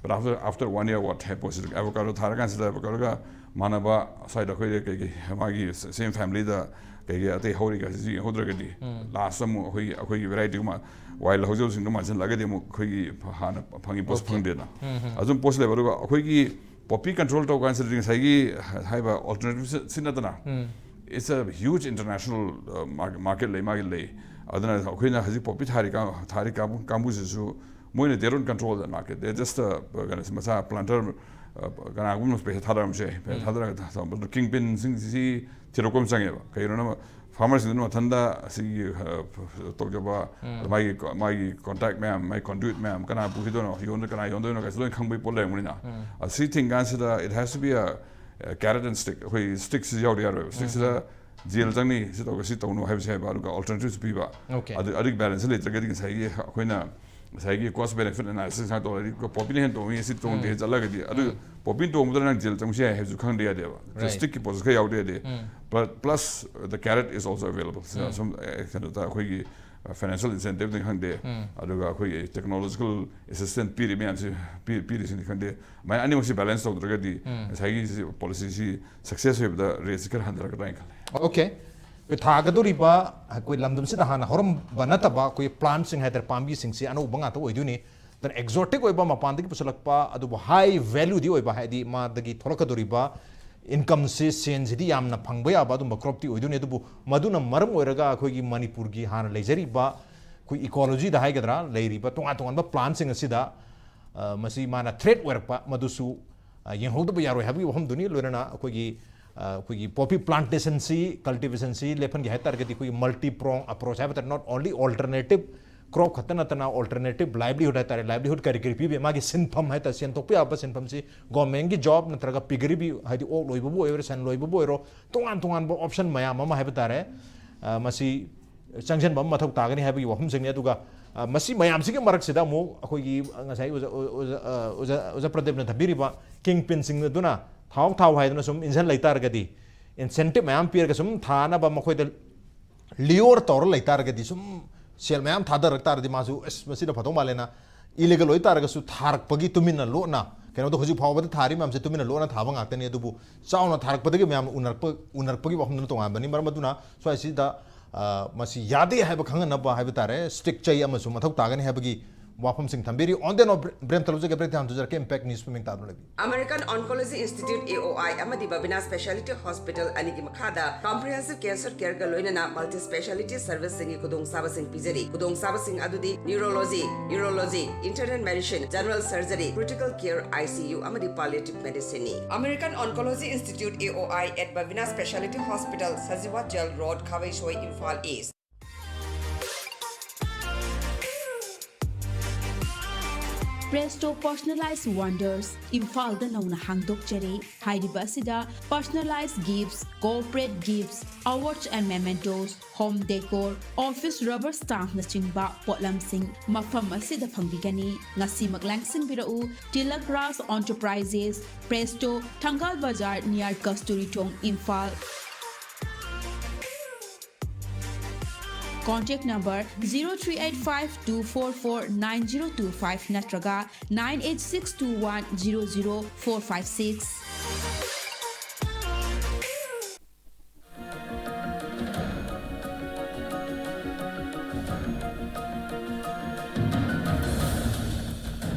But after after one year what happens? Avocado ꯊꯥꯔꯀꯥꯟꯁꯤꯗ ꯑꯦꯚꯣꯀꯥꯗꯣꯒ ꯃꯥꯟꯅꯕ ꯁ꯭ꯋꯥꯏꯗ ꯑꯩꯈꯣꯏꯗ ꯀꯩꯀꯩ ꯃꯥꯒꯤ same familyꯗ ꯀꯩꯀꯩ ꯑꯇꯩ ꯍꯧꯔꯤꯒ ꯁꯤ ꯌꯦꯡꯍꯧꯗ꯭ꯔꯒꯗꯤ ꯂꯥꯁꯇ ꯑꯃꯨꯛ ꯑꯩꯈꯣꯏꯒꯤ ꯑꯩꯈꯣꯏꯒꯤ ꯚꯦꯔꯥꯏꯇꯤꯒꯨꯝꯕ ꯋꯥꯏꯜ ꯍꯧꯖ ꯍꯧꯖꯤꯡꯗꯣ ꯃꯥꯟꯁꯤꯜꯂꯒꯗꯤ ꯑꯃꯨꯛ ꯑꯩꯈꯣꯏꯒꯤ ꯍꯥꯟꯅ ꯐꯪꯉꯤ ꯄꯣꯠꯁꯨ ꯐꯪꯗꯦꯅ꯫ ꯑꯗꯨꯝ ꯄꯣꯠꯁꯨ ꯂꯩꯕ꯫ ꯑꯗꯨꯒ ꯑꯩꯈꯣꯏꯒꯤ ꯄꯣꯄꯤ ꯀꯟꯇ꯭ꯔꯣꯜ ꯇꯧ ꯀꯥꯟꯁꯤꯗꯗꯤ ꯉꯁꯥꯏꯒꯤ ꯍꯥꯏꯕ ꯑꯣꯜꯇꯔꯅꯦꯇꯤꯞꯁꯤ ꯅꯠꯇꯅ it's a huge international market ꯂꯩ, ꯃꯥꯒꯤ ꯂꯩ꯫ ꯑꯗꯨꯅ ꯑꯩꯈꯣꯏꯅ ꯍꯧꯖꯤꯛ ꯄꯣꯄꯤ ꯊꯥꯔꯤ ꯊꯥꯔꯤ ꯀꯥꯡꯕꯨꯁꯤꯁꯨ ꯃꯣꯏꯅ they don't control the market, they just ꯀꯩꯅꯣꯁꯤ ꯃꯆꯥ ꯄ꯭ꯂꯥꯟꯇꯔ ꯀꯅꯥꯒꯨꯝꯕ ꯄꯩꯁꯥ ꯊꯥꯗꯔꯝꯕꯁꯨ ꯌꯥꯏ꯫ ꯄꯩꯁꯥ ꯊꯥꯗꯔꯒ ꯀꯤꯡ ꯄꯤꯟꯁꯤꯡꯁꯤ ꯊꯤꯗꯣꯛꯄ ꯑꯃ ꯆꯪꯉꯦꯕ꯫ ꯀꯩꯒꯤꯅꯣꯅ farmerꯁꯤꯡꯗꯨꯅ ꯃꯊꯟꯇ ꯑꯁꯤꯒꯤ ꯇꯧꯖꯕ ꯃꯥꯒꯤ ꯃꯥꯒꯤ ꯀꯣꯟꯇꯦꯛ ꯃꯌꯥꯝ, ꯃꯥꯒꯤ ꯀꯣꯟꯗ꯭ꯌꯨꯠ ꯃꯌꯥꯝ, ꯀꯅꯥ ꯄꯨꯈꯤꯗꯣꯏꯅꯣ, ꯌꯣꯟꯗ ꯀꯅꯥ ꯌꯣꯟꯗꯣꯏꯅꯣ ꯀꯥꯏꯁꯦ ꯂꯣꯏꯅ ꯈꯪꯕꯒꯤ ꯄꯣꯠ ꯂꯩꯔꯝꯒꯅꯤꯅ꯫ ꯑꯁꯤ ꯊꯤꯡ ꯀꯥꯟꯁꯤꯗ it has to be a carrot and stick꯫ ꯑꯩꯈꯣꯏ ꯁ꯭ꯇꯤꯛꯁꯤ ꯌꯥꯎꯗ ꯌꯥꯔꯣꯏꯕ꯫ ꯁ꯭ꯇꯤꯛꯁꯤꯗ ꯖꯦꯜ ꯆꯪꯅꯤ, ꯁꯤ ꯇꯧꯔꯒ ꯁꯤ ꯇꯧꯅꯨ ꯍꯥꯏꯕꯁꯦ ꯍꯥꯏꯕ, ꯑꯗꯨꯒ ꯑꯣꯜꯇꯔꯅꯦꯇꯤꯞꯁ ꯄꯤꯕ꯫ ꯑꯗꯨ ꯑꯗꯨꯒꯤ ꯕꯦꯂꯦꯟꯁ ꯂꯩꯇ꯭ꯔꯒꯗꯤ ꯉꯁꯥꯏꯒꯤ ꯑꯩꯈꯣꯏꯅ ꯉꯁꯥꯏꯒꯤ ꯀꯣꯁ ꯕꯦꯅꯤꯐꯤꯠ ꯑꯦꯅꯥꯂꯤꯁꯤꯁ ꯍꯥꯏꯅ ꯇꯧꯔꯗꯤ ꯄꯣꯄꯤꯅ ꯍꯦꯟꯅ ꯇꯣꯡꯉꯤ, ꯁꯤ ꯇꯣꯡꯗꯦ ꯍꯦꯟꯅ ꯆꯠꯂꯒꯗꯤ ꯑꯗꯨ ꯄꯣꯄꯤꯅ ꯇꯣꯡꯕꯗ ꯅꯪ ꯖꯦꯜ ꯆꯪꯕꯁꯨ ꯌꯥꯏ ꯍꯥꯏꯕꯁꯨ ꯈꯪꯗ ꯌꯥꯗꯦꯕ꯫ ꯁ꯭ꯇꯤꯛꯀꯤ ꯄꯣꯠꯁꯨ ꯈꯔ ꯌꯥꯎꯗ ꯌꯥꯗꯦ꯫ Plus the carrot is also available꯫ ꯁꯨꯝ ꯀꯩꯅꯣꯗ ꯑꯩꯈꯣꯏꯒꯤ ꯐꯥꯏꯅꯥꯟꯁꯤꯌꯦꯜ ꯏꯟꯁꯦꯟꯇꯤꯞꯅꯤ ꯈꯪꯗꯦ, ꯑꯗꯨꯒ ꯑꯩꯈꯣꯏꯒꯤ ꯇꯦꯛꯅꯣꯂꯣꯖꯤꯀꯦꯜ ꯑꯦꯁꯤꯁꯇꯦꯟꯁ ꯄꯤꯔꯤ ꯃꯌꯥꯝꯁꯤ ꯄꯤꯔꯤꯁꯤꯅꯤ ꯈꯪꯗꯦ, ꯑꯗꯨꯃꯥꯏꯅ ꯑꯅꯤꯃꯛꯁꯤ ꯕꯦꯂꯦꯟꯁ ꯇꯧꯗ꯭ꯔꯒꯗꯤ ꯉꯁꯥꯏꯒꯤ ꯄꯣꯂꯤꯁꯤꯁꯤ ꯁꯛꯁꯦꯁ ꯑꯣꯏꯕꯗ ꯔꯦꯠꯁꯤ ꯈꯔ ꯍꯟꯊꯔꯛꯀꯗ꯭ꯔꯥ ꯍꯥꯏꯅ ꯈꯜꯂꯦ꯫ ꯑꯣꯀꯦ꯫ ꯑꯩꯈꯣꯏ ꯊꯥꯒꯗꯧꯔꯤꯕ ꯑꯩꯈꯣꯏ ꯂꯝꯗꯝꯁꯤꯗ ꯍꯥꯟꯅ ꯍꯧꯔꯝꯕ ꯅꯠꯇꯕ ꯑꯩꯈꯣꯏ ꯄ꯭ꯂꯥꯟꯠꯁꯤꯡ ꯍꯥꯏꯇꯥꯔꯦ, ꯄꯥꯝꯕꯤꯁꯤꯡꯁꯤ ꯑꯅꯧꯕ ꯉꯥꯛꯇ ꯑꯣꯏꯗꯣꯏꯅꯤ꯫ ꯑꯗꯨꯅ ꯑꯦꯛꯖꯣꯇꯤꯛ ꯑꯣꯏꯕ ꯃꯄꯥꯟꯗꯒꯤ ꯄꯨꯁꯤꯜꯂꯛꯄ ꯑꯗꯨꯕꯨ ꯍꯥꯏ ꯚꯦꯂꯨꯗꯤ ꯑꯣꯏꯕ, ꯍꯥꯏꯗꯤ ꯃꯥꯗꯒꯤ ꯊꯣꯛꯂꯛꯀꯗꯧꯔꯤꯕ ꯏꯟꯀꯝꯁꯤ, ꯁꯦꯟꯁꯤꯗꯤ ꯌꯥꯝꯅ ꯐꯪꯕ ꯌꯥꯕ ꯑꯗꯨꯝꯕ ꯀ꯭ꯔꯣꯞꯇꯤ ꯑꯣꯏꯗꯣꯏꯅꯤ꯫ ꯑꯗꯨꯕꯨ ꯃꯗꯨꯅ ꯃꯔꯝ ꯑꯣꯏꯔꯒ ꯑꯩꯈꯣꯏꯒꯤ ꯃꯅꯤꯄꯨꯔꯒꯤ ꯍꯥꯟꯅ ꯂꯩꯖꯔꯤꯕ ꯑꯩꯈꯣꯏ ꯏꯀꯣꯂꯣꯖꯤꯗ ꯍꯥꯏꯒꯗ꯭ꯔꯥ, ꯂꯩꯔꯤꯕ ꯇꯣꯉꯥꯟ ꯇꯣꯉꯥꯟꯕ ꯄ꯭ꯂꯥꯟꯁꯤꯡ ꯑꯁꯤꯗ, ꯑ, ꯃꯁꯤ ꯃꯥꯅ ꯊ꯭ꯔꯦꯠ ꯑꯣꯏꯔꯛꯄ, ꯃꯗꯨꯁꯨ, ꯑ, ꯌꯦꯡꯍꯧꯗꯕ ꯌꯥꯔꯣꯏ ꯍꯥꯏꯕꯒꯤ ꯋꯥꯐꯝꯗꯨꯅꯤ꯫ ꯂꯣꯏꯅꯅ ꯑꯩꯈꯣꯏꯒꯤ, ꯑ, ꯑꯩꯈꯣꯏꯒꯤ ꯄꯣꯄꯤ ꯄ꯭ꯂꯥꯟꯇꯦꯁꯟꯁꯤ, ꯀꯜꯇꯤꯚꯦꯁꯟꯁꯤ ꯂꯦꯞꯍꯟꯒꯦ ꯍꯥꯏ ꯇꯥꯔꯒꯗꯤ, ꯑꯩꯈꯣꯏꯒꯤ multi prong approach ꯍꯥꯏꯕ ꯇꯥꯔꯦ, not only alternative ꯀ꯭ꯔꯣꯞ ꯈꯛꯇ ꯅꯠꯇꯅ alternative livelihood ꯍꯥꯏ ꯇꯥꯔꯦ, ꯂꯥꯏꯚꯂꯤꯍꯨꯗ ꯀꯔꯤ ꯀꯔꯤ ꯄꯤꯕ, ꯃꯥꯒꯤ ꯁꯤꯟꯐꯝ ꯍꯥꯏ ꯇꯥꯔꯦ, ꯁꯦꯟ ꯊꯣꯛꯄ ꯌꯥꯕ ꯁꯤꯟꯐꯝꯁꯤ ꯒꯣꯔꯃꯦꯟꯒꯤ ꯖꯣꯕ ꯅꯠꯇ꯭ꯔꯒ ꯄꯤꯒꯔꯤꯕꯤ, ꯍꯥꯏꯗꯤ ꯑꯣꯛ ꯂꯣꯏꯕꯕꯨ ꯑꯣꯏꯔꯣ, ꯁꯟ ꯂꯣꯏꯕꯕꯨ ꯑꯣꯏꯔꯣ, ꯇꯣꯉꯥꯟ ꯇꯣꯉꯥꯟꯕ ꯑꯣꯞꯁꯟ ꯃꯌꯥꯝ ꯑꯃ ꯍꯥꯏꯕ ꯇꯥꯔꯦ, ꯑ, ꯃꯁꯤ ꯆꯪꯁꯤꯟꯕ ꯑꯃ ꯃꯊꯧ ꯇꯥꯒꯅꯤ ꯍꯥꯏꯕꯒꯤ ꯋꯥꯐꯝꯁꯤꯡꯅꯤ꯫ ꯑꯗꯨꯒ, ꯑ, ꯃꯁꯤ ꯃꯌꯥꯝꯁꯤꯒꯤ ꯃꯔꯛꯁꯤꯗ ꯑꯃꯨꯛ ꯑꯩꯈꯣꯏꯒꯤ ꯉꯁꯥꯏ ꯑꯣꯖꯥ, ꯑꯣꯖꯥ, ꯑ, ꯑꯣꯖꯥ, ꯑꯣꯖꯥ ꯄ꯭ꯔꯗꯤꯞꯅ ꯊꯝꯕꯤꯔꯤꯕ ꯀꯤꯡ ꯄꯤꯟꯁꯤꯡ ꯑꯗꯨꯅ ꯊꯥꯎ ꯊꯥꯎ ꯍꯥꯏꯗꯨꯅ ꯁꯨꯝ ꯏꯟꯁꯤꯟ ꯂꯩꯇꯥꯔꯒꯗꯤ, ꯏꯟꯁꯦꯟꯇꯤꯞ ꯃꯌꯥꯝ ꯄꯤꯔꯒ ꯁꯨꯝ ꯊꯥꯅꯕ ꯃꯈꯣꯏꯗ ꯂꯤꯌꯣꯔ ꯇꯧꯔ ꯂꯩꯇꯥꯔꯒꯗꯤ, ꯁꯨꯝ ꯁꯦꯜ ꯃꯌꯥꯝ ꯊꯥꯗꯔꯛ ꯇꯥꯔꯗꯤ ꯃꯥꯁꯨ, "ꯑꯁ, ꯃꯁꯤꯅ ꯐꯗꯧ ꯃꯥꯜꯂꯦꯅ" ꯏꯂꯤꯒꯜ ꯑꯣꯏꯇꯥꯔꯒꯁꯨ ꯊꯥꯔꯛꯄꯒꯤ ꯇꯨꯃꯤꯟꯅ ꯂꯣꯠꯅ, ꯀꯩꯅꯣꯗ ꯍꯧꯖꯤꯛ ꯐꯥꯎꯕꯗ ꯊꯥꯔꯤ ꯃꯌꯥꯝꯁꯦ ꯇꯨꯃꯤꯟꯅ ꯂꯣꯠꯅ ꯊꯥꯕ ꯉꯥꯛꯇꯅꯤ꯫ ꯑꯗꯨꯕꯨ ꯆꯥꯎꯅ ꯊꯥꯔꯛꯄꯗꯒꯤ ꯃꯌꯥꯝꯅ ꯎꯅꯔꯛꯄ, ꯎꯅꯔꯛꯄꯒꯤ ꯋꯥꯐꯝꯗꯨꯅ ꯇꯣꯉꯥꯟꯕꯅꯤ꯫ ꯃꯔꯝ ꯑꯗꯨꯅ ꯁ꯭ꯋꯥꯏꯁꯤꯗ, ꯑ, ꯃꯁꯤ ꯌꯥꯗꯦ ꯍꯥꯏꯕ ꯈꯪꯍꯟꯅꯕ ꯍꯥꯏꯕ ꯇꯥꯔꯦ, ꯁ꯭ꯇ꯭ꯔꯤꯛ ꯆꯩ ꯑꯃꯁꯨ ꯃꯊꯧ ꯇꯥꯒꯅꯤ ꯍꯥꯏꯕꯒꯤ ꯋꯥꯐꯝꯁꯤꯡ ꯊꯝꯕꯤꯔꯤ꯫ On the note, ꯕ꯭ꯔꯦꯛ ꯑꯝꯇ ꯂꯧꯖꯒꯦ, ꯕ꯭ꯔꯦꯛꯇ ꯍꯥꯟꯅ ꯇꯧꯖꯔꯛꯀꯦ꯫ Impact News ꯄꯨꯛꯅꯤꯡ ꯇꯥꯗꯨꯅ ꯂꯩꯕꯤꯌꯨ꯫ American Oncology Institute, A O I, ꯑꯃꯗꯤ Babina Specialty Hospital ꯑꯅꯤꯒꯤ ꯃꯈꯥꯗ comprehensive cancer careꯒ ꯂꯣꯏꯅꯅ multi speciality serviceꯁꯤꯡꯒꯤ ꯈꯨꯗꯣꯡꯆꯥꯕꯁꯤꯡ ꯄꯤꯖꯔꯤ꯫ ꯈꯨꯗꯣꯡꯆꯥꯕꯁꯤꯡ ꯑꯗꯨꯗꯤ neurology, urology, internal medicine, general surgery, critical care, I C U ꯑꯃꯗꯤ palliative medicineꯅꯤ꯫ American Oncology Institute, A O I, at Babina Specialty Hospital, Sajiwa Jail Road, ꯈꯥꯕꯩꯁꯣꯏ, Imphal East꯫ Presto Personalized Wonders, ꯏꯝꯐꯥꯜꯗ ꯅꯧꯅ ꯍꯥꯡꯗꯣꯛꯆꯔꯦ꯫ ꯍꯥꯏꯔꯤꯕ ꯑꯁꯤꯗ personalized gifts, corporate gifts, awards and mementos, home decor, office rubber stampꯅꯆꯤꯡꯕ ꯄꯣꯠꯂꯝꯁꯤꯡ ꯃꯐꯝ ꯑꯁꯤꯗ ꯐꯪꯕꯤꯒꯅꯤ꯫ ꯉꯁꯤꯃꯛ ꯂꯥꯡꯁꯤꯟꯕꯤꯔꯛꯎ꯫ Tilak Raj Enterprises, Presto, Thangal Bazar, near Kasturi Thong, Imphal꯫ Contact number zero three eight five two four four nine zero two five ꯅꯠꯇ꯭ꯔꯒ nine eight six two one zero zero four five six꯫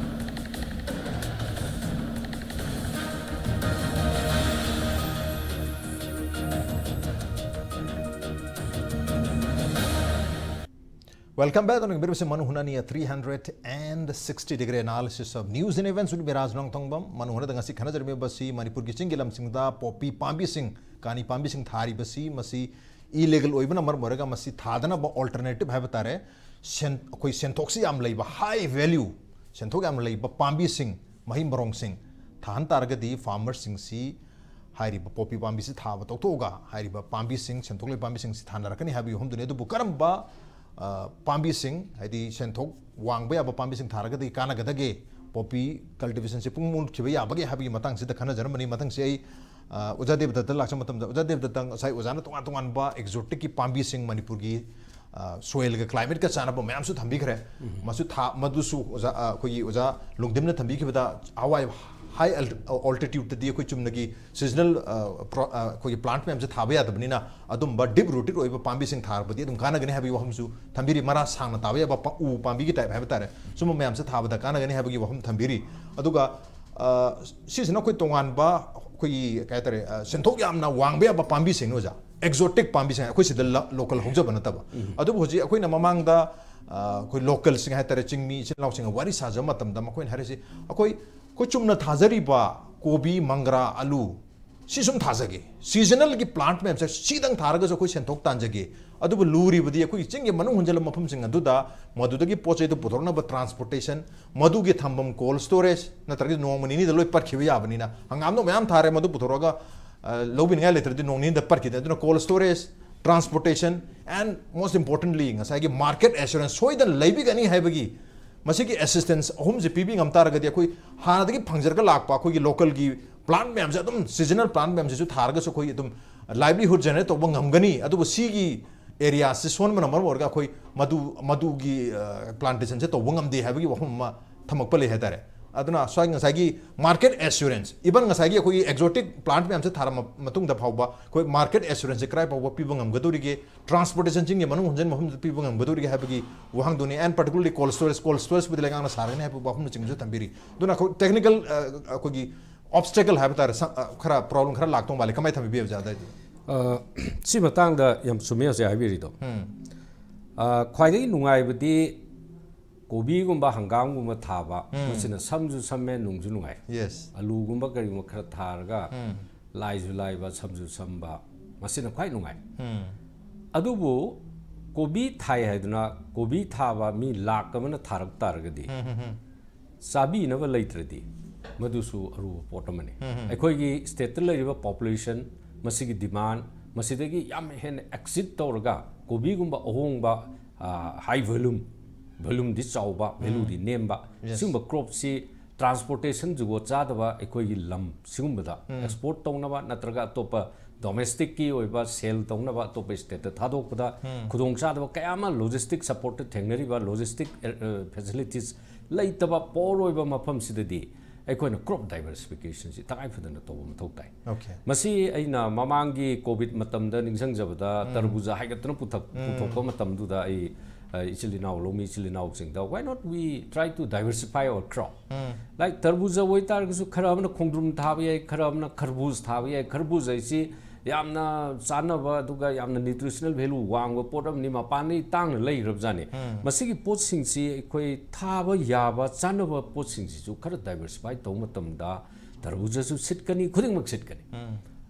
Welcome back. ꯇꯧꯅꯤꯡꯕꯤꯔꯤꯕꯁꯤ Manu ꯍꯨꯅꯅꯤ, a three hundred and sixty degree analysis of news and events with ꯕꯤꯔꯥꯖ ꯅꯣꯡꯊꯣꯡꯕꯝ꯫ ꯃꯅꯨ ꯍꯨꯅꯗ ꯉꯁꯤ ꯈꯟꯅꯖꯔꯝꯃꯤꯕꯁꯤ ꯃꯅꯤꯄꯨꯔꯒꯤ ꯆꯤꯡꯒꯤ ꯂꯝꯁꯤꯡꯗ poppy ꯄꯥꯝꯕꯤꯁꯤꯡ, ꯀꯥꯅꯤ ꯄꯥꯝꯕꯤꯁꯤꯡ ꯊꯥꯔꯤꯕꯁꯤ, ꯃꯁꯤ illegal ꯑꯣꯏꯕꯅ ꯃꯔꯝ ꯑꯣꯏꯔꯒ ꯃꯁꯤ ꯊꯥꯗꯅꯕ ꯑꯣꯜꯇꯔꯅꯦꯇꯤꯚ ꯍꯥꯏꯕ ꯇꯥꯔꯦ, ꯁꯦꯟ-, ꯑꯩꯈꯣꯏ ꯁꯦꯟꯊꯣꯛꯁꯤ ꯌꯥꯝ ꯂꯩꯕ, ꯍꯥꯏ ꯚꯦꯂ꯭ꯌꯨ, ꯁꯦꯟꯊꯣꯛ ꯌꯥꯝꯅ ꯂꯩꯕ ꯄꯥꯝꯕꯤꯁꯤꯡ, ꯃꯍꯩ ꯃꯔꯣꯡꯁꯤꯡ ꯊꯥꯍꯟ ꯇꯥꯔꯒꯗꯤ ꯐꯥꯔꯃꯔꯁꯤꯡꯁꯤ ꯍꯥꯏꯔꯤꯕ ꯄꯣꯄꯤ ꯄꯥꯝꯕꯤꯁꯤ ꯊꯥꯕ ꯇꯣꯛꯊꯣꯛꯑꯒ ꯍꯥꯏꯔꯤꯕ ꯄꯥꯝꯕꯤꯁꯤꯡ, ꯁꯦꯟꯊꯣꯛ ꯂꯩꯕ ꯄꯥꯝꯕꯤꯁꯤꯡꯁꯤ ꯊꯥꯅꯔꯛꯀꯅꯤ ꯍꯥꯏꯕꯒꯤ ꯋꯥꯐꯝꯗꯨꯅꯤ꯫ ꯑꯗꯨꯕꯨ ꯀꯔꯝꯕ, ꯑ, ꯄꯥꯝꯕꯤꯁꯤꯡ, ꯍꯥꯏꯗꯤ ꯁꯦꯟꯊꯣꯛ ꯋꯥꯡꯕ ꯌꯥꯕ ꯄꯥꯝꯕꯤꯁꯤꯡ ꯊꯥꯔꯒꯗꯤ ꯀꯥꯟꯅꯒꯗꯒꯦ, ꯄꯣꯄꯤ ꯀꯜꯇꯤꯚꯦꯁꯟꯁꯤ ꯄꯨꯡ ꯃꯨꯠꯈꯤꯕ ꯌꯥꯕꯒꯦ ꯍꯥꯏꯕꯒꯤ ꯃꯇꯥꯡꯁꯤꯗ ꯈꯟꯅꯖꯔꯝꯕꯅꯤ꯫ ꯃꯊꯪꯁꯤ ꯑꯩ, ꯑ, ꯑꯣꯖꯥ ꯗꯦꯕꯗꯠꯇ ꯂꯥꯛꯆꯕ ꯃꯇꯝꯗ, ꯑꯣꯖꯥ ꯗꯦꯕꯗꯠꯇ ꯉꯁꯥꯏ ꯑꯣꯖꯥꯅ ꯇꯣꯉꯥꯟ ꯇꯣꯉꯥꯟꯕ ꯑꯦꯛꯖꯣꯇꯤꯛꯀꯤ ꯄꯥꯝꯕꯤꯁꯤꯡ ꯃꯅꯤꯄꯨꯔꯒꯤ, ꯑ, ꯁꯣꯏꯜꯒ ꯀ꯭ꯂꯥꯏꯃꯦꯠꯀ ꯆꯥꯟꯅꯕ ꯃꯌꯥꯝꯁꯨ ꯊꯝꯕꯤꯈ꯭ꯔꯦ꯫ ꯃꯁꯨ ꯊꯥ-, ꯃꯗꯨꯁꯨ ꯑꯣꯖꯥ, ꯑ, ꯑꯩꯈꯣꯏꯒꯤ ꯑꯣꯖꯥ ꯂꯨꯡꯗꯤꯝꯅ ꯊꯝꯕꯤꯈꯤꯕꯗ, ꯍꯋꯥꯏ ꯍꯥꯏ ꯑꯜ-, ꯑꯣꯜꯇꯤꯇ꯭ꯌꯨꯗꯇꯗꯤ ꯑꯩꯈꯣꯏ ꯆꯨꯝꯅꯒꯤ ꯁꯤꯖꯅꯦꯜ, ꯑ, ꯄ꯭ꯔꯣ-, ꯑ, ꯑꯩꯈꯣꯏꯒꯤ ꯄ꯭ꯂꯥꯟꯠ ꯃꯌꯥꯝꯁꯦ ꯊꯥꯕ ꯌꯥꯗꯕꯅꯤꯅ, ꯑꯗꯨꯝꯕ ꯗꯤꯞ ꯔꯨꯇꯦꯠ ꯑꯣꯏꯕ ꯄꯥꯝꯕꯤꯁꯤꯡ ꯊꯥꯔꯕꯗꯤ ꯑꯗꯨꯝ ꯀꯥꯟꯅꯒꯅꯤ ꯍꯥꯏꯕꯒꯤ ꯋꯥꯐꯝꯁꯨ ꯊꯝꯕꯤꯔꯤ꯫ ꯃꯔꯥ ꯁꯥꯡꯅ ꯇꯥꯕ ꯌꯥꯕ ꯄ-, ꯎ ꯄꯥꯝꯕꯤꯒꯤ ꯇꯥꯏꯞ ꯍꯥꯏꯕ ꯇꯥꯔꯦ, ꯁꯨꯝꯕ ꯃꯌꯥꯝꯁꯦ ꯊꯥꯕꯗ ꯀꯥꯟꯅꯒꯅꯤ ꯍꯥꯏꯕꯒꯤ ꯋꯥꯐꯝ ꯊꯝꯕꯤꯔꯤ꯫ ꯑꯗꯨꯒ, ꯑ, ꯁꯤꯁꯤꯅ ꯑꯩꯈꯣꯏ ꯇꯣꯉꯥꯟꯕ, ꯑꯩꯈꯣꯏꯒꯤ ꯀꯩ ꯍꯥꯏꯇꯥꯔꯦ, ꯑ, ꯁꯦꯟꯊꯣꯛ ꯌꯥꯝꯅ ꯋꯥꯡꯕ ꯌꯥꯕ ꯄꯥꯝꯕꯤꯁꯤꯡꯅꯤ ꯑꯣꯖꯥ, ꯑꯦꯛꯖꯣꯇꯤꯛ ꯄꯥꯝꯕꯤꯁꯤꯡ, ꯑꯩꯈꯣꯏ ꯁꯤꯗ ꯂ-, ꯂꯣꯀꯦꯜ ꯍꯧꯖꯕ ꯅꯠꯇꯕ꯫ ꯑꯗꯨꯕꯨ ꯍꯧꯖꯤꯛ ꯑꯩꯈꯣꯏꯅ ꯃꯃꯥꯡꯗ, ꯑ, ꯑꯩꯈꯣꯏ ꯂꯣꯀꯦꯜꯁꯤꯡ ꯍꯥꯏꯇꯥꯔꯦ, ꯆꯤꯡꯃꯤ ꯏꯆꯤꯜ ꯏꯅꯥꯎꯁꯤꯡꯒ ꯋꯥꯔꯤ ꯁꯥꯖꯕ ꯃꯇꯝꯗ ꯃꯈꯣꯏꯅ ꯍꯥꯏꯔꯤꯁꯤ, ꯑꯩꯈꯣꯏ, ꯑꯩꯈꯣꯏ ꯆꯨꯝꯅ ꯊꯥꯖꯔꯤꯕ ꯀꯣꯕꯤ, ꯃꯪꯒ꯭ꯔꯥ, ꯑꯂꯨ, ꯁꯤ ꯁꯨꯝ ꯊꯥꯖꯒꯦ, ꯁꯤꯖꯅꯦꯜꯒꯤ ꯄ꯭ꯂꯥꯟꯠ ꯃꯌꯥꯝꯁꯦ ꯁꯤꯗꯪ ꯊꯥꯔꯒꯁꯨ ꯑꯩꯈꯣꯏ ꯁꯦꯟꯊꯣꯛ ꯇꯥꯟꯖꯒꯦ꯫ ꯑꯗꯨꯕꯨ ꯂꯨꯔꯤꯕꯗꯤ ꯑꯩꯈꯣꯏꯒꯤ ꯆꯤꯡꯒꯤ ꯃꯅꯨꯡ ꯍꯨꯟꯖꯤꯜꯂꯕ ꯃꯐꯝꯁꯤꯡ ꯑꯗꯨꯗ ꯃꯗꯨꯗꯒꯤ ꯄꯣꯠ ꯆꯩꯗꯨ ꯄꯨꯊꯣꯔꯛꯅꯕ ꯇ꯭ꯔꯥꯟꯁꯄꯣꯔꯇꯦꯁꯟ, ꯃꯗꯨꯒꯤ ꯊꯝꯐꯝ ꯀꯣꯜ ꯁ꯭ꯇꯣꯔꯦꯖ, ꯅꯠꯇ꯭ꯔꯒꯗꯤ ꯅꯣꯡꯃ ꯅꯤꯅꯤꯗ ꯂꯣꯏ ꯄꯠꯈꯤꯕ ꯌꯥꯕꯅꯤꯅ, ꯍꯪꯒꯥꯝꯗꯣ ꯃꯌꯥꯝ ꯊꯥꯔꯦ, ꯃꯗꯨ ꯄꯨꯊꯣꯔꯛꯑꯒ, ꯑ, ꯂꯧꯕꯤꯅꯤꯡꯉꯥꯏ ꯂꯩꯇ꯭ꯔꯗꯤ ꯅꯣꯡ ꯅꯤꯅꯤꯗ ꯄꯠꯈꯤꯗꯦ꯫ ꯑꯗꯨꯅ call storage, transportation, and most importantly ꯉꯁꯥꯏꯒꯤ ꯃꯥꯔꯀꯦꯠ ꯑꯦꯁꯨꯔꯦꯟꯁ ꯁꯣꯏꯗꯅ ꯂꯩꯕꯤꯒꯅꯤ ꯍꯥꯏꯕꯒꯤ ꯃꯁꯤꯒꯤ ꯑꯦꯁꯤꯁꯇꯦꯟꯁ ꯑꯍꯨꯝꯁꯦ ꯄꯤꯕꯤ ꯉꯝ ꯇꯥꯔꯒꯗꯤ ꯑꯩꯈꯣꯏ ꯍꯥꯟꯅꯗꯒꯤ ꯐꯪꯖꯔꯒ ꯂꯥꯛꯄ ꯑꯩꯈꯣꯏꯒꯤ ꯂꯣꯀꯦꯜꯒꯤ ꯄ꯭ꯂꯥꯟꯠ ꯃꯌꯥꯝꯁꯦ, ꯑꯗꯨꯝ ꯁꯤꯖꯅꯦꯜ ꯄ꯭ꯂꯥꯟꯠ ꯃꯌꯥꯝꯁꯤꯁꯨ ꯊꯥꯔꯒꯁꯨ ꯑꯩꯈꯣꯏ ꯑꯗꯨꯝ ꯂꯥꯏꯚꯂꯤꯍꯨꯗ ꯖꯦꯅꯦꯔꯦꯠ ꯇꯧꯕ ꯉꯝꯒꯅꯤ꯫ ꯑꯗꯨꯕꯨ ꯁꯤꯒꯤ ꯑꯦꯔꯤꯌꯥꯁꯤ ꯁꯣꯟꯕꯅ ꯃꯔꯝ ꯑꯣꯏꯔꯒ ꯑꯩꯈꯣꯏ ꯃꯗꯨ, ꯃꯗꯨꯒꯤ, ꯑ, ꯄ꯭ꯂꯥꯟꯇꯦꯁꯟꯁꯦ ꯇꯧꯕ ꯉꯝꯗꯦ ꯍꯥꯏꯕꯒꯤ ꯋꯥꯐꯝ ꯑꯃ ꯊꯝꯃꯛꯄ ꯂꯩ ꯍꯥꯏꯇꯥꯔꯦ꯫ ꯑꯗꯨꯅ ꯁ꯭ꯋꯥꯏ ꯉꯁꯥꯏꯒꯤ ꯃꯥꯔꯀꯦꯠ ꯑꯦꯁꯨꯔꯦꯟꯁ, ꯏꯚꯟ ꯉꯁꯥꯏꯒꯤ ꯑꯩꯈꯣꯏꯒꯤ ꯑꯦꯛꯖꯣꯇꯤꯛ ꯄ꯭ꯂꯥꯟꯠ ꯃꯌꯥꯝꯁꯦ ꯊꯥꯔꯝꯃ ꯃꯇꯨꯡꯗ ꯐꯥꯎꯕ ꯑꯩꯈꯣꯏ ꯃꯥꯔꯀꯦꯠ ꯑꯦꯁꯨꯔꯦꯟꯁꯁꯦ ꯀꯗꯥꯏ ꯐꯥꯎꯕ ꯄꯤꯕ ꯉꯝꯒꯗꯧꯔꯤꯒꯦ, ꯇ꯭ꯔꯥꯟꯁꯄꯣꯔꯇꯦꯁꯟꯁꯤꯡꯒꯤ ꯃꯅꯨꯡ ꯍꯨꯟꯖꯤꯟꯕ ꯃꯐꯝꯗ ꯄꯤꯕ ꯉꯝꯒꯗꯧꯔꯤꯒꯦ ꯍꯥꯏꯕꯒꯤ ꯋꯥꯍꯪꯗꯨꯅꯤ꯫ ꯑꯦꯟ ꯄꯥꯔꯇꯤꯀꯨꯂꯔꯂꯤ ꯀꯣꯜ ꯁ꯭ꯇꯣꯔꯦꯖ, ꯀꯣꯜ ꯁ꯭ꯇꯣꯔꯦꯖꯄꯨꯗꯤ ꯂꯩꯉꯥꯛꯅ ꯁꯥꯔꯒꯅꯤ ꯍꯥꯏꯕ ꯋꯥꯐꯝꯅꯆꯤꯡꯕꯁꯨ ꯊꯝꯕꯤꯔꯤ꯫ ꯑꯗꯨꯅ ꯑꯩꯈꯣꯏ ꯇꯦꯛꯅꯤꯀꯦꯜ, ꯑ, ꯑꯩꯈꯣꯏꯒꯤ ꯑꯣꯕꯁꯇꯦꯀꯜ ꯍꯥꯏꯕ ꯇꯥꯔꯦ, ꯁ-, ꯑ, ꯈꯔ ꯄ꯭ꯔꯣꯕ꯭ꯂꯦꯝ ꯈꯔ ꯂꯥꯛꯇꯧ ꯃꯥꯜꯂꯦ꯫ ꯀꯃꯥꯏꯅ ꯊꯝꯕꯤꯕ ꯑꯣꯖꯥ ꯑꯗꯨꯋꯥꯏꯗꯤ? ꯑ, ꯁꯤ ꯃꯇꯥꯡꯗ ꯌꯥꯝ ꯆꯨꯝꯃꯤ ꯍꯧꯖꯤꯛ ꯍꯥꯏꯕꯤꯔꯤꯗꯣ꯫ ꯎꯝ꯫ ꯑ, ꯈ꯭ꯋꯥꯏꯗꯒꯤ ꯅꯨꯡꯉꯥꯏꯕꯗꯤ ꯀꯣꯕꯤꯒꯨꯝꯕ ꯍꯪꯒꯥꯝꯒꯨꯝꯕ ꯊꯥꯕ, ꯃꯁꯤꯅ ꯁꯝꯁꯨ ꯁꯝꯃꯦ, ꯅꯨꯡꯁꯨ ꯅꯨꯡꯉꯥꯏ꯫ ꯌꯦꯁ꯫ ꯑꯂꯨꯒꯨꯝꯕ ꯀꯔꯤꯒꯨꯝꯕ ꯈꯔ ꯊꯥꯔꯒ ꯂꯥꯏꯁꯨ ꯂꯥꯏꯕ, ꯁꯝꯁꯨ ꯁꯝꯕ, ꯃꯁꯤꯅ ꯈ꯭ꯋꯥꯏ ꯅꯨꯡꯉꯥꯏ꯫ ꯑꯗꯨꯕꯨ ꯀꯣꯕꯤ ꯊꯥꯏ ꯍꯥꯏꯗꯨꯅ ꯀꯣꯕꯤ ꯊꯥꯕ ꯃꯤ ꯂꯥꯛ ꯑꯃꯅ ꯊꯥꯔꯛ ꯇꯥꯔꯒꯗꯤ ꯆꯥꯕꯤꯅꯕ ꯂꯩꯇ꯭ꯔꯗꯤ ꯃꯗꯨꯁꯨ ꯑꯔꯨꯕ ꯄꯣꯠ ꯑꯃꯅꯤ꯫ ꯑꯩꯈꯣꯏꯒꯤ ꯁ꯭ꯇꯦꯠꯇ ꯂꯩꯔꯤꯕ ꯄꯣꯄꯨꯂꯦꯁꯟ, ꯃꯁꯤꯒꯤ ꯗꯤꯃꯥꯟ, ꯃꯁꯤꯗꯒꯤ ꯌꯥꯝ ꯍꯦꯟꯅ ꯑꯦꯛꯁꯤꯠ ꯇꯧꯔꯒ ꯀꯣꯕꯤꯒꯨꯝꯕ ꯑꯍꯣꯡꯕ, ꯍꯥꯏ ꯚꯣꯂꯨꯝ, ꯚꯣꯂꯨꯝꯗꯤ ꯆꯥꯎꯕ, ꯚꯦꯂꯨꯗꯤ ꯅꯦꯝꯕ, Yes. ꯁꯤꯒꯨꯝꯕ ꯀ꯭ꯔꯣꯞꯁꯤ ꯇ꯭ꯔꯥꯟꯁꯄꯣꯔꯇꯦꯁꯟ ꯖꯨꯒꯣꯠ ꯆꯥꯗꯕ ꯑꯩꯈꯣꯏꯒꯤ ꯂꯝ ꯁꯤꯒꯨꯝꯕꯗ ꯑꯦꯛꯁꯄꯣꯔꯠ ꯇꯧꯅꯕ ꯅꯠꯇ꯭ꯔꯒ ꯑꯇꯣꯞꯄ ꯗꯣꯃꯦꯁꯇꯤꯛꯀꯤ ꯑꯣꯏꯕ ꯁꯦꯜ ꯇꯧꯅꯕ ꯑꯇꯣꯞꯄ ꯁ꯭ꯇꯦꯠꯇ ꯊꯥꯗꯣꯛꯄꯗ ꯈꯨꯗꯣꯡꯆꯥꯗꯕ ꯀꯌꯥ ꯑꯃ ꯂꯣꯖꯤꯁꯇꯤꯛ ꯁꯄꯣꯔꯠꯇ ꯊꯦꯡꯅꯔꯤꯕ, ꯂꯣꯖꯤꯁꯇꯤꯛ ꯐꯦꯁꯤꯂꯤꯇꯤꯁ ꯂꯩꯇꯕ, ꯄꯣꯔ ꯑꯣꯏꯕ ꯃꯐꯝꯁꯤꯗꯗꯤ ꯑꯩꯈꯣꯏꯅ ꯀ꯭ꯔꯣꯞ ꯗꯥꯏꯕꯔꯁꯤꯐꯤꯀꯦꯁꯟꯁꯤ ꯇꯉꯥꯏ ꯐꯗꯅ ꯇꯧꯕ ꯃꯊꯧ ꯇꯥꯏ꯫ Okay. ꯃꯁꯤ ꯑꯩꯅ ꯃꯃꯥꯡꯒꯤ ꯀꯣꯚꯤꯗ ꯃꯇꯝꯗ ꯅꯤꯡꯁꯤꯡꯖꯕꯗ ꯇꯔꯕꯨꯖꯥ ꯍꯥꯏꯒꯠꯇꯅ ꯄꯨꯊꯛ-, ꯄꯨꯊꯣꯛꯄ ꯃꯇꯝꯗꯨꯗ ꯑꯩ, ꯑ, ꯏꯆꯤꯜ ꯏꯅꯥꯎ, ꯂꯧꯃꯤ ꯏꯆꯤꯜ ꯏꯅꯥꯎꯁꯤꯡꯗ, "Why not we try to diversify our crop?" Like ꯇꯔꯕꯨꯖꯥ ꯑꯣꯏꯇꯥꯔꯒꯁꯨ ꯈꯔ ꯑꯃꯅ ꯈꯣꯡꯗ꯭ꯔꯨꯝ ꯊꯥꯕ ꯌꯥꯏ, ꯈꯔ ꯑꯃꯅ ꯈꯔꯕꯨꯖ ꯊꯥꯕ ꯌꯥꯏ꯫ ꯈꯔꯕꯨꯖ ꯍꯥꯏꯁꯤ ꯌꯥꯝꯅ ꯆꯥꯅꯕ ꯑꯗꯨꯒ ꯌꯥꯝꯅ ꯅ꯭ꯌꯨꯇ꯭ꯔꯤꯁꯅꯦꯜ ꯚꯦꯂꯨ ꯋꯥꯡꯕ ꯄꯣꯠ ꯑꯃꯅꯤ, ꯃꯄꯥꯟꯗꯒꯤ ꯇꯥꯡꯅ ꯂꯩꯈ꯭ꯔꯕꯖꯥꯠꯅꯤ꯫ ꯃꯁꯤꯒꯤ ꯄꯣꯠꯁꯤꯡꯁꯤ ꯑꯩꯈꯣꯏ ꯊꯥꯕ ꯌꯥꯕ ꯆꯥꯅꯕ ꯄꯣꯠꯁꯤꯡꯁꯤꯁꯨ ꯈꯔ ꯗꯥꯏꯕꯔꯁꯤꯐꯥꯏ ꯇꯧꯕ ꯃꯇꯝꯗ ꯇꯔꯕꯨꯖꯁꯨ ꯁꯤꯠꯀꯅꯤ, ꯈꯨꯗꯤꯡꯃꯛ ꯁꯤꯠꯀꯅꯤ꯫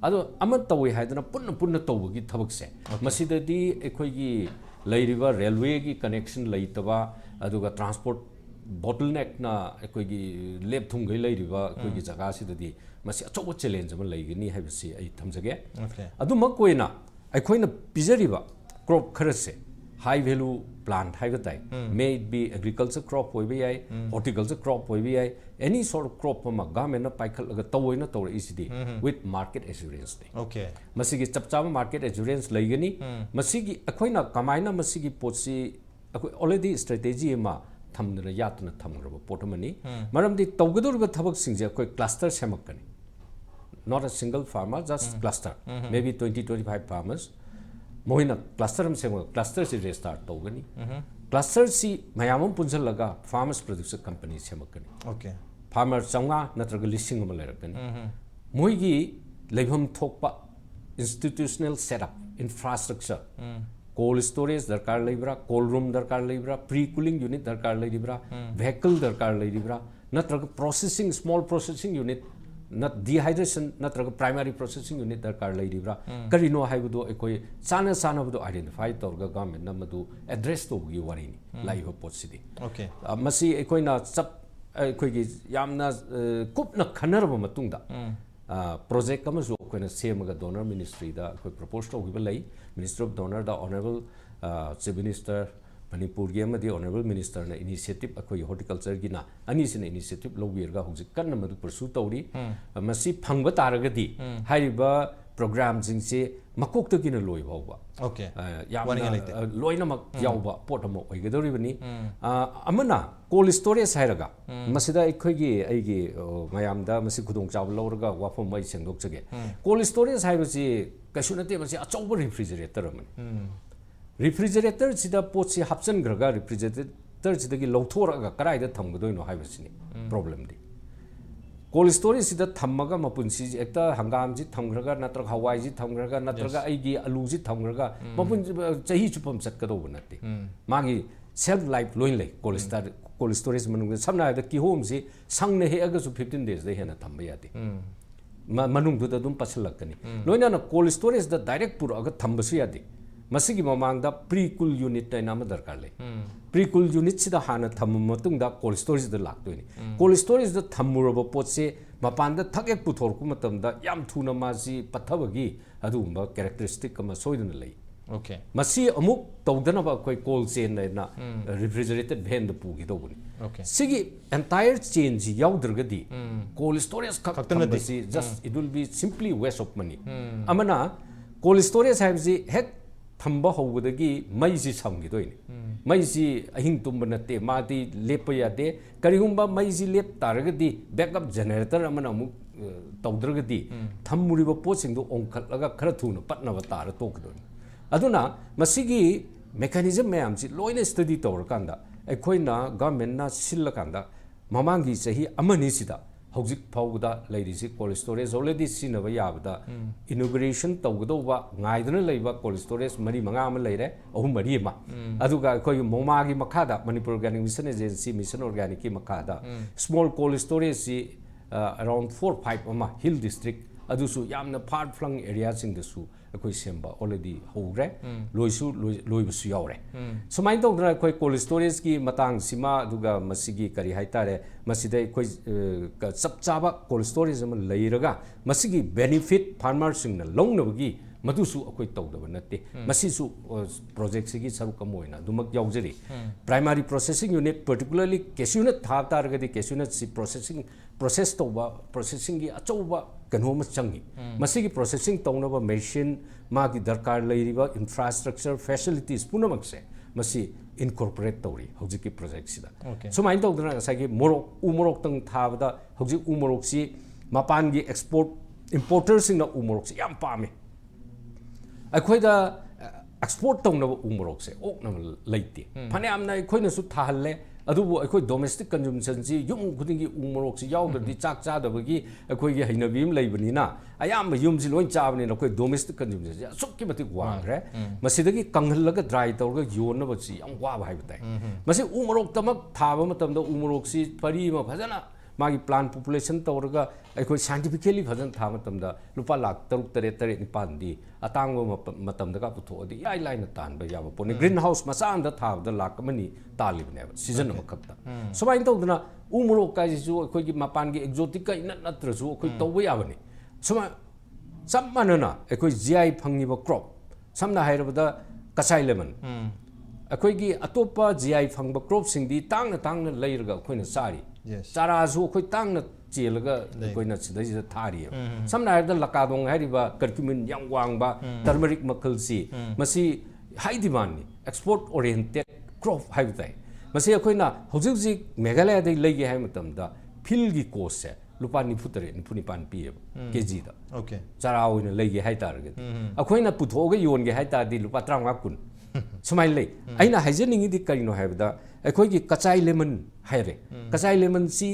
ꯑꯗꯣ ꯑꯃ ꯇꯧꯏ ꯍꯥꯏꯗꯅ ꯄꯨꯟꯅ ꯄꯨꯟꯅ ꯇꯧꯕꯒꯤ ꯊꯕꯛꯁꯦ, ꯃꯁꯤꯗꯗꯤ ꯑꯩꯈꯣꯏꯒꯤ ꯂꯩꯔꯤꯕ ꯔꯦꯜꯋꯦꯒꯤ ꯀꯅꯦꯛꯁꯟ ꯂꯩꯇꯕ, ꯑꯗꯨꯒ ꯇ꯭ꯔꯥꯟꯁꯄꯣꯔꯠ ꯕꯣꯇꯜꯅꯦꯛꯅ ꯑꯩꯈꯣꯏꯒꯤ ꯂꯦꯞ ꯊꯨꯡꯈꯩ ꯂꯩꯔꯤꯕ ꯑꯩꯈꯣꯏꯒꯤ ꯖꯒꯥꯁꯤꯗꯗꯤ ꯃꯁꯤ ꯑꯆꯧꯕ ꯆꯦꯂꯦꯟꯖ ꯑꯃ ꯂꯩꯒꯅꯤ ꯍꯥꯏꯕꯁꯤ ꯑꯩ ꯊꯝꯖꯒꯦ꯫ Okay. ꯑꯗꯨꯃꯛ ꯑꯣꯏꯅ ꯑꯩꯈꯣꯏꯅ ꯄꯤꯖꯔꯤꯕ ꯀ꯭ꯔꯣꯞ ꯈꯔꯁꯦ, ꯍꯥꯏ ꯚꯦꯂꯨ ꯄ꯭ꯂꯥꯟꯠ ꯍꯥꯏꯕ ꯇꯥꯏ, may it be agriculture crop ꯑꯣꯏꯕ ꯌꯥꯏ, ꯍꯣꯔꯇꯤꯀꯜꯆꯔ ꯀ꯭ꯔꯣꯞ ꯑꯣꯏꯕ ꯌꯥꯏ, any sort of ꯀ꯭ꯔꯣꯞ ꯑꯃ ꯒꯚꯔꯟꯃꯦꯟꯠꯅ ꯄꯥꯏꯈꯠꯂꯒ ꯇꯧꯑꯣꯏꯅ ꯇꯧꯔꯛꯏꯁꯤꯗꯤ with market assurance ꯅꯤ꯫ Okay. ꯃꯁꯤꯒꯤ ꯆꯞ ꯆꯥꯕ ꯃꯥꯔꯀꯦꯠ ꯑꯦꯁꯨꯔꯦꯟꯁ ꯂꯩꯒꯅꯤ꯫ ꯃꯁꯤꯒꯤ ꯑꯩꯈꯣꯏꯅ ꯀꯃꯥꯏꯅ ꯃꯁꯤꯒꯤ ꯄꯣꯠꯁꯤ, ꯑꯩꯈꯣꯏ already strategy ꯑꯃ ꯊꯝꯗꯅ ꯌꯥꯠꯇꯅ ꯊꯝꯈ꯭ꯔꯕ ꯄꯣꯠ ꯑꯃꯅꯤ꯫ ꯃꯔꯝꯗꯤ ꯇꯧꯒꯗꯧꯔꯤꯕ ꯊꯕꯛꯁꯤꯡꯁꯦ ꯑꯩꯈꯣꯏ cluster ꯁꯦꯝꯃꯛꯀꯅꯤ, not a single farmer, just cluster, maybe twenty, twenty five farmers꯫ ꯃꯣꯏꯅ ꯀ꯭ꯂꯁꯇꯔ ꯑꯃ ꯁꯦꯝꯃꯒ ꯀ꯭ꯂꯁꯇꯔꯁꯤ ꯔꯦꯖꯤꯁꯇꯥꯔ ꯇꯧꯒꯅꯤ꯫ ꯀ꯭ꯂꯁꯇꯔꯁꯤ ꯃꯌꯥꯝ ꯑꯃ ꯄꯨꯟꯁꯤꯜꯂꯒ farmers producer company ꯁꯦꯝꯃꯛꯀꯅꯤ꯫ Okay. Farmer ꯆꯥꯝꯃꯉꯥ ꯅꯠꯇ꯭ꯔꯒ ꯂꯤꯁꯤꯡ ꯑꯃ ꯂꯩꯔꯛꯀꯅꯤ꯫ ꯃꯣꯏꯒꯤ ꯂꯩꯐꯝ ꯊꯣꯛꯄ institutional setup, infrastructure, Cold storage ꯗꯔꯀꯥꯔ ꯂꯩꯕ꯭ꯔꯥ, cold room ꯗꯔꯀꯥꯔ ꯂꯩꯕ꯭ꯔꯥ, pre cooling unit ꯗꯔꯀꯥꯔ ꯂꯩꯔꯤꯕ꯭ꯔꯥ, vehicle ꯗꯔꯀꯥꯔ ꯂꯩꯔꯤꯕ꯭ꯔꯥ, ꯅꯠꯇ꯭ꯔꯒ processing, small processing unit, dehydration ꯅꯠꯇ꯭ꯔꯒ primary processing unit ꯗꯔꯀꯥꯔ ꯂꯩꯔꯤꯕ꯭ꯔꯥ, ꯀꯔꯤꯅꯣ ꯍꯥꯏꯕꯗꯨ ꯑꯩꯈꯣꯏ ꯆꯥꯅ ꯆꯥꯅꯕꯗꯨ identify ꯇꯧꯔꯒ government ꯅ ꯃꯗꯨ address ꯇꯧꯕꯒꯤ ꯋꯥꯔꯤꯅꯤ ꯂꯥꯛꯏꯕ ꯄꯣꯠꯁꯤꯗꯤ꯫ Okay. ꯑ, ꯃꯁꯤ ꯑꯩꯈꯣꯏꯅ ꯆꯞ ꯑꯩꯈꯣꯏꯒꯤ ꯌꯥꯝꯅ ꯑ, ꯀꯨꯞꯅ ꯈꯟꯅꯔꯕ ꯃꯇꯨꯡꯗ, ꯑ, project ꯑꯃꯁꯨ ꯑꯩꯈꯣꯏꯅ ꯁꯦꯝꯃꯒ donor ministry ꯗ ꯑꯩꯈꯣꯏ propose ꯇꯧꯈꯤꯕ ꯂꯩ꯫ Minister of Donor the Honourable, ꯑ, Chief Minister ꯃꯅꯤꯄꯨꯔꯒꯤ ꯑꯃꯗꯤ Honourable Minister ꯅ initiative, ꯑꯩꯈꯣꯏꯒꯤ horticulture ꯒꯤꯅ ꯑꯅꯤꯁꯤꯅ initiative ꯂꯧꯕꯤꯔꯒ ꯍꯧꯖꯤꯛ ꯀꯟꯅ ꯃꯗꯨ pursue ꯇꯧꯔꯤ꯫ ꯃꯁꯤ ꯐꯪꯕ ꯇꯥꯔꯒꯗꯤ ꯍꯥꯏꯔꯤꯕ program ꯁꯤꯡꯁꯦ ꯃꯀꯣꯛꯇꯒꯤꯅ ꯂꯣꯏ ꯐꯥꯎꯕ, Okay. ꯑ, ꯌꯥꯝꯅ, ꯋꯥꯅꯤꯡꯉꯥꯏ ꯂꯩꯇꯦ꯫ ꯑ, ꯂꯣꯏꯅꯃꯛ ꯌꯥꯎꯕ ꯄꯣꯠ ꯑꯃ ꯑꯣꯏꯒꯗꯧꯔꯤꯕꯅꯤ꯫ ꯑ, ꯑꯃꯅ cold storage ꯍꯥꯏꯔꯒ, ꯃꯁꯤꯗ ꯑꯩꯈꯣꯏꯒꯤ, ꯑꯩꯒꯤ, ꯑ, ꯃꯌꯥꯝꯗ ꯃꯁꯤ ꯈꯨꯗꯣꯡꯆꯥꯕ ꯂꯧꯔꯒ ꯋꯥꯐꯝ ꯑꯃ ꯑꯩ ꯁꯦꯡꯗꯣꯛꯆꯒꯦ꯫ Cold storage ꯍꯥꯏꯕꯁꯤ ꯀꯩꯁꯨ ꯅꯠꯇꯦ, ꯃꯁꯤ ꯑꯆꯧꯕ refrigerator ꯑꯃꯅꯤ꯫ Refrigerator ꯁꯤꯗ ꯄꯣꯠꯁꯤ ꯍꯥꯞꯆꯤꯟꯈ꯭ꯔꯒ, refrigerator ꯁꯤꯗꯒꯤ ꯂꯧꯊꯣꯔꯛꯑꯒ ꯀꯗꯥꯏꯗ ꯊꯝꯒꯗꯣꯏꯅꯣ ꯍꯥꯏꯕꯁꯤꯅꯤ problem ꯗꯤ꯫ Cold storage ꯁꯤꯗ ꯊꯝꯃꯒ ꯃꯄꯨꯟꯁꯤ ꯍꯦꯛꯇ ꯍꯪꯒꯥꯝꯁꯤ ꯊꯝꯈ꯭ꯔꯒ, ꯅꯠꯇ꯭ꯔꯒ ꯍꯋꯥꯏꯁꯤ ꯊꯝꯈ꯭ꯔꯒ, ꯅꯠꯇ꯭ꯔꯒ Yes. ꯑꯩꯒꯤ ꯑꯂꯨꯁꯤ ꯊꯝꯈ꯭ꯔꯒ, ꯃꯄꯨꯟ, ꯆꯍꯤ ꯆꯨꯞꯄ ꯑꯃ ꯆꯠꯀꯗꯧꯕ ꯅꯠꯇꯦ꯫ ꯃꯥꯒꯤ shelf life ꯂꯣꯏ ꯂꯩ cold star-, cold storage ꯃꯅꯨꯡꯗ꯫ ꯁꯝꯅ ꯍꯥꯏꯔꯕꯗ ꯀꯤꯍꯣꯝꯁꯤ ꯁꯪꯅ ꯍꯦꯛꯑꯒꯁꯨ fifteen days ꯗ ꯍꯦꯟꯅ ꯊꯝꯕ ꯌꯥꯗꯦ꯫ ꯃ-, ꯃꯅꯨꯡꯗꯨꯗ ꯑꯗꯨꯝ ꯄꯠꯁꯤꯜꯂꯛꯀꯅꯤ꯫ ꯂꯣꯏꯅꯅ cold storage ꯗ direct ꯄꯨꯔꯛꯑꯒ ꯊꯝꯕꯁꯨ ꯌꯥꯗꯦ꯫ ꯃꯁꯤꯒꯤ ꯃꯃꯥꯡꯗ pre cool unit ꯍꯥꯏꯅ ꯑꯃ ꯗꯔꯀꯥꯔ ꯂꯩ꯫ Pre cool unit ꯁꯤꯗ ꯍꯥꯟꯅ ꯊꯝꯃ ꯃꯇꯨꯡꯗ cold storage ꯗ ꯂꯥꯛꯇꯣꯏꯅꯤ꯫ Cold storage ꯗ ꯊꯝꯃꯨꯔꯕ ꯄꯣꯠꯁꯦ ꯃꯄꯥꯟꯗ ꯊꯛ ꯍꯦꯛ ꯄꯨꯊꯣꯔꯛꯄ ꯃꯇꯝꯗ ꯌꯥꯝ ꯊꯨꯅ ꯃꯥꯁꯤ ꯄꯠꯊꯕꯒꯤ ꯑꯗꯨꯒꯨꯝꯕ characteristic ꯑꯃ ꯁꯣꯏꯗꯅ ꯂꯩ꯫ Okay. ꯃꯁꯤ ꯑꯃꯨꯛ ꯇꯧꯗꯅꯕ ꯑꯩꯈꯣꯏ cold chain ꯍꯥꯏꯅ refrigerated van ꯗ ꯄꯨꯈꯤꯗꯧꯕꯅꯤ꯫ Okay. ꯁꯤꯒꯤ entire chain ꯁꯤ ꯌꯥꯎꯗ꯭ꯔꯒꯗꯤ cold storage ꯈꯛ ꯈꯛꯇꯅꯗꯤ꯫ ꯊꯝꯕꯁꯤ just it will be simply waste of money꯫ ꯑꯃꯅ cold storage ꯍꯥꯏꯕꯁꯤ ꯍꯦꯛ ꯊꯝꯕ ꯍꯧꯕꯗꯒꯤ ꯃꯩꯁꯤ ꯁꯝꯈꯤꯗꯣꯏꯅꯤ꯫ ꯃꯩꯁꯤ ꯑꯍꯤꯡ ꯇꯨꯝꯕ ꯅꯠꯇꯦ, ꯃꯥꯗꯤ ꯂꯦꯞꯄ ꯌꯥꯗꯦ꯫ ꯀꯔꯤꯒꯨꯝꯕ ꯃꯩꯁꯤ ꯂꯦꯞ ꯇꯥꯔꯒꯗꯤ backup generator ꯑꯃꯅ ꯑꯃꯨꯛ, ꯑ, ꯇꯧꯗ꯭ꯔꯒꯗꯤ ꯊꯝꯃꯨꯔꯤꯕ ꯄꯣꯠꯁꯤꯡꯗꯣ ꯑꯣꯟꯈꯠꯂꯒ ꯈꯔ ꯊꯨꯅ ꯄꯠꯅꯕ ꯇꯥꯔ ꯇꯣꯛꯀꯗꯣꯏꯅꯤ꯫ ꯑꯗꯨꯅ ꯃꯁꯤꯒꯤ mechanism ꯃꯌꯥꯝꯁꯤ ꯂꯣꯏꯅ study ꯇꯧꯔꯀꯥꯟꯗ, ꯑꯩꯈꯣꯏꯅ government ꯅ ꯁꯤꯜꯂꯀꯥꯟꯗ, ꯃꯃꯥꯡꯒꯤ ꯆꯍꯤ ꯑꯃꯅꯤꯁꯤꯗ ꯍꯧꯖꯤꯛ ꯐꯥꯎꯕꯗ ꯂꯩꯔꯤꯁꯤ cold storage already ꯁꯤꯖꯤꯟꯅꯕ ꯌꯥꯕꯗ inauguration ꯇꯧꯒꯗꯧꯕ ꯉꯥꯏꯗꯨꯅ ꯂꯩꯕ cold storage ꯃꯔꯤ ꯃꯉꯥ ꯑꯃ ꯂꯩꯔꯦ, ꯑꯍꯨꯝ ꯃꯔꯤ ꯑꯃ꯫ ꯑꯗꯨꯒ ꯑꯩꯈꯣꯏꯒꯤ ꯃꯣꯃꯥꯒꯤ ꯃꯈꯥꯗ, Manipur Organic Mission Agency, Mission Organicꯀꯤ ꯃꯈꯥꯗ small cold storageꯁꯤ, ꯑ, around four five ꯑꯃ hill district, ꯑꯗꯨꯁꯨ ꯌꯥꯝꯅ far flung areaꯁꯤꯡꯗꯁꯨ ꯑꯩꯈꯣꯏ ꯁꯦꯝꯕ already ꯍꯧꯈ꯭ꯔꯦ꯫ ꯂꯣꯏꯁꯨ ꯂꯣꯏ-, ꯂꯣꯏꯕꯁꯨ ꯌꯥꯎꯔꯦ꯫ ꯁꯨꯃꯥꯏꯅ ꯇꯧꯗꯅ ꯑꯩꯈꯣꯏ cold storageꯀꯤ ꯃꯇꯥꯡꯁꯤꯃ, ꯑꯗꯨꯒ ꯃꯁꯤꯒꯤ ꯀꯔꯤ ꯍꯥꯏꯇꯥꯔꯦ, ꯃꯁꯤꯗ ꯑꯩꯈꯣꯏ, ꯑ, ꯆꯞ ꯆꯥꯕ cold storage ꯑꯃ ꯂꯩꯔꯒ ꯃꯁꯤꯒꯤ benefit farmerꯁꯤꯡꯅ ꯂꯧꯅꯕꯒꯤ ꯃꯗꯨꯁꯨ ꯑꯩꯈꯣꯏ ꯇꯧꯗꯕ ꯅꯠꯇꯦ꯫ ꯃꯁꯤꯁꯨ, ꯑ, projectꯁꯤꯒꯤ ꯁꯔꯨꯛ ꯑꯃ ꯑꯣꯏꯅ ꯑꯗꯨꯃꯛ ꯌꯥꯎꯖꯔꯤ꯫ Primary processing unit, particularly cashew nut ꯊꯥꯕ ꯇꯥꯔꯒꯗꯤ cashew nutꯁꯤ processing, process ꯇꯧꯕ, processingꯒꯤ ꯑꯆꯧꯕ ꯀꯩꯅꯣ ꯑꯃ ꯆꯪꯉꯤ꯫ ꯃꯁꯤꯒꯤ processing ꯇꯧꯅꯕ machine, ꯃꯥꯒꯤ ꯗꯔꯀꯥꯔ ꯂꯩꯔꯤꯕ infrastructure, facilities ꯄꯨꯝꯅꯃꯛꯁꯦ ꯃꯁꯤ incorporate ꯇꯧꯔꯤ ꯍꯧꯖꯤꯛꯀꯤ projectꯁꯤꯗ꯫ Okay. ꯁꯨꯃꯥꯏꯅ ꯇꯧꯗꯅ ꯉꯁꯥꯏꯒꯤ ꯃꯣꯔꯣꯛ, ꯎ ꯃꯣꯔꯣꯛꯇꯪ ꯊꯥꯕꯗ ꯍꯧꯖꯤꯛ ꯎ ꯃꯣꯔꯣꯛꯁꯤ ꯃꯄꯥꯟꯒꯤ export, importerꯁꯤꯡꯅ ꯎ ꯃꯣꯔꯣꯛꯁꯤ ꯌꯥꯝ ꯄꯥꯝꯃꯤ꯫ ꯑꯩꯈꯣꯏꯗ, ꯑ, export ꯇꯧꯅꯕ ꯎ ꯃꯣꯔꯣꯛꯁꯦ ꯑꯣꯛꯅꯕ ꯂꯩꯇꯦ꯫ ꯐꯅꯌꯥꯝꯅ ꯑꯩꯈꯣꯏꯅꯁꯨ ꯊꯥꯍꯜꯂꯦ, ꯑꯗꯨꯕꯨ ꯑꯩꯈꯣꯏ domestic consumptionꯁꯤ ꯌꯨꯝ ꯈꯨꯗꯤꯡꯒꯤ ꯎ ꯃꯣꯔꯣꯛꯁꯤ ꯌꯥꯎꯗ꯭ꯔꯗꯤ ꯆꯥꯛ ꯆꯥꯗꯕꯒꯤ ꯑꯩꯈꯣꯏꯒꯤ ꯍꯩꯅꯕꯤ ꯑꯃ ꯂꯩꯕꯅꯤꯅ, ꯑꯌꯥꯝꯕ ꯌꯨꯝꯁꯤ ꯂꯣꯏ ꯆꯥꯕꯅꯤꯅ ꯑꯩꯈꯣꯏ domestic consumptionꯁꯤ ꯑꯁꯨꯛꯀꯤ ꯃꯇꯤꯛ ꯋꯥꯡꯈ꯭ꯔꯦ꯫ ꯃꯁꯤꯗꯒꯤ ꯀꯪꯍꯜꯂꯒ dry ꯇꯧꯔꯒ ꯌꯣꯟꯅꯕꯁꯤ ꯌꯥꯝ ꯋꯥꯕ ꯍꯥꯏꯕ ꯇꯥꯏ꯫ ꯃꯁꯤ ꯎ ꯃꯣꯔꯣꯛꯇꯃꯛ ꯊꯥꯕ ꯃꯇꯝꯗ ꯎ ꯃꯣꯔꯣꯛꯁꯤ ꯄꯔꯤ ꯑꯃ ꯐꯖꯅ ꯃꯥꯒꯤ plant population ꯇꯧꯔꯒ ꯑꯩꯈꯣꯏ scientifically ꯐꯖꯅ ꯊꯥꯕ ꯃꯇꯝꯗ ꯂꯨꯄꯥ ꯂꯥꯈ ꯇꯔꯨꯛ, ꯇꯔꯦꯠ, ꯇꯔꯦꯠ, ꯅꯤꯄꯥꯟꯗꯤ ꯑꯇꯥꯡꯕ ꯃꯄ-, ꯃꯇꯝꯗꯒ ꯄꯨꯊꯣꯛꯑꯗꯤ ꯏꯔꯥꯏ ꯂꯥꯏꯅ ꯇꯥꯟꯕ ꯌꯥꯕ ꯄꯣꯠꯅꯤ꯫ Green house ꯃꯆꯥ ꯑꯃꯗ ꯊꯥꯕꯗ ꯂꯥꯈ ꯑꯃꯅꯤ ꯇꯥꯜꯂꯤꯕꯅꯦꯕ season ꯑꯃꯈꯛꯇ꯫ ꯁꯨꯃꯥꯏꯅ ꯇꯧꯗꯅ ꯎ ꯃꯣꯔꯣꯛ ꯀꯥꯏꯁꯤꯁꯨ ꯑꯩꯈꯣꯏꯒꯤ ꯃꯄꯥꯟꯒꯤ exoticꯀ ꯏꯅꯠ ꯅꯠꯇ꯭ꯔꯁꯨ ꯑꯩꯈꯣꯏ ꯇꯧꯕ ꯌꯥꯕꯅꯤ꯫ ꯁꯨꯃꯥꯏ-, ꯆꯞ ꯃꯥꯟꯅꯅ ꯑꯩꯈꯣꯏ G I ꯐꯪꯉꯤꯕ crop, ꯁꯝꯅ ꯍꯥꯏꯔꯕꯗ ꯀꯆꯥꯏ lemon, ꯑꯩꯈꯣꯏꯒꯤ ꯑꯇꯣꯞꯄ G I ꯐꯪꯕ cropꯁꯤꯡꯗꯤ ꯇꯥꯡꯅ ꯇꯥꯡꯅ ꯂꯩꯔꯒ ꯑꯩꯈꯣꯏꯅ ꯆꯥꯔꯤ꯫ Yes. ꯆꯥꯔꯥꯁꯨ ꯑꯩꯈꯣꯏ ꯇꯥꯡꯅ ꯆꯦꯜꯂꯒ ꯂꯩ꯫ ꯑꯩꯈꯣꯏꯅ ꯁꯤꯗꯩꯁꯤꯗ ꯊꯥꯔꯤꯑꯕ꯫ ꯁꯝꯅ ꯍꯥꯏꯔꯕꯗ ꯂꯀꯥꯗꯣꯡ ꯍꯥꯏꯔꯤꯕ curcumin ꯌꯥꯝ ꯋꯥꯡꯕ turmeric ꯃꯈꯜꯁꯤ, ꯃꯁꯤ high demandꯅꯤ, export oriented crop ꯍꯥꯏꯕ ꯇꯥꯏ꯫ ꯃꯁꯤ ꯑꯩꯈꯣꯏꯅ ꯍꯧꯖꯤꯛ ꯍꯧꯖꯤꯛ ꯃꯦꯘꯥꯂꯌꯗꯒꯤ ꯂꯩꯒꯦ ꯍꯥꯏꯕ ꯃꯇꯝꯗ ꯐꯤꯜꯒꯤ costꯁꯦ ꯂꯨꯄꯥ ꯅꯤꯐꯨ ꯇꯔꯦꯠ, ꯅꯤꯐꯨ ꯅꯤꯄꯥꯟ ꯄꯤꯌꯦꯕ, KGꯗ꯫ Okay. ꯆꯥꯔꯥ ꯑꯣꯏꯅ ꯂꯩꯒꯦ ꯍꯥꯏ ꯇꯥꯔꯒꯗꯤ, ꯑꯩꯈꯣꯏꯅ ꯄꯨꯊꯣꯛꯑꯒ ꯌꯣꯟꯒꯦ ꯍꯥꯏ ꯇꯥꯔꯗꯤ ꯂꯨꯄꯥ ꯇꯔꯥꯃꯉꯥ, ꯀꯨꯟ ꯁꯨꯃꯥꯏꯅ ꯂꯩ꯫ ꯑꯩꯅ ꯍꯥꯏꯖꯅꯤꯡꯉꯤꯗꯤ ꯀꯔꯤꯅꯣ ꯍꯥꯏꯕꯗ, ꯑꯩꯈꯣꯏꯒꯤ ꯀꯆꯥꯏ lemon ꯍꯥꯏꯔꯦ, ꯀꯆꯥꯏ lemonꯁꯤ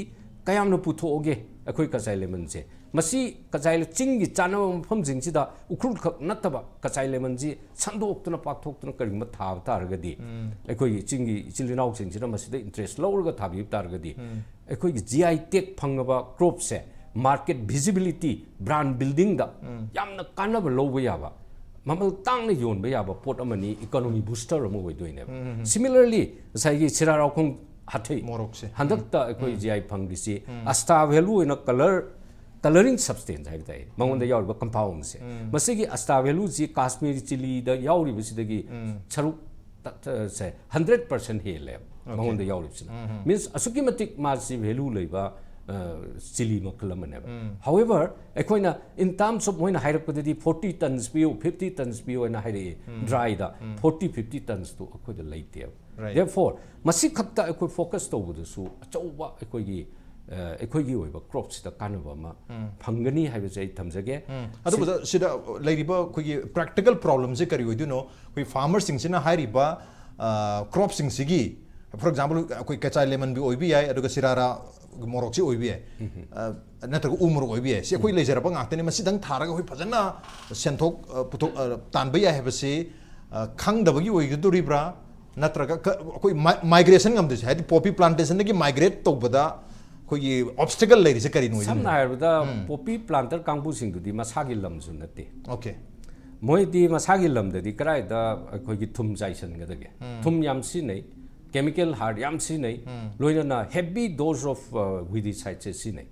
ꯀꯌꯥꯝꯅ ꯄꯨꯊꯣꯛꯑꯒꯦ, ꯑꯩꯈꯣꯏ ꯀꯆꯥꯏ ꯂꯦꯃꯟꯁꯦ, ꯃꯁꯤ ꯀꯆꯥꯏ ꯆꯤꯡꯒꯤ ꯆꯥꯅꯕ ꯃꯐꯝꯁꯤꯡꯁꯤꯗ ꯎꯈ꯭ꯔꯨꯜ ꯈꯛ ꯅꯠꯇꯕ ꯀꯆꯥꯏ ꯂꯦꯃꯟꯁꯤ ꯁꯟꯗꯣꯛꯇꯨꯅ ꯄꯥꯛꯊꯣꯛꯇꯨꯅ ꯀꯔꯤꯒꯨꯝꯕ ꯊꯥꯕ ꯇꯥꯔꯒꯗꯤ, ꯑꯩꯈꯣꯏꯒꯤ ꯆꯤꯡꯒꯤ ꯏꯆꯤꯜ ꯏꯅꯥꯎꯁꯤꯡꯁꯤꯅ ꯃꯁꯤꯗ ꯏꯟꯇꯔꯦꯁ ꯂꯧꯔꯒ ꯊꯥꯕꯤꯕ ꯇꯥꯔꯒꯗꯤ, ꯑꯩꯈꯣꯏꯒꯤ ꯖꯤ ꯑꯥꯏ ꯇꯦꯒ ꯐꯪꯉꯕ ꯀ꯭ꯔꯣꯞꯁꯦ ꯃꯥꯔꯀꯦꯠ ꯚꯤꯖꯤꯕꯤꯂꯤꯇꯤ, ꯕ꯭ꯔꯥꯟ ꯕꯤꯜꯗꯤꯡꯗ ꯌꯥꯝꯅ ꯀꯥꯟꯅꯕ ꯂꯧꯕ ꯌꯥꯕ, ꯃꯃꯜ ꯇꯥꯡꯅ ꯌꯣꯟꯕ ꯌꯥꯕ ꯄꯣꯠ ꯑꯃꯅꯤ, ꯏꯀꯣꯅꯣꯃꯤ ꯕꯨꯁꯇꯔ ꯑꯃ ꯑꯣꯏꯗꯣꯏꯅꯦꯕ꯫ ꯁꯤꯃꯤꯂꯔꯂꯤ, ꯉꯁꯥꯏꯒꯤ ꯁꯤꯔꯥꯔꯥꯎꯈꯣꯡ ꯍꯥꯊꯩ, ꯃꯣꯔꯣꯛꯁꯦ꯫ ꯍꯟꯗꯛꯇ ꯑꯩꯈꯣꯏ ꯖꯤ ꯑꯥꯏ ꯐꯪꯈ꯭ꯔꯤꯁꯤ ꯑꯁꯇꯥ ꯚꯦꯂꯨ ꯑꯣꯏꯅ ꯀꯂꯔ, ꯀꯂꯔꯤꯡ ꯁꯕꯁꯇꯦꯟꯁ ꯍꯥꯏꯕ ꯇꯥꯏ, ꯃꯉꯣꯟꯗ ꯌꯥꯎꯔꯤꯕ ꯀꯝꯄꯥꯎꯟꯁꯦ, ꯃꯁꯤꯒꯤ ꯑꯁꯇꯥ ꯚꯦꯂꯨꯁꯤ ꯀꯥꯁꯃꯤꯔꯤ ꯆꯤꯂꯤꯗ ꯌꯥꯎꯔꯤꯕꯁꯤꯗꯒꯤ ꯁꯔꯨꯛ ꯁꯦ ꯍꯟꯗ꯭ꯔꯦꯠ ꯄꯥꯔꯁꯦꯟ ꯍꯦꯜꯂꯦꯕ ꯃꯉꯣꯟꯗ ꯌꯥꯎꯔꯤꯕꯁꯤꯅ꯫ ꯃꯤꯟꯁ, ꯑꯁꯨꯛꯀꯤ ꯃꯇꯤꯛ ꯃꯥꯁꯤ ꯚꯦꯂꯨ ꯂꯩꯕ ꯆꯤꯂꯤ ꯃꯈꯜ ꯑꯃꯅꯦꯕ꯫ ꯍꯥꯎꯑꯦꯚꯔ, ꯑꯩꯈꯣꯏꯅ in terms of ꯃꯣꯏꯅ ꯍꯥꯏꯔꯛꯄꯗꯗꯤ forty tons ꯄꯤꯌꯨ, fifty tons ꯄꯤꯌꯨ ꯍꯥꯏꯅ ꯍꯥꯏꯔꯛꯏ, ꯗ꯭ꯔꯥꯏꯗ꯫ Forty, fifty tonsꯇꯨ ꯑꯩꯈꯣꯏꯗ ꯂꯩꯇꯦꯕ꯫ Right. Therefore, ꯃꯁꯤ ꯈꯛꯇ ꯑꯩꯈꯣꯏ ꯐꯣꯀꯁ ꯇꯧꯕꯗꯁꯨ ꯑꯆꯧꯕ ꯑꯩꯈꯣꯏꯒꯤ, ꯑ, ꯑꯩꯈꯣꯏꯒꯤ ꯑꯣꯏꯕ ꯀ꯭ꯔꯣꯞꯁꯤꯗ ꯀꯥꯟꯅꯕ ꯑꯃ ꯐꯪꯒꯅꯤ ꯍꯥꯏꯕꯁꯦ ꯑꯩ ꯊꯝꯖꯒꯦ꯫ ꯑꯗꯨꯕꯨꯗ ꯁꯤꯗ ꯂꯩꯔꯤꯕ ꯑꯩꯈꯣꯏꯒꯤ ꯄ꯭ꯔꯦꯛꯇꯤꯀꯦꯜ ꯄ꯭ꯔꯣꯕ꯭ꯂꯦꯝꯁꯦ ꯀꯔꯤ ꯑꯣꯏꯗꯣꯏꯅꯣ? ꯑꯩꯈꯣꯏ ꯐꯥꯔꯃꯔꯁꯤꯡꯁꯤꯅ ꯍꯥꯏꯔꯤꯕ, ꯑ, ꯀ꯭ꯔꯣꯞꯁꯤꯡꯁꯤꯒꯤ, for example, ꯑꯩꯈꯣꯏ ꯀꯆꯥꯏ ꯂꯦꯃꯟꯕꯤ ꯑꯣꯏꯕ ꯌꯥꯏ, ꯑꯗꯨꯒ ꯁꯤꯔꯥꯔꯥ ꯃꯣꯔꯣꯛꯁꯤ ꯑꯣꯏꯕ ꯌꯥꯏ, ꯑ, ꯅꯠꯇ꯭ꯔꯒ ꯎ ꯃꯣꯔꯣꯛ ꯑꯣꯏꯕ ꯌꯥꯏ, ꯁꯤ ꯑꯩꯈꯣꯏ ꯂꯩꯖꯔꯕ ꯉꯥꯛꯇꯅꯤ꯫ ꯃꯁꯤꯗꯪ ꯊꯥꯔꯒ ꯑꯩꯈꯣꯏ ꯐꯖꯅ ꯁꯦꯟꯊꯣꯛ, ꯑ, ꯄꯨꯊꯣꯛ-, ꯑ, ꯇꯥꯟꯕ ꯌꯥꯏ ꯍꯥꯏꯕꯁꯤ, ꯑ, ꯈꯪꯗꯕꯒꯤ ꯑꯣꯏꯒꯗꯣꯔꯤꯕ꯭ꯔꯥ? ꯅꯠꯇ꯭ꯔꯒ ꯀ-, ꯑꯩꯈꯣꯏ ꯃꯥꯏ-, ꯃꯥꯏꯒ꯭ꯔꯦꯁꯟ ꯉꯝꯗ꯭ꯔꯤꯁꯦ, ꯍꯥꯏꯗꯤ ꯄꯣꯄꯤ ꯄ꯭ꯂꯥꯟꯇꯦꯁꯟꯗꯒꯤ ꯃꯥꯏꯒ꯭ꯔꯦꯠ ꯇꯧꯕꯗ ꯑꯩꯈꯣꯏꯒꯤ ꯑꯣꯕꯁꯇꯤꯀꯜ ꯂꯩꯔꯤꯁꯦ ꯀꯔꯤꯅꯣ ꯁꯝꯅ ꯑꯣꯏꯗꯣꯏꯅꯣ? ꯍꯥꯏꯔꯕꯗ, ꯄꯣꯄꯤ ꯄ꯭ꯂꯥꯟꯇꯔ ꯀꯥꯡꯕꯨꯁꯤꯡꯗꯨꯗꯤ ꯃꯁꯥꯒꯤ ꯂꯝꯁꯨ ꯅꯠꯇꯦ꯫ ꯑꯣꯀꯦ꯫ ꯃꯣꯏꯗꯤ ꯃꯁꯥꯒꯤ ꯂꯝꯗꯗꯤ ꯀꯗꯥꯏꯗ ꯑꯩꯈꯣꯏꯒꯤ ꯊꯨꯝ ꯆꯥꯏꯁꯤꯟꯒꯗꯒꯦ? ꯊꯨꯝ ꯌꯥꯝ ꯁꯤꯖꯤꯟꯅꯩ, ꯀꯦꯃꯤꯀꯦꯜ ꯍꯥꯔ ꯌꯥꯝ ꯁꯤꯖꯤꯟꯅꯩ, ꯂꯣꯏꯅꯅ heavy dose of, ꯑ, weedicideꯁꯦ ꯁꯤꯖꯤꯟꯅꯩ꯫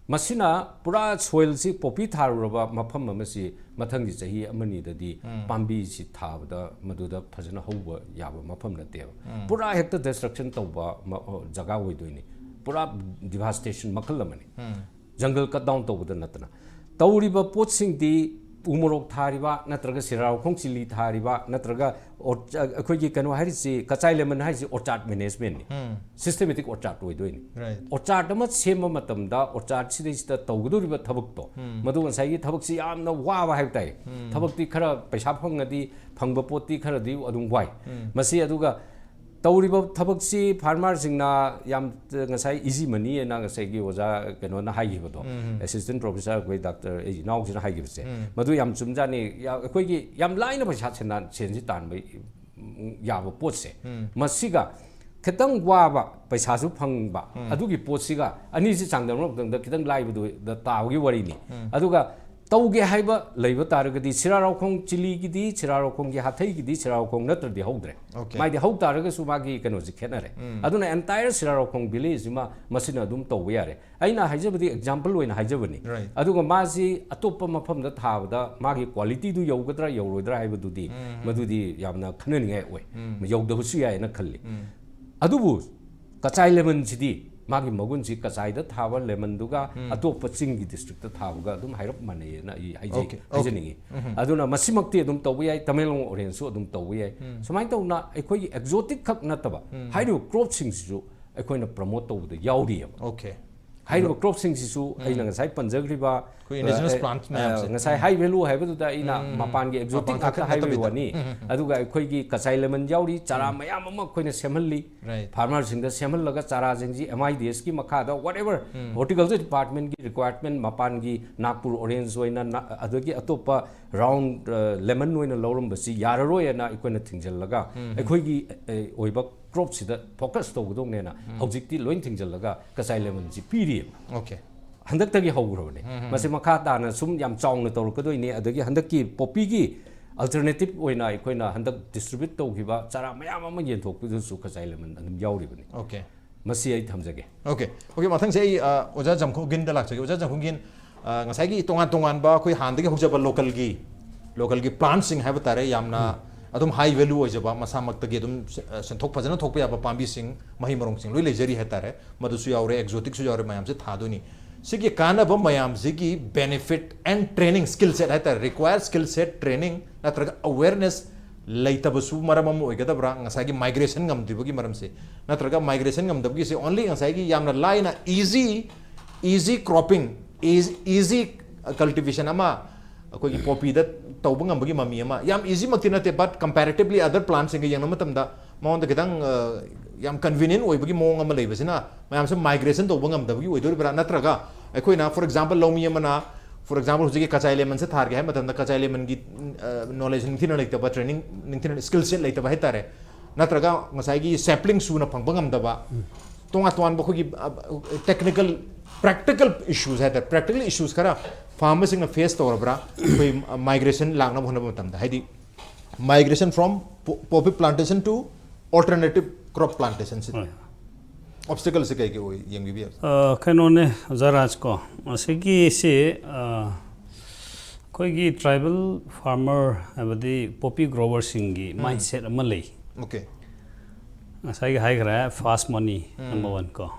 ꯃꯁꯤꯅ ꯄꯨꯔꯥ ꯁꯣꯏꯜꯁꯤ, ꯄꯣꯄꯤ ꯊꯥꯔꯨꯔꯕ ꯃꯐꯝ ꯑꯃꯁꯤ ꯃꯊꯪꯒꯤ ꯆꯍꯤ ꯑꯃꯅꯤꯗꯗꯤ ꯄꯥꯝꯕꯤꯁꯤ ꯊꯥꯕꯗ ꯃꯗꯨꯗ ꯐꯖꯅ ꯍꯧꯕ ꯌꯥꯕ ꯃꯐꯝ ꯅꯠꯇꯦꯕ꯫ ꯄꯨꯔꯥ ꯍꯦꯛꯇ ꯗꯤꯁꯇ꯭ꯔꯛꯁꯟ ꯇꯧꯕ ꯃ-, ꯑ, ꯖꯒꯥ ꯑꯣꯏꯗꯣꯏꯅꯤ꯫ ꯄꯨꯔꯥ ꯗꯤꯚꯥꯁꯇꯦꯁꯟ ꯃꯈꯜ ꯑꯃꯅꯤ꯫ ꯖꯪꯒꯜ ꯀꯠ ꯗꯥꯎꯟ ꯇꯧꯕꯗ ꯅꯠꯇꯅ꯫ ꯇꯧꯔꯤꯕ ꯄꯣꯠꯁꯤꯡꯗꯤ ꯎ ꯃꯣꯔꯣꯛ ꯊꯥꯔꯤꯕ, ꯅꯠꯇ꯭ꯔꯒ ꯁꯤꯔꯥꯔꯥꯎꯈꯣꯡ ꯆꯤꯂꯤ ꯊꯥꯔꯤꯕ, ꯅꯠꯇ꯭ꯔꯒ ꯑꯣꯔ-, ꯑꯩꯈꯣꯏꯒꯤ ꯀꯩꯅꯣ ꯍꯥꯏꯔꯤꯁꯤ, ꯀꯆꯥꯏ ꯂꯦꯃꯟ ꯍꯥꯏꯔꯤꯁꯤ ꯑꯣꯔꯆꯥꯔꯗ ꯃꯦꯅꯦꯖꯃꯦꯟꯠꯅꯤ꯫ ꯁꯤꯁꯇꯦꯃꯦꯇꯤꯛ ꯑꯣꯔꯆꯥꯔꯗ ꯑꯣꯏꯗꯣꯏꯅꯤ꯫ Right. ꯑꯣꯔꯆꯥꯔꯗ ꯑꯃ ꯁꯦꯝꯕ ꯃꯇꯝꯗ ꯑꯣꯔꯆꯥꯔꯗ ꯁꯤꯗꯩꯁꯤꯗ ꯇꯧꯒꯗꯧꯔꯤꯕ ꯊꯕꯛꯇꯣ, ꯃꯗꯨ ꯉꯁꯥꯏꯒꯤ ꯊꯕꯛꯁꯤ ꯌꯥꯝꯅ ꯋꯥꯕ ꯍꯥꯏꯕ ꯇꯥꯏ꯫ ꯊꯕꯛꯇꯤ ꯈꯔ ꯄꯩꯁꯥ ꯐꯪꯉꯗꯤ, ꯐꯪꯕ ꯄꯣꯠꯇꯤ ꯈꯔꯗꯤ ꯑꯗꯨꯝ ꯋꯥꯏ꯫ ꯃꯁꯤ ꯑꯗꯨꯒ ꯇꯧꯔꯤꯕ ꯊꯕꯛꯁꯤ ꯐꯥꯔꯃꯔꯁꯤꯡꯅ ꯌꯥꯝ, ꯉꯁꯥꯏ ꯏꯖꯤ ꯃꯅꯤ ꯍꯥꯏꯅ ꯉꯁꯥꯏꯒꯤ ꯑꯣꯖꯥ ꯀꯩꯅꯣꯅ ꯍꯥꯏꯈꯤꯕꯗꯣ, ꯑꯦꯁꯤꯁꯇꯦꯟ ꯄ꯭ꯔꯣꯐꯦꯁꯔ ꯑꯩꯈꯣꯏ ꯗꯥꯛꯇꯔ ꯑꯩ ꯏꯅꯥꯎꯁꯤꯅ ꯍꯥꯏꯈꯤꯕꯁꯦ, ꯃꯗꯨ ꯌꯥꯝ ꯆꯨꯝꯖꯥꯠꯅꯤ꯫ ꯌꯥ-, ꯑꯩꯈꯣꯏꯒꯤ ꯌꯥꯝ ꯂꯥꯏꯅ ꯄꯩꯁꯥ ꯁꯦꯟꯗꯥꯟ-, ꯁꯦꯟꯁꯤ ꯇꯥꯟꯕ ꯌꯥꯕ ꯄꯣꯠꯁꯦ, ꯃꯁꯤꯒ ꯈꯤꯇꯪ ꯋꯥꯕ, ꯄꯩꯁꯥꯁꯨ ꯐꯪꯕ, ꯑꯗꯨꯒꯤ ꯄꯣꯠꯁꯤꯒ ꯑꯅꯤꯁꯤ ꯆꯥꯡꯗꯝꯅꯕ ꯃꯇꯝꯗ ꯈꯤꯇꯪ ꯂꯥꯏꯕꯗꯨꯗ ꯇꯥꯕꯒꯤ ꯋꯥꯔꯤꯅꯤ꯫ ꯑꯗꯨꯒ ꯇꯧꯒꯦ ꯍꯥꯏꯕ ꯂꯩꯕ ꯇꯥꯔꯒꯗꯤ ꯁꯤꯔꯥꯔꯧꯈꯣꯡ ꯆꯤꯂꯤꯒꯤꯗꯤ, ꯁꯤꯔꯥꯔꯧꯈꯣꯡꯒꯤ ꯍꯥꯊꯩꯒꯤꯗꯤ ꯁꯤꯔꯥꯔꯧꯈꯣꯡ ꯅꯠꯇ꯭ꯔꯗꯤ ꯍꯧꯗ꯭ꯔꯦ꯫ Okay. ꯃꯥꯏꯗꯤ ꯍꯧ ꯇꯥꯔꯒꯁꯨ ꯃꯥꯒꯤ ꯀꯩꯅꯣꯁꯤ ꯈꯦꯠꯅꯔꯦ꯫ ꯑꯗꯨꯅ entire ꯁꯤꯔꯥꯔꯧꯈꯣꯡ village ꯑꯃ ꯃꯁꯤꯅ ꯑꯗꯨꯝ ꯇꯧꯕ ꯌꯥꯔꯦ꯫ ꯑꯩꯅ ꯍꯥꯏꯖꯕꯗꯤ example ꯑꯣꯏꯅ ꯍꯥꯏꯖꯕꯅꯤ꯫ Right. ꯑꯗꯨꯒ ꯃꯥꯁꯤ ꯑꯇꯣꯞꯄ ꯃꯐꯝꯗ ꯊꯥꯕꯗ ꯃꯥꯒꯤ qualityꯗꯨ ꯌꯧꯒꯗ꯭ꯔꯥ ꯌꯧꯔꯣꯏꯗ꯭ꯔꯥ ꯍꯥꯏꯕꯗꯨꯗꯤ ꯃꯗꯨꯗꯤ ꯌꯥꯝꯅ ꯈꯟꯅꯅꯤꯡꯉꯥꯏ ꯑꯣꯏ꯫ ꯌꯧꯗꯕꯁꯨ ꯌꯥꯏꯅ ꯈꯜꯂꯤ꯫ ꯑꯗꯨꯕꯨ ꯀꯆꯥꯏ lemonꯁꯤꯗꯤ ꯃꯥꯒꯤ ꯃꯒꯨꯟꯁꯤ ꯀꯆꯥꯏꯗ ꯊꯥꯕ lemonꯗꯨꯒ ꯑꯇꯣꯞꯄ ꯆꯤꯡꯒꯤ districtꯇ ꯊꯥꯕꯒ ꯑꯗꯨꯝ ꯍꯥꯏꯔꯞ ꯃꯥꯟꯅꯩꯌꯦꯅ ꯑꯩ ꯍꯥꯏꯖꯩ-, Okay, okay. ꯍꯥꯏꯖꯅꯤꯡꯉꯤ꯫ ꯑꯗꯨꯅ ꯃꯁꯤꯃꯛꯇꯤ ꯑꯗꯨꯝ ꯇꯧꯕ ꯌꯥꯏ, ꯇꯃꯦꯡꯂꯣꯡ orangeꯁꯨ ꯑꯗꯨꯝ ꯇꯧꯕ ꯌꯥꯏ꯫ ꯁꯨꯃꯥꯏꯅ ꯇꯧꯅ ꯑꯩꯈꯣꯏꯒꯤ exotic ꯈꯛ ꯅꯠꯇꯕ ꯍꯥꯏꯔꯤꯕ cropꯁꯤꯡꯁꯤꯁꯨ ꯑꯩꯈꯣꯏꯅ promote ꯇꯧꯕꯗ ꯌꯥꯎꯔꯤꯑꯕ꯫ Okay. ꯍꯥꯏꯔꯤꯕ cropꯁꯤꯡꯁꯤꯁꯨ ꯑꯩꯅ ꯉꯁꯥꯏ ꯄꯟꯖꯈ꯭ꯔꯤꯕ, ꯑꯩꯈꯣꯏ indigenous ꯑ, plants ꯑ, ꯃꯌꯥꯝꯁꯦ꯫ ꯉꯁꯥꯏ high value ꯍꯥꯏꯕꯗꯨꯗ ꯑꯩꯅ ꯃꯄꯥꯟꯒꯤ exotic ꯃꯄꯥꯟ ꯉꯥꯛꯇ ꯈꯛꯇ ꯍꯥꯏꯕꯒꯤ ꯅꯠꯇꯕꯤꯗ꯫ ꯋꯥꯅꯤ꯫ ꯑꯗꯨꯒ ꯑꯩꯈꯣꯏꯒꯤ ꯀꯆꯥꯏ lemon ꯌꯥꯎꯔꯤ, ꯆꯥꯔꯥ ꯃꯌꯥꯝ ꯑꯃ ꯑꯩꯈꯣꯏꯅ ꯁꯦꯝꯍꯜꯂꯤ꯫ Right. Farmerꯁꯤꯡꯗ ꯁꯦꯝꯍꯜꯂꯒ ꯆꯥꯔꯥꯁꯤꯡꯁꯤ MIDSꯀꯤ ꯃꯈꯥꯗ whatever horticulture departmentꯀꯤ requirement, ꯃꯄꯥꯟꯒꯤ Nagpur orange ꯑꯣꯏꯅ ꯅ-, ꯑꯗꯒꯤ ꯑꯇꯣꯞꯄ round, ꯑ, lemon ꯑꯣꯏꯅ ꯂꯧꯔꯝꯕꯁꯤ ꯌꯥꯔꯔꯣꯏꯅ ꯑꯩꯈꯣꯏꯅ ꯊꯤꯡꯖꯤꯜꯂꯒ ꯑꯩꯈꯣꯏꯒꯤ, ꯑ, ꯑꯣꯏꯕ cropꯁꯤꯗ focus ꯇꯧꯒꯗꯧꯅꯦꯅ ꯍꯧꯖꯤꯛꯇꯤ ꯂꯣꯏ ꯊꯤꯡꯖꯤꯜꯂꯒ ꯀꯆꯥꯏ lemonꯁꯤ ꯄꯤꯔꯤꯑꯕ꯫ Okay. ꯍꯟꯗꯛꯇꯒꯤ ꯍꯧꯈ꯭ꯔꯕꯅꯦ꯫ ꯃꯁꯤ ꯃꯈꯥ ꯇꯥꯅ ꯁꯨꯝ ꯌꯥꯝ ꯆꯥꯎꯅ ꯇꯧꯔꯛꯀꯗꯣꯏꯅꯤ꯫ ꯑꯗꯒꯤ ꯍꯟꯗꯛꯀꯤ poppyꯒꯤ alternative ꯑꯣꯏꯅ ꯑꯩꯈꯣꯏꯅ ꯍꯟꯗꯛ distribute ꯇꯧꯈꯤꯕ ꯆꯥꯔꯥ ꯃꯌꯥꯝ ꯑꯃ ꯌꯦꯟꯊꯣꯛꯄꯗꯨꯁꯨ ꯀꯆꯥꯏ lemon ꯑꯗꯨꯝ ꯌꯥꯎꯔꯤꯕꯅꯤ꯫ Okay. ꯃꯁꯤ ꯑꯩ ꯊꯝꯖꯒꯦ꯫ Okay. Okay, ꯃꯊꯪꯁꯦ ꯑꯩ, ꯑ, ꯑꯣꯖꯥ ꯖꯝꯈꯣꯡꯒꯤꯟꯗ ꯂꯥꯛꯆꯒꯦ꯫ ꯑꯣꯖꯥ ꯖꯝꯈꯣꯡꯒꯤꯟ, ꯑ, ꯉꯁꯥꯏꯒꯤ ꯇꯣꯉꯥꯟ ꯇꯣꯉꯥꯟꯕ ꯑꯩꯈꯣꯏ ꯍꯥꯟꯅꯗꯒꯤ ꯍꯧꯖꯕ localꯒꯤ, localꯒꯤ plantꯁꯤꯡ ꯍꯥꯏꯕ ꯇꯥꯔꯦ, ꯌꯥꯝꯅ ꯑꯗꯨꯝ high value ꯑꯣꯏꯖꯕ, ꯃꯁꯥꯃꯛꯇꯒꯤ ꯑꯗꯨꯝ ꯁꯦ-, ꯑ, ꯁꯦꯟꯊꯣꯛ ꯐꯖꯅ ꯊꯣꯛꯄ ꯌꯥꯕ ꯄꯥꯝꯕꯤꯁꯤꯡ, ꯃꯍꯩ ꯃꯔꯣꯡꯁꯤꯡ ꯂꯣꯏ ꯂꯩꯖꯔꯤ ꯍꯥꯏ ꯇꯥꯔꯦ꯫ ꯃꯗꯨꯁꯨ ꯌꯥꯎꯔꯦ, exoticꯁꯨ ꯌꯥꯎꯔꯦ, ꯃꯌꯥꯝꯁꯦ ꯊꯥꯗꯣꯏꯅꯤ꯫ ꯁꯤꯒꯤ ꯀꯥꯟꯅꯕ ꯃꯌꯥꯝꯁꯤꯒꯤ benefit and training, skill set ꯍꯥꯏ ꯇꯥꯔꯦ, required skill set, training ꯅꯠꯇ꯭ꯔꯒ awareness ꯂꯩꯇꯕꯁꯨ ꯃꯔꯝ ꯑꯃ ꯑꯣꯏꯒꯗꯕ꯭ꯔꯥ? ꯉꯁꯥꯏꯒꯤ migration ꯉꯝꯗ꯭ꯔꯤꯕꯒꯤ ꯃꯔꯝꯁꯦ, ꯅꯠꯇ꯭ꯔꯒ migration ꯉꯝꯗꯕꯒꯤꯁꯦ only ꯉꯁꯥꯏꯒꯤ ꯌꯥꯝꯅ ꯂꯥꯏꯅ easy, easy cropping, easy, easy cultivation ꯑꯃ ꯑꯩꯈꯣꯏꯒꯤ poppyꯗ ꯇꯧꯕ ꯉꯝꯕꯒꯤ ꯃꯃꯤ ꯑꯃ, ꯌꯥꯝ easyꯃꯛꯇꯤ ꯅꯠꯇꯦ, but comparatively other plantꯁꯤꯡꯒ ꯌꯦꯡꯅꯕ ꯃꯇꯝꯗ ꯃꯉꯣꯟꯗ ꯈꯤꯇꯪ ꯌꯥꯝ ꯀꯟꯚꯤꯅꯤꯌꯦꯟ ꯑꯣꯏꯕꯒꯤ ꯃꯑꯣꯡ ꯑꯃ ꯂꯩꯕꯁꯤꯅ ꯃꯌꯥꯝꯁꯦ ꯃꯥꯏꯒ꯭ꯔꯦꯁꯟ ꯇꯧꯕ ꯉꯝꯗꯕꯒꯤ ꯑꯣꯏꯗꯣꯔꯤꯕ꯭ꯔꯥ? ꯅꯠꯇ꯭ꯔꯒ ꯑꯩꯈꯣꯏꯅ, ꯐꯣꯔ ꯑꯦꯛꯖꯥꯝꯄꯜ, ꯂꯧꯃꯤ ꯑꯃꯅ, ꯐꯣꯔ ꯑꯦꯛꯖꯥꯝꯄꯜ, ꯍꯧꯖꯤꯛꯀꯤ ꯀꯆꯥꯏ ꯂꯦꯃꯟꯁꯦ ꯊꯥꯔꯒꯦ ꯍꯥꯏꯕ ꯃꯇꯝꯗ ꯀꯆꯥꯏ ꯂꯦꯃꯟꯒꯤ ꯅꯣꯂꯦꯖ ꯅꯤꯡꯊꯤꯅ ꯂꯩꯇꯕ, ꯇ꯭ꯔꯦꯅꯤꯡ ꯅꯤꯡꯊꯤꯅ, ꯁ꯭ꯀꯤꯜ ꯁꯦꯠ ꯂꯩꯇꯕ ꯍꯥꯏꯇꯥꯔꯦ, ꯅꯠꯇ꯭ꯔꯒ ꯉꯁꯥꯏꯒꯤ ꯁꯦꯄ꯭ꯂꯤꯡ ꯁꯨꯅ ꯐꯪꯕ ꯉꯝꯗꯕ, ꯇꯣꯉꯥꯟ ꯇꯣꯉꯥꯟꯕ ꯑꯩꯈꯣꯏꯒꯤ ꯇꯦꯛꯅꯤꯀꯦꯜ, ꯄ꯭ꯔꯦꯛꯇꯤꯀꯦꯜ ꯏꯁꯨꯁ ꯍꯥꯏꯇꯥꯔꯦ, ꯄ꯭ꯔꯦꯛꯇꯤꯀꯦꯜ ꯏꯁꯨꯁ ꯈꯔ ꯐꯥꯔꯃꯔꯁꯤꯡꯅ ꯐꯦꯁ ꯇꯧꯔꯕ꯭ꯔꯥ? ꯑꯩꯈꯣꯏ ꯃꯥꯏꯒ꯭ꯔꯦꯁꯟ ꯂꯥꯛꯅꯕ ꯍꯣꯠꯅꯕ ꯃꯇꯝꯗ, ꯍꯥꯏꯗꯤ, migration from po- poppy plantation to alternative crop plantation ꯁꯤ, ꯍꯣꯏ꯫ ꯑꯣꯕꯁꯇꯤꯀꯜꯁꯦ ꯀꯩ ꯀꯩ ꯑꯣꯏ ꯌꯦꯡꯕꯤꯕ ꯌꯥꯏ? ꯑ, ꯀꯩꯅꯣꯅꯦ, ꯑꯣꯖꯥ ꯔꯥꯖ ꯀꯣ, ꯑꯁꯤꯒꯤꯁꯤ, ꯑ, ꯑꯩꯈꯣꯏꯒꯤ ꯇ꯭ꯔꯥꯏꯕꯦꯜ ꯐꯥꯔꯃꯔ, ꯍꯥꯏꯕꯗꯤ ꯄꯣꯄꯤ ꯒ꯭ꯔꯣꯋꯔꯁꯤꯡꯒꯤ ꯃꯥꯏꯟꯁꯦꯠ ꯑꯃ ꯂꯩ꯫ ꯑꯣꯀꯦ꯫ ꯉꯁꯥꯏꯒꯤ ꯍꯥꯏꯈ꯭ꯔꯦ, ꯐꯥꯁ ꯃꯅꯤ, ꯅꯝꯕꯔ ꯋꯥꯟ ꯀꯣ꯫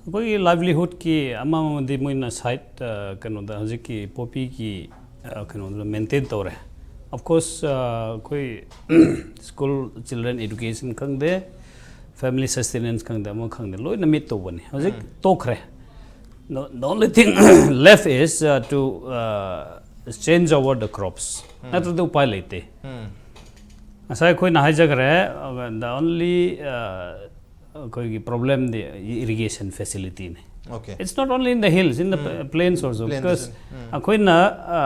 ꯑꯩꯈꯣꯏꯒꯤ ꯂꯥꯏꯚꯂꯤꯍꯨꯗꯀꯤ ꯑꯃ ꯑꯃꯗꯤ ꯃꯣꯏꯅ ꯁꯥꯏꯠ, ꯑ, ꯀꯩꯅꯣꯗ, ꯍꯧꯖꯤꯛꯀꯤ ꯄꯣꯄꯤꯒꯤ, ꯑ, ꯀꯩꯅꯣꯗ ꯃꯦꯟꯇꯦꯟ ꯇꯧꯔꯦ꯫ ꯑꯣꯐ ꯀꯣꯔꯁ, ꯑ, ꯑꯩꯈꯣꯏ ꯁ꯭ꯀꯨꯜ ꯆꯤꯜꯗ꯭ꯔꯦꯟ ꯑꯦꯗꯨꯀꯦꯁꯟ ꯈꯪꯗꯦ, ꯐꯦꯃꯤꯂꯤ ꯁꯁꯇꯦꯅꯦꯟꯁ ꯈꯪꯗꯦ, ꯑꯃ ꯈꯪꯗꯦ, ꯂꯣꯏꯅ ꯃꯤꯠ ꯇꯧꯕꯅꯤ꯫ ꯍꯧꯖꯤꯛ ꯇꯣꯛꯈ꯭ꯔꯦ꯫ The, the only thing left is, uh, to, uh, change over the crops. ꯅꯠꯇ꯭ꯔꯗꯤ ꯎꯄꯥꯏ ꯂꯩꯇꯦ꯫ ꯉꯁꯥꯏ ꯑꯩꯈꯣꯏꯅ ꯍꯥꯏꯖꯈ꯭ꯔꯦ, uh, the only, uh, ꯑꯩꯈꯣꯏꯒꯤ ꯄ꯭ꯔꯣꯕ꯭ꯂꯦꯝꯗꯤ ꯏꯔꯤꯒꯦꯁꯟ ꯐꯦꯁꯤꯂꯤꯇꯤꯅꯤ꯫ Okay. It's not only in the hills, in the plains also. Plains Because also. ꯑꯩꯈꯣꯏꯅ, ꯑ,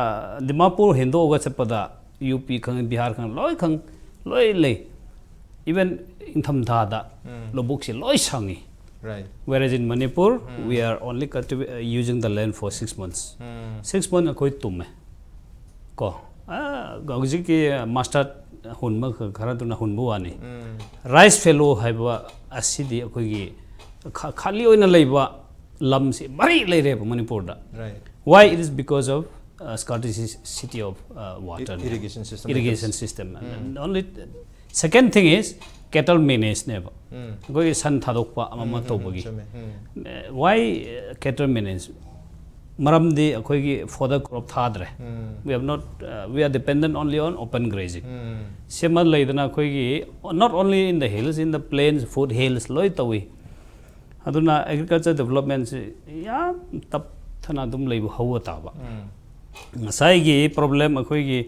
ꯗꯤꯃꯥꯄꯨꯔ ꯍꯦꯟꯗꯣꯛꯑꯒ ꯆꯠꯄꯗ, ꯌꯨ ꯄꯤ ꯈꯪꯉꯤ, ꯕꯤꯍꯥꯔ ꯈꯪꯉꯤ, ꯂꯣꯏ ꯈꯪ, ꯂꯣꯏ ꯂꯩ꯫ ꯏꯚꯟ ꯏꯪꯊꯝꯊꯥꯗ ꯂꯧꯕꯨꯛꯁꯦ ꯂꯣꯏ ꯁꯪꯉꯤ꯫ Right. Whereas in Manipur, we are only cultivi- uh, using the land for six months. Six months ꯑꯩꯈꯣꯏ ꯇꯨꯝꯃꯦ꯫ ꯀꯣ, ꯑ, ꯍꯧꯖꯤꯛꯀꯤ ꯃꯁꯇꯥꯔꯗ ꯍꯨꯟꯕ ꯈ-, ꯈꯔꯗꯨꯅ ꯍꯨꯟꯕ ꯋꯥꯅꯤ꯫ ꯔꯥꯏꯁ ꯐꯦꯂꯣ ꯍꯥꯏꯕ ꯑꯁꯤꯗꯤ ꯑꯩꯈꯣꯏꯒꯤ ꯈ-, ꯈꯥꯂꯤ ꯑꯣꯏꯅ ꯂꯩꯕ ꯂꯝꯁꯤ ꯃꯔꯤ ꯂꯩꯔꯦꯕ ꯃꯅꯤꯄꯨꯔꯗ꯫ Right. Why? It is because of, uh, scarcity of, uh, water. I- irrigation system. Irrigation system. Only second thing is cattle manage ꯅꯦꯕ꯫ ꯑꯩꯈꯣꯏꯒꯤ ꯁꯟ ꯊꯥꯗꯣꯛꯄ ꯑꯃ ꯑꯃ ꯇꯧꯕꯒꯤ꯫ ꯆꯨꯝꯃꯦ꯫ Uh, why, uh, cattle manage? ꯃꯔꯝꯗꯤ ꯑꯩꯈꯣꯏꯒꯤ fodder crop ꯊꯥꯗ꯭ꯔꯦ꯫ We have not, uh, we are dependent only on open grazing. ꯁꯤꯃ ꯂꯩꯗꯅ ꯑꯩꯈꯣꯏꯒꯤ, not only in the hills, in the plains, foot hills ꯂꯣꯏ ꯇꯧꯏ꯫ ꯑꯗꯨꯅ ꯑꯦꯒ꯭ꯔꯤꯀꯜꯆꯔ ꯗꯦꯕꯂꯞꯃꯦꯟꯁꯤ ꯌꯥꯝ ꯇꯞꯊꯅ ꯑꯗꯨꯝ ꯂꯩꯕ ꯍꯧꯕ ꯇꯥꯕ꯫ ꯉꯁꯥꯏꯒꯤ ꯄ꯭ꯔꯣꯕ꯭ꯂꯦꯝ ꯑꯩꯈꯣꯏꯒꯤ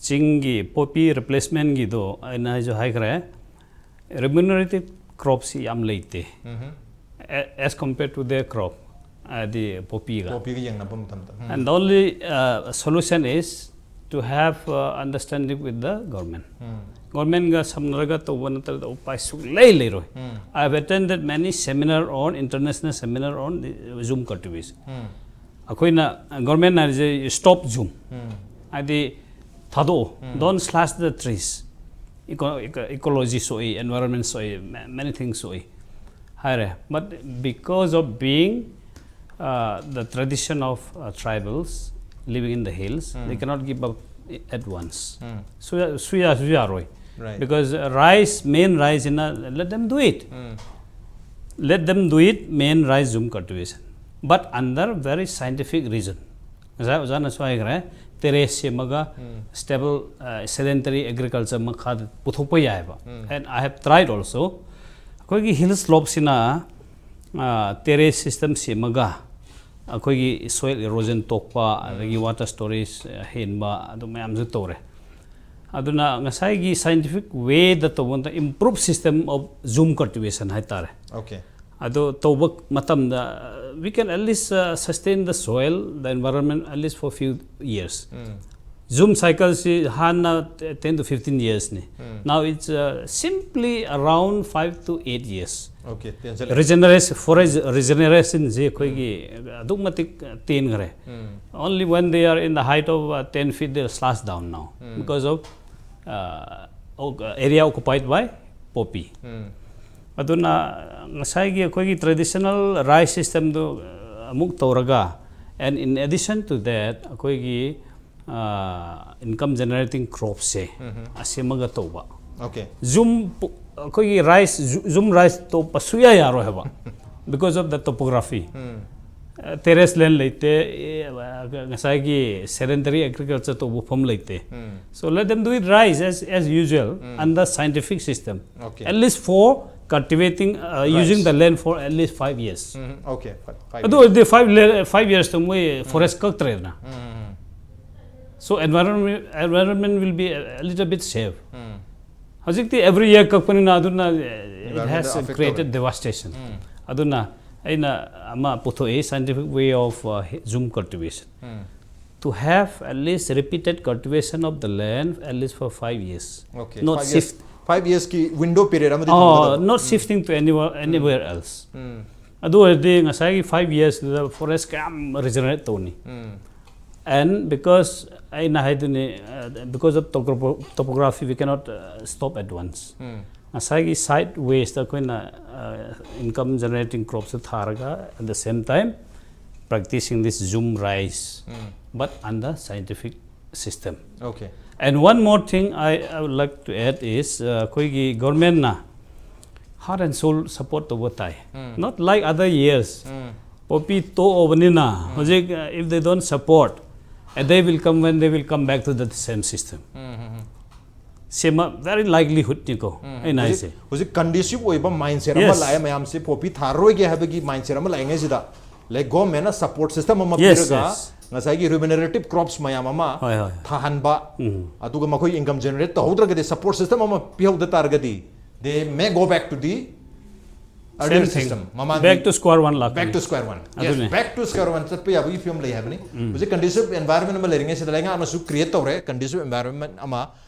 ꯆꯤꯡꯒꯤ ꯄꯣꯄꯤ ꯔꯤꯄ꯭ꯂꯦꯁꯃꯦꯟꯒꯤꯗꯣ ꯑꯩꯅ ꯍꯥꯏꯁꯨ ꯍꯥꯏꯈ꯭ꯔꯦ꯫ remunerative crops ꯁꯤ ꯌꯥꯝ ꯂꯩꯇꯦ, as compared to their crop, ꯍꯥꯏꯗꯤ ꯄꯣꯄꯤꯒ꯫ ꯄꯣꯄꯤꯒ ꯌꯦꯡꯅꯕ ꯃꯇꯝꯗ ꯎꯝ. And the only uh, solution is to have uh, understanding with the government. ꯎꯝ. Governmentꯒ ꯁꯝꯅꯔꯒ ꯇꯧꯕ ꯅꯠꯇ꯭ꯔꯒ ꯎꯄꯥꯏ ꯁꯨꯡꯂꯩ ꯂꯩꯔꯣꯏ. ꯎꯝ. I have attended many seminar on, international seminar on the Zoom cultivation. ꯎꯝ. ꯑꯩꯈꯣꯏꯅ, government ꯍꯥꯏꯔꯤꯁꯦ stop Zoom, ꯎꯝ. ꯍꯥꯏꯗꯤ ꯊꯥꯗꯣꯛꯑꯣ, don't slash the trees. Eco- eco- ecology ꯁꯣꯛꯏ, environment ꯁꯣꯛꯏ, ma- many things ꯁꯣꯛꯏ ꯍꯥꯏꯔꯦ. But because of being uh, the tradition of uh, tribals living in the hills, they cannot give up at once. ꯎꯝ. ꯁꯨꯌꯥ ꯁꯨꯌꯥ ꯁꯨ ꯌꯥꯔꯣꯏ. Right. Because uh, rice, main rice in a, let them do it. Um. Let them do it, main rice Zoom cultivation, but under very scientific reason. ꯉꯁꯥꯏ ꯑꯣꯖꯥꯅꯁꯨ ꯍꯥꯏꯈ꯭ꯔꯦ, terrace ꯁꯦꯝꯃꯒ stable uh, sedentary agriculture ꯃꯈꯥꯗ ꯄꯨꯊꯣꯛꯄ ꯌꯥꯏꯑꯕ. And I have tried also. ꯑꯩꯈꯣꯏꯒꯤ hill slopeꯁꯤꯅ terrace system ꯁꯦꯝꯃꯒ ꯑꯩꯈꯣꯏꯒꯤ soil erosion ꯇꯣꯛꯄ, ꯑꯗꯒꯤ water storage ꯍꯦꯟꯕ, ꯑꯗꯨ ꯃꯌꯥꯝꯁꯨ ꯇꯧꯔꯦ. ꯑꯗꯨꯅ ꯉꯁꯥꯏꯒꯤ scientific wayꯗ ꯇꯧꯕ ꯃꯇꯝꯗ improve system of Zoom cultivation ꯍꯥꯏꯇꯥꯔꯦ. Okay. ꯑꯗꯣ ꯇꯧꯕ ꯃꯇꯝꯗ we can at least uh, sustain the soil, the environment at least for few years. Um. Zoom cycleꯁꯤ ꯍꯥꯟꯅ ten to fifteen yearsꯅꯤ. Um. Now it's uh, simply around five to eight years. Okay. ꯇꯦꯟꯁꯤꯜꯂꯦ. Regeneration, forest regenerationꯁꯤ ꯑꯩꯈꯣꯏꯒꯤ ꯑꯗꯨꯛ ꯃꯇꯤꯛ ꯇꯦꯟꯈ꯭ꯔꯦ. ꯎꯝ. Only when they are in the height of uh, ten feet, they slash down now because of uh, o- area occupied by poppy. ꯎꯝ. ꯑꯗꯨꯅ ꯉꯁꯥꯏꯒꯤ ꯑꯩꯈꯣꯏꯒꯤ traditional rice systemꯗꯨ ꯑꯃꯨꯛ ꯇꯧꯔꯒ, and in addition to that, ꯑꯩꯈꯣꯏꯒꯤ income generating cropsꯁꯦ ꯑꯁꯦꯝꯃꯒ ꯇꯧꯕ. Okay. Zoom ꯄꯨ- ꯑꯩꯈꯣꯏꯒꯤ rice, Zoom rice ꯇꯧꯕ ꯁꯨꯌꯥ ꯌꯥꯔꯣꯏ ꯍꯥꯏꯕ, because of the topography. Um. Terrace land ꯂꯩꯇꯦ, ꯑꯦ, ꯉꯁꯥꯏꯒꯤ sedentary agriculture ꯇꯧꯕ ꯃꯐꯝ ꯂꯩꯇꯦ. ꯎꯝ. So let them do it rice as, as usual um. under scientific system. Okay. At least for cultivating, uh, Rice. Using the land for at least five years. Um. Okay. Fi- five ꯑꯗꯨ years. ꯑꯣꯏꯔꯗꯤ five le- five yearsꯇ ꯃꯣꯏ forest ꯀꯛꯇ꯭ꯔꯦꯗꯅ. Um. So environment, environment will be a, a little bit safe. ꯎꯝ. ꯍꯧꯖꯤꯛꯇꯤ every year ꯀꯛꯄꯅꯤꯅ ꯑꯗꯨꯅ it has Environment affect created devastation. ꯑꯗꯨꯅ ꯑꯩꯅ ꯑꯃ ꯄꯨꯊꯣꯛꯏ, scientific way of uh, zoom cultivation. To have at least repeated cultivation of the land at least for five years. Okay, Not five years. shift. Five years కి window period ꯑꯃꯗꯤ Oh, ꯊꯝꯒꯗꯕ. not shifting to anywhere, anywhere else. ꯑꯗꯨ ꯑꯣꯏꯔꯗꯤ ꯉꯁꯥꯏꯒꯤ five yearsꯗꯨꯗ forest ꯀꯌꯥꯝ regenerate ꯇꯧꯅꯤ? And because ꯑꯩꯅ ꯍꯥꯏꯗꯨꯅꯤ, uh, because of topo- topography we cannot uh, stop at once. ꯉꯁꯥꯏꯒꯤ side waysꯇ ꯑꯩꯈꯣꯏꯅ income generating cropsꯇ ꯊꯥꯔꯒ, at the same time practicing this zoom rice, but under scientific system. Okay. And one more thing I, I would like to add is uh, ꯑꯩꯈꯣꯏꯒꯤ governmentꯅ heart and soul support ꯇꯧꯕ ꯇꯥꯏ. Not like other years. ꯄꯣꯄꯤ ꯇꯣꯛꯑꯕꯅꯤꯅ ꯍꯧꯖꯤꯛ uh, if they don't support, a day will come when they will come back to the same system. ꯁꯤꯃ very likelihoodꯅꯤꯀꯣ ꯑꯩꯅ ꯍꯥꯏꯁꯦ. ꯍꯧꯖꯤꯛ conducive ꯑꯣꯏꯕ mindset ꯑꯃ Yes. ꯂꯥꯛꯑꯦ, ꯃꯌꯥꯝꯁꯦ ꯄꯣꯄꯤ ꯊꯥꯔꯔꯣꯏꯒꯦ ꯍꯥꯏꯕꯒꯤ mindset ꯑꯃ ꯂꯥꯛꯏꯉꯩꯁꯤꯗ, like governmentꯅ support system ꯑꯃ Yes, ꯄꯤꯔꯒ yes. ꯉꯁꯥꯏꯒꯤ remunerative crops ꯃꯌꯥꯝ ꯑꯃ ꯍꯣꯏ, ꯍꯣꯏ. ꯊꯥꯍꯟꯕ, ꯑꯗꯨꯒ ꯃꯈꯣꯏ income generate ꯇꯧꯍꯧꯗ꯭ꯔꯒꯗꯤ, support system ꯑꯃ ꯄꯤꯍꯧꯗ ꯇꯥꯔꯒꯗꯤ, they may go back to the earlier Same thing. system. ꯃꯃꯥꯡꯒꯤ Back to square one ꯂꯥꯛꯀꯅꯤ. Back to square one. Yes, ꯑꯗꯨꯅꯦ. Back to square one ꯆꯠꯄ ꯌꯥꯕꯒꯤ ꯐꯤꯕꯝ ꯂꯩ ꯍꯥꯏꯕꯅꯤ. ꯍꯧꯖꯤꯛ conducive environment ꯑꯃ ꯂꯩꯔꯤꯉꯩꯁꯤꯗ ꯂꯩꯉꯥꯛꯅꯁꯨ create ꯇꯧꯔꯦ conducive environment ꯑꯃ,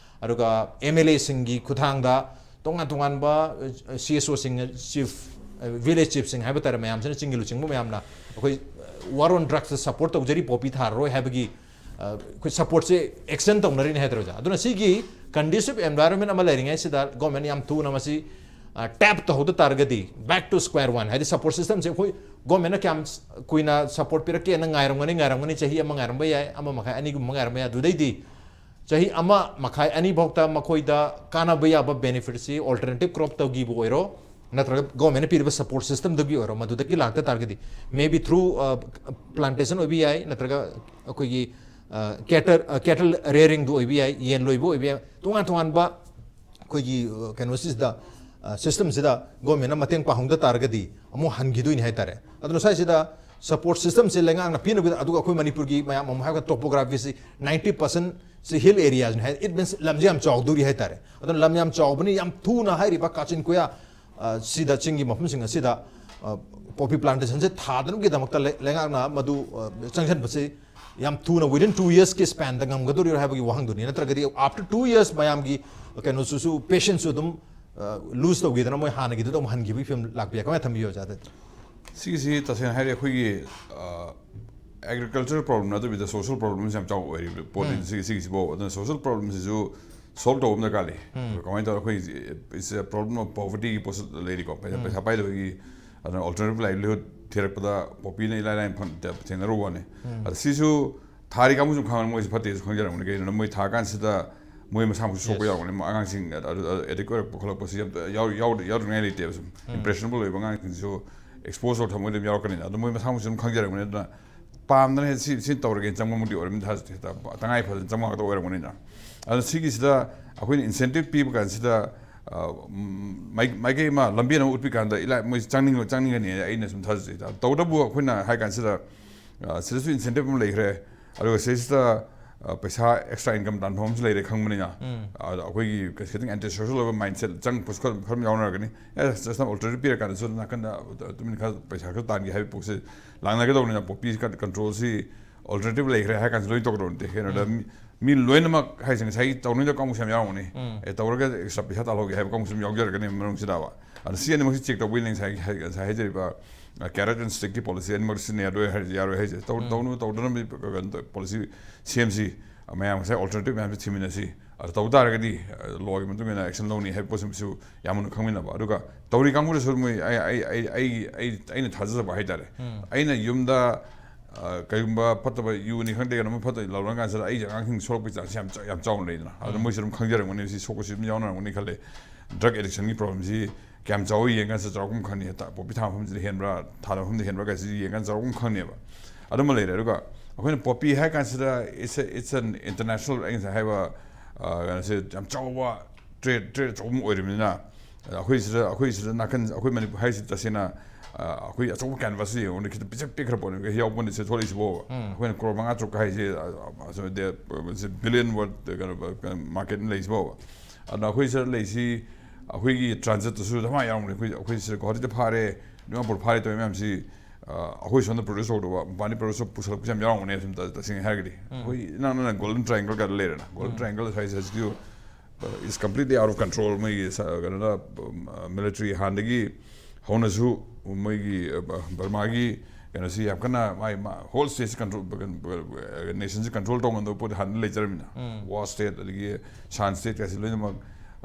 ꯑꯗꯨꯒ MLAꯁꯤꯡꯒꯤ ꯈꯨꯠꯊꯥꯡꯗ ꯇꯣꯉꯥꯟ ꯇꯣꯉꯥꯟꯕ CSOꯁꯤꯡ, chief, village chiefꯁꯤꯡ ꯍꯥꯏꯕ ꯇꯥꯔꯦ, ꯃꯌꯥꯝꯁꯤꯅ ꯆꯤꯡꯒꯤ ꯂꯨꯆꯤꯡꯕ ꯃꯌꯥꯝꯅ ꯑꯩꯈꯣꯏ war on drugsꯇ support ꯇꯧꯖꯔꯤ, ꯄꯣꯄꯤ ꯊꯥꯔꯔꯣꯏ ꯍꯥꯏꯕꯒꯤ ꯑ, ꯑꯩꯈꯣꯏ supportꯁꯦ extend ꯇꯧꯅꯔꯤꯅꯦ ꯍꯥꯏꯇꯥꯔꯦ ꯑꯣꯖꯥ. ꯑꯗꯨꯅ ꯁꯤꯒꯤ conducive environment ꯑꯃ ꯂꯩꯔꯤꯉꯩꯁꯤꯗ government ꯌꯥꯝ ꯊꯨꯅ ꯃꯁꯤ tap ꯇꯧꯍꯧꯗ ꯇꯥꯔꯒꯗꯤ, back to square one, ꯍꯥꯏꯗꯤ support systemꯁꯦ ꯑꯩꯈꯣꯏ governmentꯅ ꯀꯌꯥꯝ ꯀꯨꯏꯅ support ꯄꯤꯔꯛꯀꯦꯅ ꯉꯥꯏꯔꯝꯒꯅꯤ, ꯉꯥꯏꯔꯝꯒꯅꯤ, ꯆꯍꯤ ꯑꯃ ꯉꯥꯏꯔꯝꯕ ꯌꯥꯏ, ꯑꯃ ꯃꯈꯥꯏ, ꯑꯅꯤꯒꯨꯝꯕ ꯉꯥꯏꯔꯝꯕ ꯌꯥꯏ꯫ ꯑꯗꯨꯗꯩꯗꯤ ꯆꯍꯤ ꯑꯃ ꯃꯈꯥꯏ, ꯑꯅꯤ ꯐꯥꯎꯇ ꯃꯈꯣꯏꯗ ꯀꯥꯟꯅꯕ ꯌꯥꯕ benefitꯁꯤ alternative crop ꯇꯧꯈꯤꯕ ꯑꯣꯏꯔꯣ, ꯅꯠꯇ꯭ꯔꯒ governmentꯅ ꯄꯤꯔꯤꯕ support systemꯗꯒꯤ ꯑꯣꯏꯔꯣ, ꯃꯗꯨꯗꯒꯤ ꯂꯥꯛꯇ ꯇꯥꯔꯒꯗꯤ, maybe through plantation ꯑꯣꯏꯕ ꯌꯥꯏ, ꯅꯠꯇ꯭ꯔꯒ ꯑꯩꯈꯣꯏꯒꯤ cattle cattle rearingꯗꯨ ꯑꯣꯏꯕ ꯌꯥꯏ, ꯌꯦꯟ ꯂꯣꯏꯕ ꯑꯣꯏꯕ ꯌꯥꯏ, ꯇꯣꯉꯥꯟ ꯇꯣꯉꯥꯟꯕ ꯑꯩꯈꯣꯏꯒꯤ ꯀꯩꯅꯣꯁꯤꯗ, systemꯁꯤꯗ governmentꯅ ꯃꯇꯦꯡ ꯄꯥꯡꯍꯧꯗ ꯇꯥꯔꯒꯗꯤ ꯑꯃꯨꯛ ꯍꯟꯈꯤꯗꯣꯏꯅꯤ ꯍꯥꯏꯇꯥꯔꯦ꯫ ꯑꯗꯨꯅ ꯁ꯭ꯋꯥꯏꯁꯤꯗ support systemꯁꯦ ꯂꯩꯉꯥꯛꯅ ꯄꯤꯅꯕ, ꯑꯗꯨꯒ ꯑꯩꯈꯣꯏ ꯃꯅꯤꯄꯨꯔꯒꯤ ꯃꯌꯥꯝ ꯑꯃ ꯍꯥꯏꯕ topographyꯁꯤ ninety percent ꯁꯤ ꯍꯤꯜ ꯑꯦꯔꯤꯌꯥꯁꯤꯅꯤ ꯍꯥꯏ, it means ꯂꯝꯁꯤ ꯌꯥꯝ ꯆꯥꯎꯗꯣꯔꯤ ꯍꯥꯏꯇꯥꯔꯦ꯫ ꯑꯗꯨꯅ ꯂꯝ ꯌꯥꯝ ꯆꯥꯎꯕꯅꯤ, ꯌꯥꯝ ꯊꯨꯅ ꯍꯥꯏꯔꯤꯕ ꯀꯥꯆꯤꯟ ꯀꯣꯌꯥ, ꯑ, ꯁꯤꯗ, ꯆꯤꯡꯒꯤ ꯃꯐꯝꯁꯤꯡ ꯑꯁꯤꯗ, ꯑ, ꯄꯣꯄꯤ ꯄ꯭ꯂꯥꯟꯇꯦꯁꯟꯁꯦ ꯊꯥꯗꯅꯕꯒꯤꯗꯃꯛꯇ ꯂꯩ-, ꯂꯩꯉꯥꯛꯅ ꯃꯗꯨ, ꯑ, ꯆꯪꯁꯤꯟꯕꯁꯤ ꯌꯥꯝ ꯊꯨꯅ within two yearsꯀꯤ spanꯗ ꯉꯝꯒꯗꯣꯔꯤꯕ꯭ꯔꯥ ꯍꯥꯏꯕꯒꯤ ꯋꯥꯍꯪꯗꯨꯅꯤ꯫ ꯅꯠꯇ꯭ꯔꯒꯗꯤ after two years ꯃꯌꯥꯝꯒꯤ ꯀꯩꯅꯣꯁꯤꯁꯨ patienceꯁꯨ ꯑꯗꯨꯝ, ꯑ, lose ꯇꯧꯈꯤꯗꯅ ꯃꯣꯏ ꯍꯥꯟꯅꯒꯤꯗꯨꯗ ꯑꯃꯨꯛ ꯍꯟꯈꯤꯕꯒꯤ ꯐꯤꯕꯝ ꯂꯥꯛꯄ ꯌꯥꯏ꯫ ꯀꯃꯥꯏꯅ ꯊꯝꯕꯤꯌꯣ ꯑꯣꯖꯥꯗꯗꯤ? ꯁꯤꯒꯤꯁꯤ ꯇꯁꯦꯡꯅ ꯍꯥꯏꯔꯦ ꯑꯩꯈꯣꯏꯒꯤ, ꯑ, agricultural problem ꯅꯠꯇꯕꯤꯗ social problemꯁꯦ ꯌꯥꯝ ꯆꯥꯎꯕ ꯑꯣꯏꯔꯤꯕ ꯄꯣꯠꯅꯤ꯫ ꯎꯝ꯫ ꯁꯤꯒꯤ, ꯁꯤꯒꯤꯁꯤꯐꯥꯎ꯫ ꯑꯗꯨꯅ social problemꯁꯤꯁꯨ solve ꯇꯧꯕ ꯑꯃ ꯗꯔꯀꯥꯔ ꯂꯩ꯫ ꯎꯝ꯫ ꯀꯃꯥꯏꯅ ꯇꯧꯔ ꯑꯩꯈꯣꯏ it's a problem of povertyꯒꯤ ꯄꯣꯠꯁꯛ ꯂꯩꯔꯤꯀꯣ꯫ ꯄꯩꯁꯥ, ꯎꯝ꯫ ꯄꯩꯁꯥ ꯄꯥꯏꯗꯕꯒꯤ, ꯑꯗꯨꯅ alternative livelihood ꯊꯤꯔꯛꯄꯗ ꯄꯣꯄꯤꯅ ꯏꯂꯥꯏ ꯂꯥꯏꯅ ꯐꯪ-, ꯊꯦꯡꯅꯔꯨꯕ ꯋꯥꯅꯤ꯫ ꯎꯝ꯫ ꯑꯗ ꯁꯤꯁꯨ ꯊꯥꯔꯤ ꯀꯥꯡꯕꯨꯁꯨ ꯈꯪꯉꯝꯒꯅꯤ, ꯃꯣꯏꯁꯨ ꯐꯠꯇꯦꯁꯨ ꯈꯪꯖꯔꯝꯒꯅꯤ꯫ ꯀꯩꯒꯤꯅꯣ ꯃꯣꯏ ꯊꯥ ꯀꯥꯟꯁꯤꯗ ꯃꯣꯏ ꯃꯁꯥ ꯃꯈꯁꯨ ꯁꯣꯛꯄ Yes. ꯌꯥꯎꯔꯝꯒꯅꯤ, ꯑꯉꯥꯡꯁꯤꯡ ꯑꯗꯨ, ꯑꯗꯨ addict ꯑꯣꯏꯔꯛꯄ ꯈꯣꯠꯂꯛꯄꯁꯤ ꯌꯥꯝ ꯌꯥꯎ-, ꯌꯥꯎ-, ꯌꯥꯎꯗ꯭ꯔꯤꯉꯥꯏ ꯂꯩꯇꯦꯕ꯫ ꯁꯨꯝ ꯎꯝ꯫ Impressionable ꯑꯣꯏꯕ ꯑꯉꯥꯡꯁꯤꯡꯁꯤꯁꯨ expose ꯇꯧꯔ ꯊꯝꯕ ꯑꯗꯨꯝ ꯌꯥꯎꯔꯛꯀꯅꯤꯅ꯫ ꯑꯗꯣ ꯃꯣꯏ ꯃꯁꯥ ꯃꯈꯁꯨ ꯑꯗꯨꯝ ꯈꯪꯖꯔꯝꯒꯅꯤ꯫ ꯑꯗꯨꯅ ꯄꯥꯝꯗꯅ ꯍꯦꯛ ꯁꯤ, ꯁꯤ ꯇꯧꯔꯒꯦꯅ ꯆꯪꯕꯃꯛꯇꯤ ꯑꯣꯏꯔꯝꯗꯤ ꯊꯥꯖꯗꯦ꯫ ꯍꯦꯛꯇ ꯇꯉꯥꯏ ꯐꯗꯅ ꯆꯪꯕ ꯉꯥꯛꯇ ꯑꯣꯏꯔꯝꯒꯅꯤꯅ꯫ ꯑꯗꯣ ꯁꯤꯒꯤꯁꯤꯗ ꯑꯩꯈꯣꯏꯅ incentive ꯄꯤꯕ ꯀꯥꯟꯁꯤꯗ, ꯑ, ꯎꯝ, ꯃꯥꯏ-, ꯃꯥꯏꯀꯩ ꯑꯃ, ꯂꯝꯕꯤ ꯑꯃ ꯎꯠꯄꯤ ꯀꯥꯟꯗ ꯏꯂꯥꯏ ꯃꯣꯏ ꯆꯪꯅꯤꯡ-, ꯆꯪꯅꯤꯡꯒꯅꯤ ꯑꯩꯅ ꯁꯨꯝ ꯊꯥꯖꯩ꯫ ꯇꯧꯕꯇꯕꯨ ꯑꯩꯈꯣꯏꯅ ꯍꯥꯏ ꯀꯥꯟꯁꯤꯗ, ꯑ, ꯁꯤꯗꯁꯨ incentive ꯑꯃ ꯂꯩꯈ꯭ꯔꯦ, ꯑꯗꯨꯒ ꯁꯤꯁꯤꯗ, ꯑ, ꯄꯩꯁꯥ extra income ꯇꯥꯟꯐꯝ ꯑꯃꯁꯨ ꯂꯩꯔꯦ ꯈꯪꯕꯅꯤꯅ, ꯎꯝ꯫ ꯑ, ꯑꯩꯈꯣꯏꯒꯤ ꯈꯤꯇꯪ anti social ꯑꯣꯏꯕ mindset ꯆꯪ-, ꯈꯔ, ꯈꯔ ꯑꯃ ꯌꯥꯎꯅꯔꯒꯅꯤ꯫ ꯑꯦ, just alternative ꯄꯤꯔꯀꯥꯟꯗꯁꯨ ꯅꯥꯀꯟꯗ ꯇꯨꯃꯤꯟ ꯈꯔ ꯄꯩꯁꯥ ꯈꯔ ꯇꯥꯟꯒꯦ ꯍꯥꯏꯕ ꯄꯣꯠꯁꯦ ꯂꯥꯛꯅꯒꯗꯧꯕꯅꯤꯅ, ꯄꯣꯄꯤ controlꯁꯤ alternative ꯂꯩꯈ꯭ꯔꯦ ꯍꯥꯏ ꯀꯥꯟꯁꯤꯗ ꯂꯣꯏ ꯇꯧꯒꯗꯧꯕ ꯅꯠꯇꯦ꯫ ꯀꯩꯅꯣꯗ ꯎꯝ꯫ ꯃꯤ, ꯃꯤ ꯂꯣꯏꯅꯃꯛ ꯍꯥꯏꯁꯦ ꯉꯁꯥꯏꯒꯤ ꯇꯧꯅꯤꯡꯗꯕ ꯀꯥꯡꯕꯨꯁꯨ ꯌꯥꯝ ꯌꯥꯎꯔꯝꯒꯅꯤ꯫ ꯎꯝ꯫ ꯑꯦ, ꯇꯧꯔꯒ extra ꯄꯩꯁꯥ ꯇꯥꯜꯍꯧꯒꯦ ꯍꯥꯏꯕ ꯀꯥꯡꯕꯨꯁꯨ ꯑꯗꯨꯝ ꯌꯥꯎꯖꯔꯛꯀꯅꯤ ꯃꯅꯨꯡꯁꯤꯗꯕ꯫ ꯑꯗꯣ ꯁꯤ ꯑꯅꯤꯃꯛꯁꯤ check ꯇꯧꯕꯒꯤ ꯉꯁꯥꯏꯒꯤ ꯍꯥꯏ-, ꯉꯁꯥꯏ ꯍꯥꯏꯖꯔꯤꯕ, ꯑ, carrot and stickꯀꯤ policy ꯑꯅꯤꯃꯛ ꯁꯤꯖꯤꯟꯅ ꯌꯥꯗꯣꯏ ꯍꯥꯏ-, ꯌꯥꯔꯣꯏ ꯍꯥꯏꯁꯦ꯫ ꯇꯧ-, ꯎꯝ꯫ ꯇꯧꯅꯕ ꯇꯧꯗꯅꯕ ꯀꯩꯅꯣ ꯇꯧ-, policy ꯁꯦꯝꯁꯤ꯫ ꯑ, ꯃꯌꯥꯝ ꯉꯁꯥꯏ alternative ꯃꯌꯥꯝꯁꯤ ꯊꯤꯃꯤꯟꯅꯁꯤ꯫ ꯑꯗꯨ ꯇꯧ ꯇꯥꯔꯒꯗꯤ, ꯑ, lawꯒꯤ ꯃꯇꯨꯡ ꯏꯟꯅ action ꯂꯧꯅꯤ ꯍꯥꯏꯕ ꯄꯣꯠꯁꯤꯃꯁꯨ ꯌꯥꯝ ꯃꯨꯟꯅ ꯈꯪꯃꯤꯟꯅꯕ꯫ ꯑꯗꯨꯒ ꯇꯧꯔꯤ ꯀꯥꯡꯕꯨꯗꯁꯨ ꯃꯣꯏ ꯑꯩ, ꯑꯩ, ꯑꯩ, ꯑꯩ, ꯑꯩ, ꯑꯩꯅ ꯊꯥꯖꯖꯕ ꯍꯥꯏꯇꯥꯔꯦ꯫ ꯎꯝ꯫ ꯑꯩꯅ ꯌꯨꯝꯗ, ꯑ, ꯀꯩꯒꯨꯝꯕ ꯐꯠꯇꯕ ꯌꯨꯅꯤ ꯈꯪꯗꯦ, ꯀꯩꯅꯣꯝꯃ ꯐꯠꯇꯕ ꯂꯧꯔ ꯀꯥꯟꯁꯤꯗ ꯑꯩꯁꯦ ꯑꯉꯥꯡꯁꯤꯡ ꯁꯣꯛꯂꯛꯄꯒꯤ chance ꯌꯥꯝ ꯆꯥ-, ꯌꯥꯝ ꯆꯥꯎꯅ ꯂꯩꯗꯅ꯫ ꯑꯗꯨ ꯎꯝ꯫ ꯃꯣꯏꯁꯨ ꯑꯗꯨꯝ ꯈꯪꯖꯔꯝꯒꯅꯤ, ꯁꯤ ꯁꯣꯛꯄꯁꯤ ꯑꯗꯨꯝ ꯌꯥꯎꯅꯔꯝꯒꯅꯤ ꯈꯜꯂꯦ꯫ Drug addictionꯒꯤ problemꯁꯤ ꯀꯌꯥꯝ ꯆꯥꯎꯋꯤ ꯌꯦꯡꯀꯥꯟꯁꯤꯗ ꯆꯥꯎꯔꯥꯛꯄ ꯑꯃ ꯈꯪꯅꯤ꯫ ꯍꯦꯛꯇ ꯄꯣꯄꯤ ꯊꯥ ꯃꯐꯝꯁꯤꯗ ꯍꯦꯟꯕ꯭ꯔꯥ, ꯊꯥꯗ ꯃꯐꯝꯗ ꯍꯦꯟꯕ꯭ꯔꯥ ꯀꯥꯏꯁꯤ ꯌꯦꯡꯀꯥꯟꯗ ꯆꯥꯎꯔꯥꯛꯄ ꯑꯃ ꯈꯪꯅꯦꯕ꯫ ꯑꯗꯨꯃ ꯂꯩꯔꯦ꯫ ꯑꯗꯨꯒ ꯑꯩꯈꯣꯏꯅ ꯄꯣꯄꯤ ꯍꯥꯏ ꯀꯥꯟꯁꯤꯗ it's a, it's an international, ꯑꯩ ꯉꯁꯥꯏ ꯍꯥꯏꯕ, ꯑ, ꯀꯩꯅꯣꯁꯦ ꯌꯥꯝ ꯆꯥꯎꯕ trade, trade ꯑꯆꯧꯕ ꯑꯃ ꯑꯣꯏꯔꯤꯕꯅꯤꯅ, ꯑꯩꯈꯣꯏ ꯁꯤꯗ, ꯑꯩꯈꯣꯏ ꯁꯤꯗ ꯅꯥꯀꯟ, ꯑꯩꯈꯣꯏ ꯃꯅꯤꯄꯨꯔ ꯍꯥꯏꯁꯤ ꯇꯁꯦꯡꯅ, ꯑꯩꯈꯣꯏ ꯑꯆꯧꯕ ꯀꯦꯟꯚꯥꯁꯁꯦ ꯌꯦꯡꯉꯨꯅꯦ, ꯈꯤꯇ ꯄꯤꯛꯆ ꯄꯤꯛꯈ꯭ꯔ ꯄꯣꯠꯅꯦ, ꯌꯥꯎ ꯄꯣꯠꯅꯦ ꯁꯤ ꯊꯣꯛꯂꯛꯏꯁꯤꯕꯣꯕ꯫ ꯑꯩꯈꯣꯏꯅ ꯀ꯭ꯔꯣꯔ ꯃꯉꯥ ꯇꯔꯨꯛ ꯍꯥꯏꯁꯦ ꯕꯤꯂꯤꯌꯟ ꯋꯔꯠ ꯀꯩꯅꯣ ꯃꯥꯔꯀꯦꯠ ꯂꯩꯁꯤꯕꯣꯕ꯫ ꯑꯗꯨꯅ ꯑꯩꯈꯣꯏ ꯁꯤꯗ ꯂꯩꯁꯤ, ꯑꯩꯈꯣꯏꯒꯤ ꯇ꯭ꯔꯥꯟꯖꯤꯠꯇꯁꯨ ꯗꯃꯥ ꯌꯥꯎꯔꯝꯒꯅꯤ꯫ ꯑꯩꯈꯣꯏ ꯑꯩꯈꯣꯏ ꯁꯤꯗ ꯒꯨꯍꯥꯇꯤꯗ ꯐꯥꯔꯦ, ꯗꯤꯃꯥꯄꯨꯔ ꯐꯥꯔꯦ ꯇꯧꯔꯤ ꯃꯌꯥꯝꯁꯤ, ꯑꯩꯈꯣꯏ ꯁꯣꯝꯗ ꯄ꯭ꯔꯣꯗ꯭ꯌꯨꯁ ꯇꯧꯗꯕ ꯃꯄꯥꯟꯗꯤ ꯄ꯭ꯔꯣꯗ꯭ꯌꯨꯁ ꯄꯨꯁꯜꯂꯛꯄꯁꯨ ꯌꯥꯝ ꯌꯥꯎꯔꯝꯒꯅꯤ ꯁꯨꯝ ꯇꯁꯦꯡꯅ ꯍꯥꯏꯔꯒꯗꯤ꯫ ꯑꯩꯈꯣꯏ ꯏꯅꯛ ꯅꯛꯅ ꯒꯣꯜꯗꯟ ꯇ꯭ꯔꯥꯏꯡꯒꯜ ꯀꯥꯏꯗ ꯂꯩꯔꯦꯅ꯫ ꯒꯣꯜꯗꯟ ꯇ꯭ꯔꯥꯏꯡꯒꯜ ꯍꯥꯏꯁꯦ ꯍꯧꯖꯤꯛꯀꯤ is completely out of control꯫ ꯃꯣꯏꯒꯤ ꯀꯩꯅꯣꯗ, ꯃꯤꯂꯤꯇꯔꯤ ꯍꯥꯟꯅꯗꯒꯤ ꯍꯧꯅꯁꯨ ꯃꯣꯏꯒꯤ ꯕꯔꯃꯥꯒꯤ ꯀꯩꯅꯣꯁꯤ ꯌꯥꯝ ꯀꯟꯅ ꯃꯥꯏ ꯍꯣꯜ ꯁ꯭ꯇꯦꯠꯁꯤ ꯀꯟꯇ꯭ꯔꯣꯜ, ꯅꯦꯁꯟꯁꯤ ꯀꯟꯇ꯭ꯔꯣꯜ ꯇꯧ ꯉꯝꯗꯕ ꯄꯣꯠ ꯍꯥꯟꯅ ꯂꯩꯖꯔꯝꯃꯤꯅ꯫ ꯋꯥ ꯁ꯭ꯇꯦꯠ ꯑꯗꯒꯤ ꯁꯥꯟ ꯁ꯭ꯇꯦꯠ ꯀꯥꯏꯁꯤ ꯂꯣꯏꯅꯃꯛ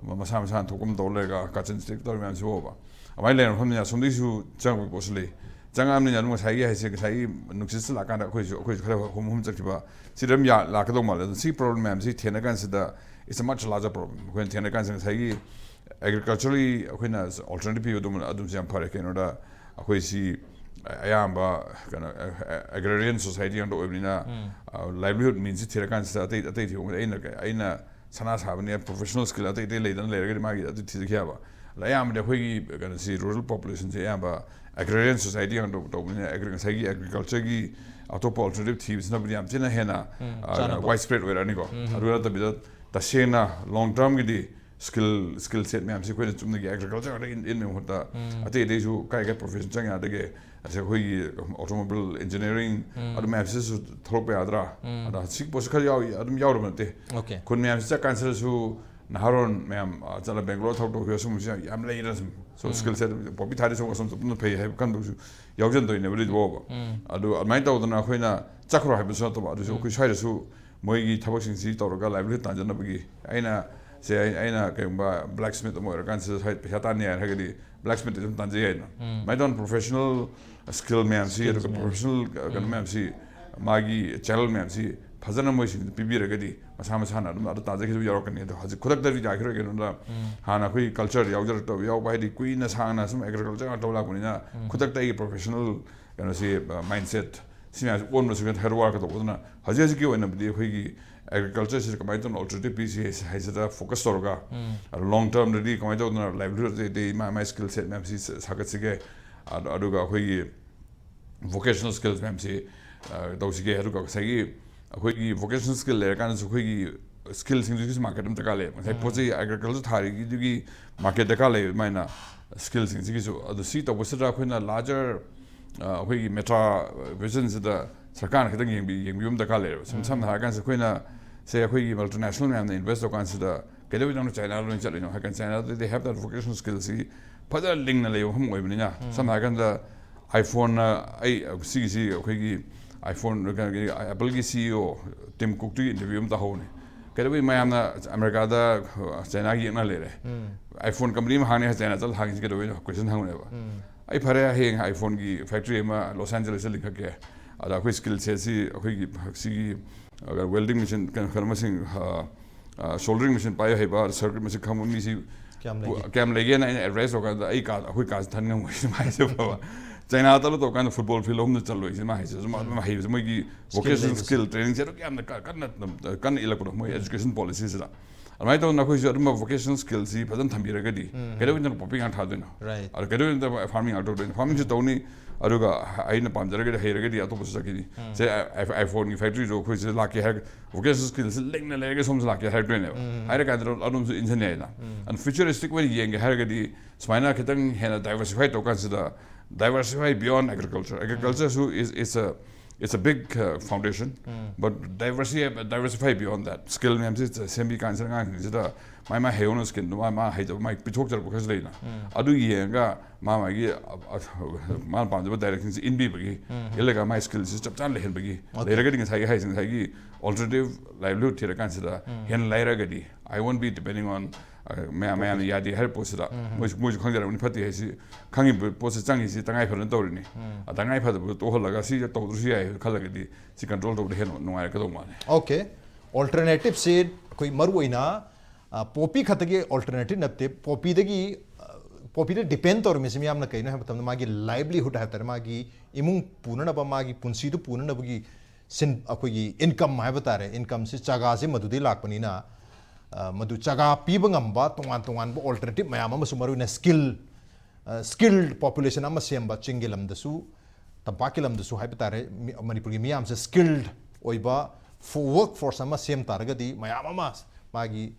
ꯃꯁꯥ ꯃꯁꯥꯅ ꯊꯣꯛꯄ ꯑꯃ ꯇꯧꯔ ꯂꯩꯔꯒ ꯀꯥꯆꯤꯟ ꯁ꯭ꯇꯦꯠ ꯇꯧꯔꯤ ꯃꯌꯥꯝꯁꯤꯕꯣꯕ꯫ ꯑꯗꯨꯃꯥꯏꯅ ꯂꯩꯔ ꯃꯐꯝꯅꯤꯅ ꯑꯁꯣꯝꯗꯒꯤꯁꯨ ꯆꯪꯉꯛꯄꯒꯤ ꯄꯣꯠꯁꯨ ꯂꯩ꯫ ꯆꯪꯉꯛꯑꯕꯅꯤꯅ ꯑꯗꯨꯝ ꯉꯁꯥꯏꯒꯤ ꯍꯥꯏꯁꯦ, ꯉꯁꯥꯏꯒꯤ ꯅꯨꯡꯁꯤꯠꯁꯤ ꯂꯥꯛꯀꯥꯟꯗ ꯑꯩꯈꯣꯏꯁꯨ ꯑꯩꯈꯣꯏꯁꯨ ꯈꯔ ꯍꯨꯝ ꯍꯨꯝ ꯆꯠꯈꯤꯕ ꯁꯤꯗ ꯑꯗꯨꯝ ꯂꯥꯛꯀꯗꯧ ꯃꯥꯜꯂꯦ꯫ ꯑꯗꯨꯅ ꯁꯤ ꯄ꯭ꯔꯣꯕ꯭ꯂꯦꯝ ꯃꯌꯥꯝꯁꯤ ꯊꯦꯡꯅ ꯀꯥꯟꯁꯤꯗ it's a much larger problem꯫ ꯑꯩꯈꯣꯏꯅ ꯊꯦꯡꯅ ꯀꯥꯟꯁꯤꯗ ꯉꯁꯥꯏꯒꯤ ꯑꯦꯒ꯭ꯔꯤꯀꯜꯆꯔꯒꯤ ꯑꯩꯈꯣꯏꯅ ꯑꯣꯜꯇꯔꯅꯦꯇꯤꯞ ꯄꯤꯕ ꯑꯗꯨꯝ ꯑꯗꯨꯝꯁꯨ ꯌꯥꯝ ꯐꯔꯦ꯫ ꯀꯩꯅꯣꯗ ꯑꯩꯈꯣꯏꯁꯤ ꯑꯌꯥꯝꯕ ꯀꯩꯅꯣ ꯑꯦꯒ꯭ꯔꯦꯔꯤꯌꯟ ꯁꯣꯁꯥꯏꯇꯤ ꯉꯥꯛꯇ ꯑꯣꯏꯕꯅꯤꯅ ꯂꯥꯏꯚꯂꯤꯍꯨꯗ ꯃꯤꯟꯁꯤ ꯊꯤꯔꯀꯥꯟꯁꯤꯗ ꯑꯇꯩ ꯑꯇꯩ ꯊꯤꯕ ꯑꯩꯅ ꯑꯩꯅ ꯁꯅꯥ ꯁꯥꯕꯅꯦ, ꯄ꯭ꯔꯣꯐꯦꯁꯅꯦꯜ ꯁ꯭ꯀꯤꯜ ꯑꯇꯩ ꯑꯇꯩ ꯂꯩꯗꯅ ꯂꯩꯔꯒꯗꯤ ꯃꯥꯒꯤ ꯑꯗꯨ ꯊꯤꯖꯈꯤ ꯌꯥꯕ꯫ ꯑꯗ ꯑꯌꯥꯝꯕꯗꯤ ꯑꯩꯈꯣꯏꯒꯤ ꯀꯩꯅꯣꯁꯤ ꯔꯨꯔꯦꯜ ꯄꯣꯄꯨꯂꯦꯁꯟꯁꯦ ꯑꯌꯥꯝꯕ ꯑꯦꯒ꯭ꯔꯦꯔꯤꯌꯟ ꯁꯣꯁꯥꯏꯇꯤ ꯉꯥꯛꯇ ꯇꯧꯕꯅꯤꯅ ꯑꯦꯒ꯭ꯔꯤ-, ꯉꯁꯥꯏꯒꯤ ꯑꯦꯒ꯭ꯔꯤꯀꯜꯆꯔꯒꯤ ꯑꯇꯣꯞꯄ ꯑꯣꯜꯇꯔꯅꯦꯇꯤꯞ ꯊꯤꯕꯁꯤꯅꯕꯨꯗꯤ ꯌꯥꯝ ꯊꯤꯅ ꯍꯦꯟꯅ ꯆꯥꯅꯕ꯫ ꯋꯥꯏꯗ ꯁ꯭ꯄ꯭ꯔꯦꯗ ꯑꯣꯏꯔꯛꯑꯅꯤꯀꯣ꯫ ꯑꯗꯨ ꯅꯠꯇꯕꯤꯗ ꯇꯁꯦꯡꯅ ꯂꯣꯡ ꯇꯔꯝꯒꯤꯗꯤ ꯁ꯭ꯀꯤꯜ ꯁ꯭ꯀꯤꯜ ꯁꯦꯠ ꯃꯌꯥꯝꯁꯤ ꯑꯩꯈꯣꯏꯅ ꯆꯨꯝꯅꯒꯤ ꯑꯦꯒ꯭ꯔꯤꯀꯜꯆꯔ ꯈꯛꯇ ꯏꯟ- ꯏꯟꯕꯒꯤ ꯃꯍꯨꯠꯇ ꯑꯇꯩ ꯑꯇꯩꯁꯨ ꯀꯥꯏ ꯀꯥꯏ ꯄ꯭ꯔꯣꯐꯦꯁꯟ ꯆꯪ ꯌꯥꯗꯒꯦ? ꯑꯁꯤ ꯑꯩꯈꯣꯏꯒꯤ ꯑꯣꯇꯣꯃꯣꯕꯥꯏꯜ ꯏꯟꯖꯤꯅꯤꯌꯥꯔꯤꯡ ꯑꯗꯨ ꯃꯌꯥꯝꯁꯤꯗꯁꯨ ꯊꯣꯛꯂꯛꯄ ꯌꯥꯗ꯭ꯔꯥ? ꯑꯗ ꯁꯤꯒꯤ ꯄꯣꯠꯁꯤ ꯈꯔ ꯌꯥꯎꯏ, ꯑꯗꯨꯝ ꯌꯥꯎꯗꯕ ꯅꯠꯇꯦ꯫ ꯑꯣꯀꯦ꯫ ꯈꯨꯟ ꯃꯌꯥꯝꯁꯤ ꯆꯠꯀꯥꯟꯁꯤꯗꯁꯨ ꯅꯍꯥꯔꯣꯟ ꯃꯌꯥꯝ, ꯑ, ꯆꯠꯂ ꯕꯦꯡꯒ꯭ꯂꯣꯔ ꯊꯕꯛ ꯇꯧꯈꯤꯕ ꯁꯨꯝꯕꯁꯨ ꯌꯥꯝ, ꯌꯥꯝ ꯂꯩꯗꯅ ꯁꯨꯝ꯫ So ꯁ꯭ꯀꯤꯜ ꯁꯦꯠ ꯄꯣꯄꯤ ꯊꯥꯔꯤ ꯁꯣꯝ ꯑꯁꯣꯝ ꯆꯠꯄꯅ ꯐꯩ ꯍꯥꯏꯕ ꯀꯟꯕꯁꯨ ꯌꯥꯎꯖꯟꯗꯣꯏꯅꯦꯕ ꯑꯗꯨꯏꯗꯨꯕꯣꯕ꯫ ꯑꯗꯨ ꯑꯗꯨꯃꯥꯏꯅ ꯇꯧꯗꯅ ꯑꯩꯈꯣꯏꯅ ꯆꯠꯈ꯭ꯔꯣ ꯍꯥꯏꯕꯁꯨ ꯅꯠꯇꯕ, ꯑꯗꯨꯁꯨ ꯑꯩꯈꯣꯏ ꯁ꯭ꯋꯥꯏꯗꯁꯨ ꯃꯣꯏꯒꯤ ꯊꯕꯛꯁꯤꯡꯁꯤ ꯇꯧꯔꯒ ꯂꯥꯏꯚꯂꯤꯍꯨꯗ ꯇꯥꯟꯖꯅꯕꯒꯤ ꯑꯩꯅ ꯁꯦ ꯑꯩ- ꯑꯩꯅ ꯀꯩꯒꯨꯝꯕ ꯕ꯭ꯂꯦꯛ ꯁ꯭ꯃꯤꯠ ꯑꯃ ꯑꯣꯏꯔꯀꯥꯟꯁꯤꯗ ꯁ꯭ꯋꯥꯏ ꯄꯩꯁꯥ ꯇꯥꯟꯅꯤ ꯍꯥꯏꯔꯒꯗꯤ ꯕ꯭ꯂꯦꯛ ꯁ꯭ꯃꯤꯠꯇ ꯑꯗꯨꯝ ꯇꯥꯟꯖꯩ ꯍꯥꯏꯅ꯫ ꯑꯗꯨꯃꯥꯏꯅ ꯇꯧꯅ ꯄ꯭ꯔꯣꯐꯦꯁꯅꯦꯜ ꯁ꯭ꯀꯤꯜ ꯃꯌꯥꯝꯁꯤ, ꯑꯗꯨꯒ ꯄ꯭ꯔꯣꯐꯦꯁꯅꯦꯜ ꯀꯩꯅꯣ ꯃꯌꯥꯝꯁꯤ, ꯃꯥꯒꯤ ꯆꯦꯅꯦꯜ ꯃꯌꯥꯝꯁꯤ ꯐꯖꯅ ꯃꯣꯏꯁꯤꯡꯗ ꯄꯤꯕꯤꯔꯒꯗꯤ ꯃꯁꯥ ꯃꯁꯥꯅ ꯑꯗꯨꯝ ꯑꯗꯨ ꯇꯥꯟꯖꯈꯤꯕ ꯌꯥꯎꯔꯛꯀꯅꯤ꯫ ꯑꯗꯣ ꯍꯧꯖꯤꯛ ꯈꯨꯗꯛꯇꯗꯤ ꯌꯥꯈꯤꯔꯣꯏ꯫ ꯀꯩꯅꯣꯗ ꯍꯥꯟꯅ ꯑꯩꯈꯣꯏ ꯀꯜꯆꯔ ꯌꯥꯎꯖꯔꯛꯇꯕ ꯌꯥꯎꯕ ꯍꯥꯏꯗꯤ ꯀꯨꯏꯅ ꯁꯥꯡꯅ ꯁꯨꯝ ꯑꯦꯒ꯭ꯔꯤꯀꯜꯆꯔ ꯉꯥꯛ ꯇꯧ ꯂꯥꯛꯄꯅꯤꯅ ꯈꯨꯗꯛꯇ ꯑꯩꯒꯤ ꯄ꯭ꯔꯣꯐꯦꯁꯅꯦꯜ ꯀꯩꯅꯣꯁꯤ, ꯃꯥꯏꯟꯁꯦꯠ ꯁꯤ ꯃꯌꯥꯝꯁꯤ ꯑꯣꯟꯕꯁꯨ ꯈꯤꯇꯪ ꯍꯥꯔꯗ ꯋꯥꯔꯛꯀ ꯇꯧꯕꯗꯨꯅ ꯍꯧꯖꯤꯛ ꯍꯧꯖꯤꯛꯀꯤ ꯑꯣꯏꯅꯕꯨꯗꯤ ꯑꯩꯈꯣꯏꯒꯤ ꯑꯦꯒ꯭ꯔꯤꯀꯜꯆꯔꯁꯤꯗ ꯀꯃꯥꯏꯅ ꯇꯧꯅ ꯑꯣꯜꯇꯔꯅꯦꯇꯤꯞ ꯄꯤꯁꯤ ꯍꯥꯏꯁꯤꯗ ꯐꯣꯀꯁ ꯇꯧꯔꯒ, ꯑꯗꯣ ꯂꯣꯡ ꯇꯔꯝꯗꯗꯤ ꯀꯃꯥꯏꯅ ꯇꯧꯗꯅ ꯂꯥꯏꯚꯂꯤꯍꯨꯗ ꯑꯇꯩ ꯑꯇꯩ ꯃꯥ ꯃꯥꯏ ꯁ꯭ꯀꯤꯜ ꯁꯦꯠ ꯃꯌꯥꯝꯁꯤ ꯁꯥꯒꯠꯁꯤꯒꯦ, ꯑꯗꯨꯒ ꯑꯩꯈꯣꯏꯒꯤ vocational skills ꯃꯌꯥꯝꯁꯤ ꯇꯧꯁꯤꯒꯦ꯫ ꯑꯗꯨꯒ ꯉꯁꯥꯏꯒꯤ ꯑꯩꯈꯣꯏꯒꯤ vocational skill ꯂꯩꯔꯀꯥꯟꯗꯁꯨ ꯑꯩꯈꯣꯏꯒꯤ skillꯁꯤꯡꯗꯨꯒꯤꯁꯨ market ꯑꯃ ꯗꯔꯀꯥꯔ ꯂꯩꯌꯦꯕ꯫ ꯉꯁꯥꯏ ꯄꯣꯠ ꯆꯩ agriculture ꯊꯥꯔꯤꯒꯤꯗꯨꯒꯤ market ꯗꯔꯀꯥꯔ ꯂꯩꯌꯦꯕ꯫ ꯑꯗꯨꯃꯥꯏꯅ skillꯁꯤꯡꯁꯤꯒꯤꯁꯨ꯫ ꯑꯗꯨ ꯁꯤ ꯇꯧꯕꯁꯤꯗ ꯑꯩꯈꯣꯏꯅ larger ꯑꯩꯈꯣꯏꯒꯤ meta visionꯁꯤꯗ ꯁꯔꯀꯥꯔꯅ ꯈꯤꯇꯪ ꯌꯦꯡꯕꯤ ꯌꯦꯡꯕꯤꯕ ꯑꯃ ꯗꯔꯀꯥꯔ ꯂꯩꯔꯦꯕ꯫ ꯁꯨꯝ ꯁꯝꯅ ꯍꯥꯏꯔꯀꯥꯟꯁꯤꯗ ꯑꯩꯈꯣꯏꯅ ꯁꯦ ꯑꯩꯈꯣꯏꯒꯤ multinational ꯃꯌꯥꯝꯅ invest ꯇꯧꯀꯥꯟꯁꯤꯗ ꯀꯩꯗꯧꯕꯩꯗꯧꯅ ꯆꯥꯏꯅꯥꯗ ꯂꯣꯏꯅ ꯆꯠꯂꯤꯅꯣ ꯍꯥꯏ ꯀꯥꯟꯗ ꯆꯥꯏꯅꯥꯗꯗꯤ they have that vocational skillꯁꯤ ꯐꯖꯅ ꯂꯤꯡꯅ ꯂꯩꯕ ꯃꯐꯝ ꯑꯣꯏꯕꯅꯤꯅ꯫ ꯁꯝꯅ ꯍꯥꯏꯔꯀꯥꯟꯗ iPhoneꯅ ꯑꯩ ꯁꯤꯒꯤꯁꯤ ꯑꯩꯈꯣꯏꯒꯤ iPhone Appleꯒꯤ CEO Tim Cookꯇꯨꯒꯤ interview ꯑꯃ ꯇꯧꯍꯧꯕꯅꯤ꯫ ꯀꯩꯗꯧꯕꯩ ꯃꯌꯥꯝꯅ ꯑꯃꯦꯔꯤꯀꯥꯗ ꯆꯥꯏꯅꯥꯒꯤ ꯌꯦꯛꯅ ꯂꯩꯔꯦ꯫ iPhone company ꯑꯃ ꯍꯥꯡꯅꯤ ꯍꯥꯏ ꯆꯥꯏꯅꯥ ꯆꯠꯂ ꯍꯥꯡꯉꯤꯁꯤ ꯀꯩꯗꯧꯕꯩꯅꯣ question ꯍꯪꯕꯅꯦꯕ꯫ ꯑꯩ ꯐꯔꯦ ꯍꯌꯦꯡ iPhoneꯒꯤ factory ꯑꯃ Los Angelesꯇ ꯂꯤꯡꯈꯠꯀꯦ꯫ ꯑꯗ ꯑꯩꯈꯣꯏ skillꯁꯦ ꯁꯤ ꯑꯩꯈꯣꯏꯒꯤ ꯁꯤꯒꯤ welding machine ꯀꯩꯅꯣ ꯀꯩꯅꯣ ꯃꯁꯤꯡ soldering machine ꯄꯥꯏꯕ ꯍꯩꯕ circuit machine ꯈꯪꯕ ꯃꯤꯁꯤ ꯀꯌꯥꯝ ꯂꯩꯒꯦ? ꯀꯌꯥꯝ ꯂꯩꯒꯦꯅ ꯑꯩꯅ advise ꯇꯧꯔꯀꯥꯟꯗ ꯑꯩ ꯀꯥ ꯑꯩꯈꯣꯏ ꯀꯥꯁꯦ ꯊꯟ ꯉꯝꯃꯣꯏ ꯁꯨꯃꯥꯏꯅ ꯍꯥꯏꯁꯦ ꯐꯕ꯫ ꯆꯥꯏꯅꯥꯗ ꯇꯧꯔꯀꯥꯟꯗ football field ꯑꯍꯨꯝꯗ ꯆꯠꯂꯣꯏ ꯁꯤ ꯃꯥ ꯍꯥꯏꯁꯦ꯫ ꯁꯨꯝ ꯑꯗꯨꯝ ꯍꯩꯕꯁꯦ ꯃꯣꯏꯒꯤ vocational ꯂꯩꯕꯁꯦ꯫ Skill training ꯁꯦ ꯑꯗꯨꯛ ꯌꯥꯝꯅ ꯀ- ꯀꯟꯅ ꯀꯟꯅ ꯏꯜꯂꯛꯄꯗꯣ ꯃꯣꯏ education policyꯁꯤꯗ꯫ ꯑꯗꯨꯃꯥꯏꯅ ꯇꯧꯗꯅ ꯑꯩꯈꯣꯏꯁꯨ ꯑꯗꯨꯝꯕ vocational skillꯁꯤ ꯐꯖꯅ ꯊꯝꯕꯤꯔꯒꯗꯤ ꯀꯩꯗꯧꯕꯩꯗꯅ poppy ꯉꯥꯛ ꯊꯥꯗꯣꯏꯅꯣ? Right. ꯑꯗ ꯀꯩꯗꯧꯕꯩꯗꯅ farming ꯉꯥꯛ ꯇꯧꯗꯣꯏꯅꯣ? Farmingꯁꯨ ꯇꯧꯅꯤ꯫ ꯑꯗꯨꯒ ꯑꯩꯅ ꯄꯥꯝꯖꯔꯒꯗꯤ ꯍꯩꯔꯒꯗꯤ ꯑꯇꯣꯞꯄꯁꯨ ꯆꯠꯈꯤꯅꯤ꯫ ꯁꯦ iPhoneꯒꯤ factoryꯁꯨ ꯑꯩꯈꯣꯏ ꯁꯤꯗ ꯂꯥꯛꯀꯦ ꯍꯥꯏꯔꯒ vocational skillꯁꯤ ꯂꯤꯡꯅ ꯂꯩꯔꯒ ꯁꯣꯝꯁꯨ ꯂꯥꯛꯀꯦ ꯍꯥꯏꯔꯛꯇꯣꯏꯅꯦꯕ꯫ ꯍꯥꯏꯔꯀꯥꯟꯗ ꯑꯗꯣꯝꯁꯨ ꯏꯟꯁꯤꯟ ꯌꯥꯏꯅ꯫ ꯑꯗꯨꯅ futuristic ꯑꯣꯏꯅ ꯌꯦꯡꯒꯦ ꯍꯥꯏꯔꯒꯗꯤ ꯁꯨꯃꯥꯏꯅ ꯈꯤꯇꯪ ꯍꯦꯟꯅ diversify ꯇꯧ ꯀꯥꯟꯁꯤꯗ diversify beyond agriculture. Agricultureꯁꯨ is it's a it's a big uh, foundation, but diversify diversify beyond that. Skill ꯃꯌꯥꯝꯁꯤ ꯁꯦꯝꯕꯤ ꯀꯥꯟꯁꯤꯗ ꯑꯉꯥꯡꯁꯤꯡꯁꯤꯗ ꯃꯥꯏ ꯃꯥꯏ ꯍꯩꯍꯧꯅ skillꯗꯣ ꯃꯥ ꯃꯥ ꯍꯩꯖꯕ ꯃꯥꯏ ꯄꯤꯊꯣꯛꯆꯔꯛꯄ ꯈꯔꯁꯨ ꯂꯩꯅ꯫ ꯑꯗꯨ ꯌꯦꯡꯉꯒ ꯃꯥ ꯃꯥꯒꯤ ꯑ- ꯑ- ꯃꯥꯅ ꯄꯥꯝꯖꯕ directionꯁꯤ ꯏꯟꯕꯤꯕꯒꯤ ꯏꯜꯂꯒ ꯃꯥꯏ skillꯁꯤ ꯆꯞ ꯆꯥꯅ ꯂꯩꯍꯟꯕꯒꯤ ꯂꯩꯔꯒꯗꯤ ꯉꯁꯥꯏꯒꯤ ꯍꯥꯏꯁꯦ ꯉꯁꯥꯏꯒꯤ alternative livelihood ꯊꯤꯔꯀꯥꯟꯁꯤꯗ ꯍꯦꯟꯅ ꯂꯩꯔꯒꯗꯤ I won't be depending on uh, ꯃꯌꯥꯝ ꯃꯌꯥꯝꯅ ꯌꯥꯗꯦ ꯍꯥꯏꯔ ꯄꯣꯠꯁꯤꯗ ꯃꯣꯏꯁꯨ ꯃꯣꯏꯁꯨ ꯈꯪꯖꯔꯕꯅꯤ ꯐꯠꯇꯦ ꯍꯥꯏꯁꯤ ꯈꯪꯉꯤꯕ ꯄꯣꯠꯁꯤ ꯆꯪꯉꯤꯁꯤ ꯇꯉꯥꯏ ꯐꯗꯅ ꯇꯧꯔꯤꯅꯤ꯫ ꯑ, ꯇꯉꯥꯏ ꯐꯗꯕꯗꯣ ꯇꯣꯛꯍꯜꯂꯒ ꯁꯤ ꯇꯧꯗ꯭ꯔꯁꯨ ꯌꯥꯏ ꯈꯜꯂꯒꯗꯤ ꯁꯤ control ꯇꯧꯕꯗ ꯍꯦꯟꯅ ꯅꯨꯡꯉꯥꯏꯔꯛꯀꯗꯧ ꯃꯥꯜꯂꯦ꯫ Okay. Alternativeꯁꯤ ꯑꯩꯈꯣꯏ ꯃꯔꯨꯑꯣꯏꯅ ꯑ, poppy ꯈꯛꯇꯒꯤ alternative ꯅꯠꯇꯦ꯫ Poppyꯗꯒꯤ ꯑ, poppyꯗ depend ꯇꯧꯔꯝꯃꯤꯁꯤ ꯃꯤꯌꯥꯝꯅ ꯀꯩꯅꯣ ꯍꯥꯏꯕ ꯃꯇꯝꯗ ꯃꯥꯒꯤ livelihood ꯍꯥꯏꯕ ꯇꯥꯔꯦ, ꯃꯥꯒꯤ ꯏꯃꯨꯡ ꯄꯨꯅꯅꯕ, ꯃꯥꯒꯤ ꯄꯨꯟꯁꯤꯗꯨ ꯄꯨꯅꯅꯕꯒꯤ ꯁꯤꯟ ꯑꯩꯈꯣꯏꯒꯤ income ꯍꯥꯏꯕ ꯇꯥꯔꯦ꯫ Incomeꯁꯤ ꯆꯥꯒꯥꯁꯤ ꯃꯗꯨꯗꯩ ꯂꯥꯛꯄꯅꯤꯅ ꯑ, ꯃꯗꯨ ꯆꯥꯒꯥ ꯄꯤꯕ ꯉꯝꯕ ꯇꯣꯉꯥꯟ ꯇꯣꯉꯥꯟꯕ alternative ꯃꯌꯥꯝ ꯑꯃꯁꯨ ꯃꯔꯨꯑꯣꯏꯅ skill ꯁ꯭ꯀꯤꯜ ꯄꯣꯄꯨꯂꯦꯁꯟ ꯑꯃ ꯁꯦꯝꯕ, ꯆꯤꯡꯒꯤ ꯂꯝꯗꯁꯨ ꯇꯝꯄꯥꯛꯀꯤ ꯂꯝꯗꯁꯨ ꯍꯥꯏꯕ ꯇꯥꯔꯦ, ꯃꯤ- ꯃꯅꯤꯄꯨꯔꯒꯤ ꯃꯤꯌꯥꯝꯁꯦ ꯁ꯭ꯀꯤꯜ ꯑꯣꯏꯕ ꯐꯣ- ꯋꯔꯛ ꯐꯣꯔꯁ ꯑꯃ ꯁꯦꯝ ꯇꯥꯔꯒꯗꯤ, ꯃꯌꯥꯝ ꯑꯃ ꯃꯥꯒꯤ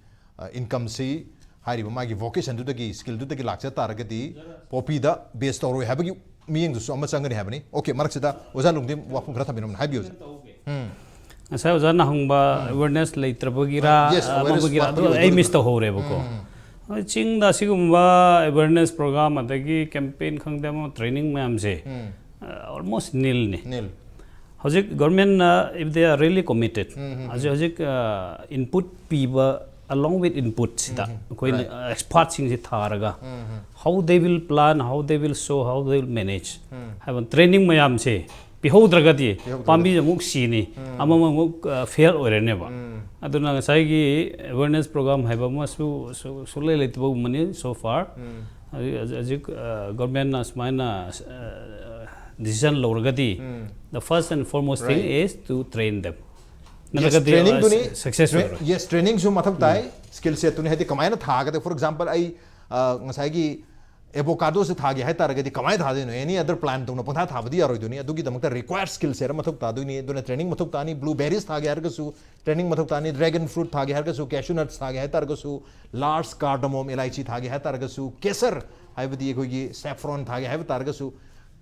ꯏꯟꯀꯝꯁꯤ ꯍꯥꯏꯔꯤꯕ ꯃꯥꯒꯤ ꯚꯣꯀꯦꯁꯟꯗꯨꯗꯒꯤ, ꯁ꯭ꯀꯤꯜꯗꯨꯗꯒꯤ ꯂꯥꯛꯆ ꯇꯥꯔꯒꯗꯤ, ꯄꯣꯄꯤꯗ ꯕꯦꯁ ꯇꯧꯔꯣꯏ ꯍꯥꯏꯕꯒꯤ ꯃꯤꯠꯌꯦꯡꯗꯨꯁꯨ ꯑꯃ ꯆꯪꯒꯅꯤ ꯍꯥꯏꯕꯅꯤ꯫ ꯑꯣꯀꯦ, ꯃꯔꯛꯁꯤꯗ ꯑꯣꯖꯥ ꯂꯨꯡꯗꯤꯝ ꯋꯥꯐꯝ ꯈꯔ ꯊꯝꯕꯤꯔꯝꯕꯅꯤ, ꯍꯥꯏꯕꯤꯌꯨ ꯑꯣꯖꯥ꯫ ꯎꯝ꯫ ꯉꯁꯥꯏ ꯑꯣꯖꯥꯅ ꯍꯪꯕ ꯑꯦꯋꯦꯔꯅꯦꯁ ꯂꯩꯇ꯭ꯔꯕꯒꯤꯔ Yes, awareness ꯑꯃꯒꯤꯔ ꯑꯗꯨ ꯋꯥꯠꯄꯒꯤ ꯑꯩ ꯃꯤꯁ ꯑꯣꯏꯗꯣꯏꯅꯤ꯫ ꯇꯧꯍꯧꯔꯦꯕꯀꯣ꯫ ꯍꯣꯏ, ꯆꯤꯡꯗ ꯑꯁꯤꯒꯨꯝꯕ ꯑꯦꯋꯦꯔꯅꯦꯁ ꯄ꯭ꯔꯣꯒ꯭ꯔꯥꯝ ꯑꯗꯒꯤ ꯀꯦꯝꯄꯦꯟ ꯈꯪꯗꯦ ꯑꯃ ꯇ꯭ꯔꯦꯅꯤꯡ ꯃꯌꯥꯝꯁꯦ ꯑꯣꯜꯃꯣꯁ ꯅꯤꯜꯅꯤ꯫ ꯅꯤꯜ꯫ ꯍꯧꯖꯤꯛ ꯒꯚꯔꯟꯃꯦꯟꯠꯅ, if they are really committed, ꯍꯧꯖꯤꯛ ꯍꯧꯖꯤꯛ ꯏꯟꯄꯨꯠ ꯄꯤꯕ, along with input ꯁꯤꯗ ꯑꯩꯈꯣꯏꯅ Right. ꯑꯦꯛꯁꯄꯥꯔꯠꯁꯤꯡꯁꯤ ꯊꯥꯔꯒ, how they will plan, how they will show, how they will manage ꯍꯥꯏꯕ ꯇ꯭ꯔꯦꯅꯤꯡ ꯃꯌꯥꯝꯁꯦ ꯄꯤꯍꯧꯗ꯭ꯔꯒꯗꯤ, ꯄꯤꯍꯧꯗ꯭ꯔꯒꯗꯤ꯫ ꯄꯥꯝꯕꯤꯁꯦ ꯑꯃꯨꯛ ꯁꯤꯅꯤ, ꯑꯃꯃꯨꯛ ꯐꯦꯜ ꯑꯣꯏꯔꯅꯦꯕ꯫ ꯑꯗꯨꯅ ꯉꯁꯥꯏꯒꯤ ꯑꯦꯋꯦꯔꯅꯦꯁ ꯄ꯭ꯔꯣꯒ꯭ꯔꯥꯝ ꯍꯥꯏꯕ ꯑꯃꯁꯨ ꯁꯨ- ꯁꯨꯡꯂꯩ ꯂꯩꯇꯕꯒꯨꯝꯕꯅꯤ so far꯫ ꯍꯧꯖꯤꯛ ꯍꯧꯖꯤꯛ ꯒꯚꯔꯟꯃꯦꯟꯠꯅ ꯁꯨꯃꯥꯏꯅ ꯗꯤꯁꯤꯖꯟ ꯂꯧꯔꯒꯗꯤ, the first and foremost thing Right. is to train them꯫ Yes, ꯅꯠꯇ꯭ꯔꯒꯗꯤ trainingꯗꯨꯅꯤ꯫ ꯁꯛꯁꯦꯁ ꯑꯣꯏꯔꯣꯏ꯫ Yes, trainingꯁꯨ ꯃꯊꯧ ꯇꯥꯏ꯫ ꯁ꯭ꯀꯤꯜ ꯁꯦꯠꯇꯨꯅꯤ, ꯍꯥꯏꯗꯤ ꯀꯃꯥꯏꯅ ꯊꯥꯒꯗ, for example, ꯑꯩ ꯑ, ꯉꯁꯥꯏꯒꯤ ꯑꯦꯕꯣꯀꯥꯗꯣꯁꯦ ꯊꯥꯒꯦ ꯍꯥꯏꯇꯥꯔꯒꯗꯤ ꯀꯃꯥꯏꯅ ꯊꯥꯗꯣꯏꯅꯣ? Any other plant ꯇꯧꯅ ꯄꯪꯊꯥ ꯊꯥꯕꯗꯤ ꯌꯥꯔꯣꯏꯗꯣꯏꯅꯤ꯫ ꯑꯗꯨꯒꯤꯗꯃꯛꯇ ꯔꯤꯀ꯭ꯋꯥꯌꯔ ꯁ꯭ꯀꯤꯜ ꯁꯦꯠ ꯑꯃ ꯃꯊꯧ ꯇꯥꯗꯣꯏꯅꯤ꯫ ꯑꯗꯨꯅ ꯇ꯭ꯔꯦꯅꯤꯡ ꯃꯊꯧ ꯇꯥꯅꯤ꯫ ꯕ꯭ꯂꯨꯕꯦꯔꯤꯁ ꯊꯥꯒꯦ ꯍꯥꯏꯔꯒꯁꯨ ꯇ꯭ꯔꯦꯅꯤꯡ ꯃꯊꯧ ꯇꯥꯅꯤ꯫ ꯗ꯭ꯔꯦꯒꯟ ꯐ꯭ꯔꯨꯠ ꯊꯥꯒꯦ ꯍꯥꯏꯔꯒꯁꯨ, ꯀꯦꯁꯨ ꯅꯠꯁ ꯊꯥꯒꯦ ꯍꯥꯏꯇꯥꯔꯒꯁꯨ, ꯂꯥꯔꯖ ꯀꯥꯔꯗꯃꯣꯝ, ꯏꯂꯥꯏꯆꯤ ꯊꯥꯒꯦ ꯍꯥꯏꯇꯥꯔꯒꯁꯨ, ꯀꯦꯁꯔ ꯍꯥꯏꯕꯗꯤ ꯑꯩꯈꯣꯏꯒꯤ ꯁꯦꯐ꯭ꯔꯣꯟ ꯊꯥꯒꯦ ꯍꯥꯏꯕ ꯇꯥꯔꯒꯁꯨ,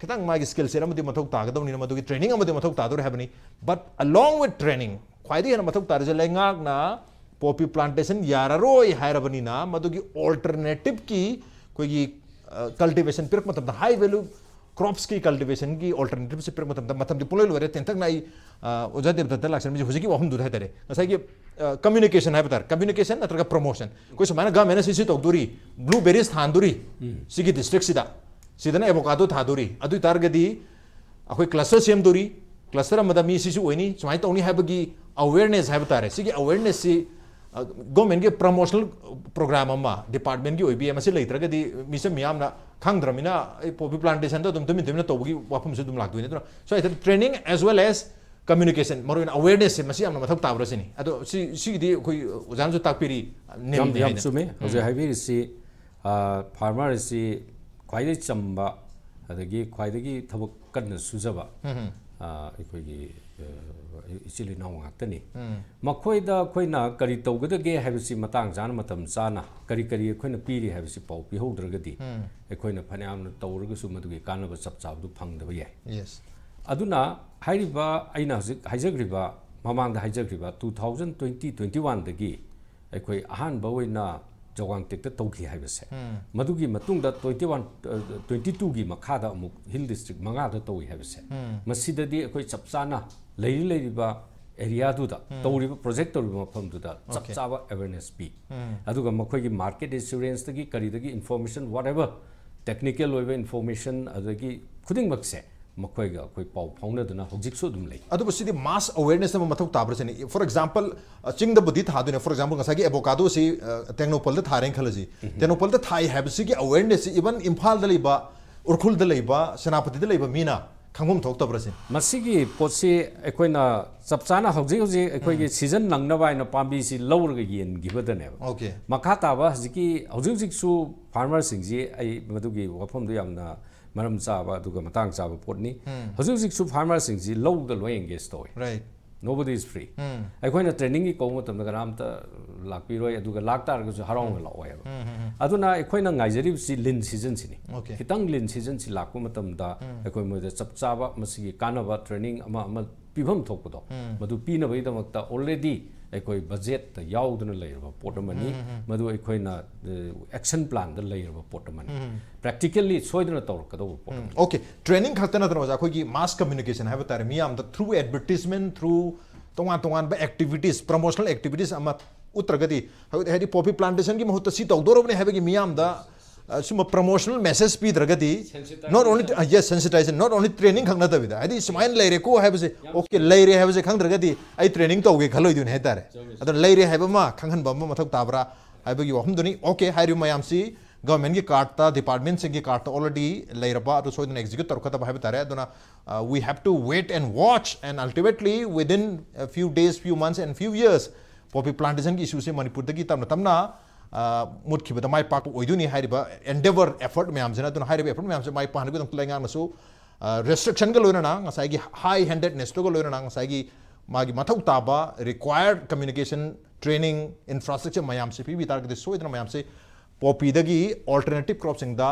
ꯈꯤꯇꯪ ꯃꯥꯒꯤ ꯁ꯭ꯀꯤꯜ ꯁꯦꯠ ꯑꯃꯗꯤ ꯃꯊꯧ ꯇꯥꯒꯗꯧꯅꯤꯅ, ꯃꯗꯨꯒꯤ ꯇ꯭ꯔꯦꯅꯤꯡ ꯑꯃꯗꯤ ꯃꯊꯧ ꯇꯥꯗꯧꯔꯦ ꯍꯥꯏꯕꯅꯤ꯫ But along with training, ꯈ꯭ꯋꯥꯏꯗꯒꯤ ꯍꯦꯟꯅ ꯃꯊꯧ ꯇꯥꯔꯤꯁꯦ ꯂꯩꯉꯥꯛꯅ ꯄꯣꯄꯤ ꯄ꯭ꯂꯥꯟꯇꯦꯁꯟ ꯌꯥꯔꯔꯣꯏ ꯍꯥꯏꯔꯕꯅꯤꯅ, ꯃꯗꯨꯒꯤ ꯑꯣꯜꯇꯔꯅꯦꯇꯤꯞꯀꯤ ꯑꯩꯈꯣꯏꯒꯤ ꯀꯜꯇꯤꯚꯦꯁꯟ ꯄꯤꯔꯛꯄ ꯃꯇꯝꯗ, ꯍꯥꯏ ꯚꯦꯂꯨ ꯀ꯭ꯔꯣꯞꯁꯀꯤ ꯀꯜꯇꯤꯚꯦꯁꯟꯒꯤ ꯑꯣꯜꯇꯔꯅꯦꯇꯤꯞꯁꯦ ꯄꯤꯔꯛꯄ ꯃꯇꯝꯗ, ꯃꯇꯝꯗꯤ ꯄꯨꯡꯂꯣꯏ ꯂꯣꯏꯔꯦ꯫ ꯇꯦꯟꯇꯛꯅ ꯑꯩ ꯑ, ꯑꯣꯖꯥ ꯗꯦꯕꯗꯠꯇ ꯂꯥꯛꯆꯔꯝꯃꯤꯁꯦ ꯍꯧꯖꯤꯛꯀꯤ ꯋꯥꯐꯝꯗꯨꯗ ꯍꯥꯏꯇꯥꯔꯦ, ꯉꯁꯥꯏꯒꯤ ꯀꯝꯃ꯭ꯌꯨꯅꯤꯀꯦꯁꯟ ꯍꯥꯏꯕ ꯇꯥꯔꯦ, ꯀꯝꯃ꯭ꯌꯨꯅꯤꯀꯦꯁꯟ ꯅꯠꯇ꯭ꯔꯒ ꯄ꯭ꯔꯣꯃꯣꯁꯟ꯫ ꯑꯩꯈꯣꯏ ꯁꯨꯃꯥꯏꯅ ꯒꯃꯦꯟꯅ ꯁꯤ ꯁꯤ ꯇꯧꯗꯣꯔꯤ, ꯕ꯭ꯂꯨꯕꯦꯔꯤꯁ ꯊꯥꯍꯟꯗꯣꯔꯤ, ꯁꯤꯒꯤ ꯗꯤꯁꯇ꯭ꯔꯤꯛꯁꯤꯗ, ꯁꯤꯗꯅ ꯑꯦꯕꯣꯀꯥꯗꯣ ꯊꯥꯗꯣꯔꯤ, ꯑꯗꯨ ꯑꯣꯏ ꯇꯥꯔꯒꯗꯤ ꯑꯩꯈꯣꯏ ꯀ꯭ꯂꯁꯇꯔ ꯁꯦꯝꯗꯣꯔꯤ, ꯀ꯭ꯂꯁꯇꯔ ꯑꯃꯗ ꯃꯤ ꯁꯤꯁꯨ ꯑꯣꯏꯅꯤ, ꯁꯨꯃꯥꯏꯅ ꯇꯧꯅꯤ ꯍꯥꯏꯕꯒꯤ ꯑꯋꯦꯔꯅꯦꯁ ꯍꯥꯏꯕ ꯇꯥꯔꯦ꯫ ꯁꯤꯒꯤ ꯑꯋꯦꯔꯅꯦꯁꯁꯤ ꯒꯣꯔꯃꯦꯟꯒꯤ ꯄ꯭ꯔꯃꯣꯁꯅꯦꯜ ꯄ꯭ꯔꯣꯒ꯭ꯔꯥꯝ ꯑꯃ, ꯗꯤꯄꯥꯔꯠꯃꯦꯟꯒꯤ ꯑꯣꯏꯕꯤ ꯑꯃ ꯁꯤ ꯂꯩꯇ꯭ꯔꯒꯗꯤ, ꯃꯤꯁꯦ ꯃꯤꯌꯥꯝꯅ ꯈꯪꯗ꯭ꯔꯕꯅꯤꯅ ꯑꯩ ꯄꯣꯄꯤ ꯄ꯭ꯂꯥꯟꯇꯦꯁꯟꯗ ꯑꯗꯨꯝ ꯇꯨꯃꯤꯟ ꯇꯨꯃꯤꯟꯅ ꯇꯧꯕꯒꯤ ꯋꯥꯐꯝꯁꯨ ꯑꯗꯨꯝ ꯂꯥꯛꯇꯣꯏꯅꯤ꯫ ꯑꯗꯨꯅ ꯁ꯭ꯋꯥꯏꯗ training as well as communication, ꯃꯔꯨꯑꯣꯏꯅ ꯑꯋꯦꯔꯅꯦꯁꯁꯦ ꯃꯁꯤ ꯌꯥꯝꯅ ꯃꯊꯧ ꯇꯥꯕ꯭ꯔꯥ ꯁꯤꯅꯤ꯫ ꯑꯗꯣ ꯁꯤ ꯁꯤꯒꯤꯗꯤ ꯑꯩꯈꯣꯏ ꯑꯣꯖꯥꯅꯁꯨ ꯇꯥꯛꯄꯤꯔꯤ, ꯌꯥꯝ ꯅꯤꯜꯅꯤ ꯌꯥꯝ ꯍꯥꯏꯅ꯫ ꯆꯨꯝꯃꯦ꯫ ꯍꯧꯖꯤꯛ ꯍꯥꯏꯕꯤꯔꯤꯁꯤ, ꯐꯥꯔꯃꯔ ꯑꯁꯤ ꯈ꯭ꯋꯥꯏꯗꯒꯤ ꯆꯝꯕ, ꯑꯗꯒꯤ ꯈ꯭ꯋꯥꯏꯗꯒꯤ ꯊꯕꯛ ꯀꯟꯅ ꯁꯨꯖꯕ, ꯑ, ꯑꯩꯈꯣꯏꯒꯤ, ꯑ, ꯏꯆꯤꯜ ꯏꯅꯥꯎ ꯉꯥꯛꯇꯅꯤ꯫ ꯃꯈꯣꯏꯗ ꯑꯩꯈꯣꯏꯅ ꯀꯔꯤ ꯇꯧꯒꯗꯒꯦ ꯍꯥꯏꯕꯁꯤ ꯃꯇꯥꯡ ꯆꯥꯅ, ꯃꯇꯝ ꯆꯥꯅ ꯀꯔꯤ ꯀꯔꯤ ꯑꯩꯈꯣꯏꯅ ꯄꯤꯔꯤ ꯍꯥꯏꯕꯁꯤ ꯄꯥꯎ ꯄꯤꯍꯧꯗ꯭ꯔꯒꯗꯤ, ꯑꯩꯈꯣꯏꯅ ꯐꯅꯌꯥꯝꯅ ꯇꯧꯔꯒꯁꯨ ꯃꯗꯨꯒꯤ ꯀꯥꯟꯅꯕ ꯆꯞ ꯆꯥꯕꯗꯨ ꯐꯪꯗꯕ ꯌꯥꯏ꯫ ꯌꯦꯁ꯫ ꯑꯗꯨꯅ ꯍꯥꯏꯔꯤꯕ ꯑꯩꯅ ꯍꯧꯖꯤꯛ ꯍꯥꯏꯖꯈ꯭ꯔꯤꯕ, ꯃꯃꯥꯡꯗ ꯍꯥꯏꯖꯈ꯭ꯔꯤꯕ two thousand twenty twenty-oneꯗꯒꯤ ꯑꯩꯈꯣꯏ ꯑꯍꯥꯟꯕ ꯑꯣꯏꯅ ꯖꯧꯋꯥꯡꯇꯦꯛꯇ ꯇꯧꯈꯤ ꯍꯥꯏꯕꯁꯦ, ꯃꯗꯨꯒꯤ ꯃꯇꯨꯡꯗ twenty one, twenty twoꯒꯤ ꯃꯈꯥꯗ ꯑꯃꯨꯛ ꯍꯤꯜ ꯗꯤꯁꯇ꯭ꯔꯤꯛ ꯃꯉꯥꯗ ꯇꯧꯏ ꯍꯥꯏꯕꯁꯦ, ꯃꯁꯤꯗꯗꯤ ꯑꯩꯈꯣꯏ ꯆꯞ ꯆꯥꯅ ꯂꯩꯔꯤ ꯂꯩꯔꯤꯕ ꯑꯦꯔꯤꯌꯥꯗꯨꯗ, ꯇꯧꯔꯤꯕ ꯄ꯭ꯔꯣꯖꯦꯛ ꯇꯧꯔꯤꯕ ꯃꯐꯝꯗꯨꯗ ꯆꯞ Okay. ꯆꯥꯕ ꯑꯦꯋꯦꯔꯅꯦꯁ ꯄꯤ꯫ ꯑꯗꯨꯒ ꯃꯈꯣꯏꯒꯤ ꯃꯥꯔꯀꯦꯠ ꯑꯦꯁꯨꯔꯦꯟꯁꯇꯒꯤ ꯀꯔꯤꯗꯒꯤ ꯏꯟꯐꯣꯔꯃꯦꯁꯟ, ꯋꯥꯠ ꯑꯦꯕꯔ ꯇꯦꯛꯅꯤꯀꯦꯜ ꯑꯣꯏꯕ ꯏꯟꯐꯣꯔꯃꯦꯁꯟ, ꯑꯗꯒꯤ ꯈꯨꯗꯤꯡꯃꯛꯁꯦ ꯃꯈꯣꯏꯒ ꯑꯩꯈꯣꯏ ꯄꯥꯎ ꯐꯥꯎꯅꯗꯨꯅ ꯍꯧꯖꯤꯛꯁꯨ ꯑꯗꯨꯝ ꯂꯩ꯫ ꯑꯗꯨꯕꯨ ꯁꯤꯗꯤ ꯃꯥꯁ ꯑꯋꯦꯔꯅꯦꯁ ꯑꯃ ꯃꯊꯧ ꯇꯥꯕ꯭ꯔꯥ ꯁꯤꯅꯤ꯫ ꯐꯣꯔ ꯑꯦꯛꯖꯥꯝꯄꯜ, ꯆꯤꯡꯗꯕꯨꯗꯤ ꯊꯥꯗꯣꯏꯅꯦ꯫ ꯐꯣꯔ ꯑꯦꯛꯖꯥꯝꯄꯜ, ꯉꯁꯥꯏꯒꯤ ꯑꯦꯕꯣꯀꯥꯗꯣꯁꯤ ꯇꯦꯡꯅꯧꯄꯜꯗ ꯊꯥꯔꯦꯅ ꯈꯜꯂꯁꯤ꯫ ꯇꯦꯡꯅꯧꯄꯜꯗ ꯊꯥꯏ ꯍꯥꯏꯕꯁꯤꯒꯤ ꯑꯋꯦꯔꯅꯦꯁꯁꯤ ꯏꯚꯟ ꯏꯝꯐꯥꯜꯗ ꯂꯩꯕ, ꯎꯈ꯭ꯔꯨꯜꯗ ꯂꯩꯕ, ꯁꯦꯅꯥꯄꯇꯤꯗ ꯂꯩꯕ ꯃꯤꯅ ꯈꯪꯐꯝ ꯊꯣꯛꯇꯕ꯭ꯔꯥ ꯁꯤꯅꯤ꯫ ꯃꯁꯤꯒꯤ ꯄꯣꯠꯁꯤ ꯑꯩꯈꯣꯏꯅ ꯆꯞ ꯆꯥꯅ ꯍꯧꯖꯤꯛ ꯍꯧꯖꯤꯛ ꯑꯩꯈꯣꯏꯒꯤ ꯁꯤꯖꯟ ꯅꯪꯅꯕ ꯍꯥꯏꯅ ꯄꯥꯝꯕꯤꯁꯤ ꯂꯧꯔꯒ ꯌꯦꯟꯈꯤꯕꯗꯅꯦꯕ꯫ Okay. ꯃꯈꯥ ꯇꯥꯕ ꯍꯧꯖꯤꯛꯀꯤ, ꯍꯧꯖꯤꯛ ꯍꯧꯖꯤꯛꯁꯨ ꯐꯥꯔꯃꯔꯁꯤꯡꯁꯤ, ꯑꯩ ꯃꯗꯨꯒꯤ ꯋꯥꯐꯝꯗꯨ ꯌꯥꯝꯅ ꯃꯔꯝ ꯆꯥꯕ ꯑꯗꯨꯒ ꯃꯇꯥꯡ ꯆꯥꯕ ꯄꯣꯠꯅꯤ꯫ ꯍꯧꯖꯤꯛ ꯍꯧꯖꯤꯛꯁꯨ ꯐꯥꯔꯃꯔꯁꯤꯡꯁꯤ ꯂꯧꯗ ꯂꯣꯏ ꯑꯦꯡꯒꯦꯖ ꯇꯧꯋꯤ꯫ Right. Nobody is free. ꯑꯩꯈꯣꯏꯅ ꯇ꯭ꯔꯦꯅꯤꯡꯒꯤ ꯀꯧꯕ ꯃꯇꯝꯗ ꯀꯅꯥꯝꯇ ꯂꯥꯛꯄꯤꯔꯣꯏ, ꯑꯗꯨꯒ ꯂꯥꯛꯇꯥꯔꯒꯁꯨ ꯍꯔꯥꯎꯅ ꯂꯥꯛꯑꯣꯏ ꯍꯥꯏꯕ꯫ ꯑꯗꯨꯅ ꯑꯩꯈꯣꯏꯅ ꯉꯥꯏꯖꯔꯤꯕꯁꯤ ꯂꯤꯟ ꯁꯤꯖꯟꯁꯤꯅꯤ꯫ Okay. ꯈꯤꯇꯪ ꯂꯤꯟ ꯁꯤꯖꯟꯁꯤ ꯂꯥꯛꯄ ꯃꯇꯝꯗ ꯑꯩꯈꯣꯏ ꯃꯣꯏꯗ ꯆꯞ ꯆꯥꯕ ꯃꯁꯤꯒꯤ ꯀꯥꯟꯅꯕ ꯇ꯭ꯔꯦꯅꯤꯡ ꯑꯃ ꯑꯃ ꯄꯤꯐꯝ ꯊꯣꯛꯄꯗꯣ, ꯃꯗꯨ ꯄꯤꯅꯕꯒꯤꯗꯃꯛꯇ already ꯑꯩꯈꯣꯏ ꯕꯖꯦꯠꯇ ꯌꯥꯎꯗꯨꯅ ꯂꯩꯔꯕ ꯄꯣꯠ ꯑꯃꯅꯤ꯫ ꯃꯗꯨ ꯑꯩꯈꯣꯏꯅ ꯑꯦꯛꯁꯟ ꯄ꯭ꯂꯥꯟꯗ ꯂꯩꯔꯕ ꯄꯣꯠ ꯑꯃꯅꯤ꯫ ꯄ꯭ꯔꯦꯛꯇꯤꯀꯦꯜꯂꯤ ꯁꯣꯏꯗꯅ ꯇꯧꯔꯛꯀꯗꯧꯕ ꯄꯣꯠ ꯑꯃꯅꯤ꯫ Okay, training ꯈꯛꯇ ꯅꯠꯇꯅ ꯑꯣꯖꯥ, ꯑꯩꯈꯣꯏꯒꯤ mass communication ꯍꯥꯏꯕ ꯇꯥꯔꯦ, ꯃꯤꯌꯥꯝꯗ through advertisement, through ꯇꯣꯉꯥꯟ ꯇꯣꯉꯥꯟꯕ activities, promotional activities ꯑꯃ ꯎꯠꯇ꯭ꯔꯒꯗꯤ, ꯍꯥꯏꯗꯤ poppy plantationꯒꯤ ꯃꯍꯨꯠꯇ ꯁꯤ ꯇꯧꯗꯧꯔꯕꯅꯤ ꯍꯥꯏꯕꯒꯤ ꯃꯤꯌꯥꯝꯗ ꯑ, ꯁꯨꯝꯕ promotional message ꯄꯤꯗ꯭ꯔꯒꯗꯤ, not only, yes, sensitization, not only training ꯈꯛ ꯅꯠꯇꯕꯤꯗ, ꯍꯥꯏꯗꯤ ꯁꯨꯃꯥꯏꯅ ꯂꯩꯔꯦꯀꯣ ꯍꯥꯏꯕꯁꯦ, okay, ꯂꯩꯔꯦ ꯍꯥꯏꯕꯁꯦ ꯈꯪꯗ꯭ꯔꯒꯗꯤ ꯑꯩ training ꯇꯧꯒꯦ ꯈꯜꯂꯣꯏꯗꯣꯏꯅꯦ ꯍꯥꯏꯇꯥꯔꯦ꯫ ꯑꯗꯨꯅ ꯂꯩꯔꯦ ꯍꯥꯏꯕ ꯑꯃ ꯈꯪꯍꯟꯕ ꯑꯃ ꯃꯊꯧ ꯇꯥꯕ꯭ꯔꯥ ꯍꯥꯏꯕꯒꯤ ꯋꯥꯐꯝꯗꯨꯅꯤ꯫ Okay, ꯍꯥꯏꯔꯤꯕ ꯃꯌꯥꯝꯁꯤ governmentꯀꯤ cardꯇ, departmentꯁꯤꯡꯒꯤ cardꯇ already ꯂꯩꯔꯕ, ꯑꯗꯨ ꯁꯣꯏꯗꯅ execute ꯇꯧꯔꯛꯀꯗꯕ ꯍꯥꯏꯕ ꯇꯥꯔꯦ꯫ ꯑꯗꯨꯅ, uh, we have to wait and watch, and ultimately within a few days, few months and few years, poppy plantationꯒꯤ issueꯁꯦ ꯃꯅꯤꯄꯨꯔꯗꯒꯤ ꯇꯞꯅ ꯇꯞꯅ ꯑ, ꯃꯨꯠꯈꯤꯕꯗ ꯃꯥꯏ ꯄꯥꯛꯄ ꯑꯣꯏꯗꯣꯏꯅꯤ ꯍꯥꯏꯔꯤꯕ endeavor, effort ꯃꯌꯥꯝꯁꯤꯅ꯫ ꯑꯗꯨꯅ ꯍꯥꯏꯔꯤꯕ effort ꯃꯌꯥꯝꯁꯦ ꯃꯥꯏ ꯄꯥꯛꯍꯟꯅꯕꯒꯤꯗꯃꯛꯇ ꯂꯩꯉꯥꯛꯅꯁꯨ, ꯑ, restrictionꯒ ꯂꯣꯏꯅꯅ, ꯉꯁꯥꯏꯒꯤ high handednessꯇꯨꯒ ꯂꯣꯏꯅꯅ, ꯉꯁꯥꯏꯒꯤ ꯃꯥꯒꯤ ꯃꯊꯧ ꯇꯥꯕ required communication, training, infrastructure ꯃꯌꯥꯝꯁꯦ ꯄꯤꯕꯤ ꯇꯥꯔꯒꯗꯤ ꯁꯣꯏꯗꯅ ꯃꯌꯥꯝꯁꯦ poppyꯗꯒꯤ alternative cropꯁꯤꯡꯗ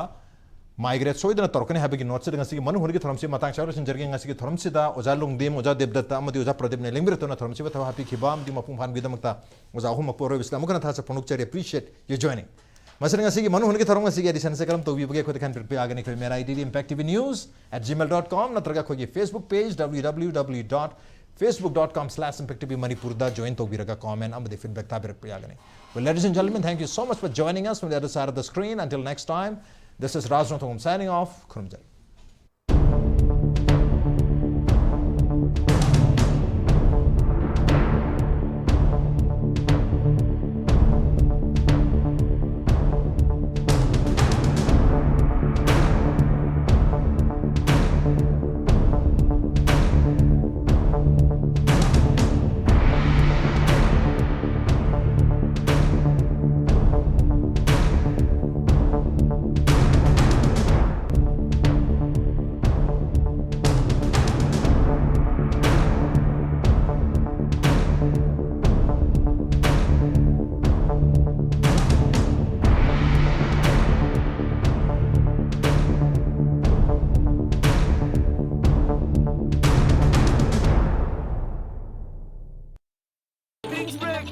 migrate ꯁꯣꯏꯗꯅ ꯇꯧꯔꯛꯀꯅꯤ ꯍꯥꯏꯕꯒꯤ noteꯁꯤꯗ ꯉꯁꯤꯒꯤ ꯃꯅꯨ ꯍꯨꯟꯒꯤ ꯊꯧꯔꯝꯁꯤ ꯃꯇꯥꯡ ꯆꯥꯕ ꯂꯣꯏꯁꯤꯟꯖꯔꯒꯦ꯫ ꯉꯁꯤꯒꯤ ꯊꯧꯔꯝꯁꯤꯗ ꯑꯣꯖꯥ ꯂꯣꯡꯗꯦꯝ, ꯑꯣꯖꯥ ꯗꯦꯕꯗꯠꯇ ꯑꯃꯗꯤ ꯑꯣꯖꯥ ꯄ꯭ꯔꯗꯤꯞꯅ ꯂꯦꯡꯕꯤꯔꯛꯇꯨꯅ ꯊꯧꯔꯝꯁꯤꯕꯨ ꯊꯧ ꯍꯥꯞꯄꯤꯈꯤꯕ ꯑꯃꯗꯤ ꯃꯄꯨꯡ ꯐꯥꯍꯟꯕꯒꯤꯗꯃꯛꯇ ꯑꯣꯖꯥ ꯑꯍꯨꯝꯃꯛꯄꯨ ꯑꯔꯣꯏꯕꯁꯤꯗ ꯑꯃꯨꯛ ꯍꯟꯅ ꯊꯥꯖ ꯐꯣꯡꯗꯣꯛꯆꯔꯤ꯫ Appreciate your joining. ꯃꯁꯤꯅ ꯉꯁꯤꯒꯤ ꯃꯅꯨ ꯍꯨꯟꯒꯤ ꯊꯧꯔꯝ ꯉꯁꯤꯒꯤ editionꯁꯦ ꯀꯔꯝ ꯇꯧꯕꯤꯕꯒꯦ? ꯑꯩꯈꯣꯏꯗ ꯈꯟꯕꯤꯔꯛꯄ ꯌꯥꯒꯅꯤ꯫ ꯑꯩꯈꯣꯏ mail ID impact T V news at gmail dot com ꯅꯠꯇ꯭ꯔꯒ ꯑꯩꯈꯣꯏꯒꯤ Facebook page W W W dot facebook dot com slash impact T V Manipurꯗ join ꯇꯧꯕꯤꯔꯒ comment ꯑꯃꯗꯤ feedback ꯊꯥꯕꯤꯔꯛꯄ ꯌꯥꯒꯅꯤ꯫ Well, ladies and gentlemen, thank you so much for joining us from the other side of the screen. Until next time, this is Raj Ranthambam signing off. ꯈꯨꯔꯨꯝꯖꯔꯤ꯫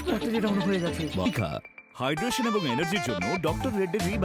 Battery down হয়ে গেছে। Hydration এবং এনার্জির জন্য doctor Reddy রি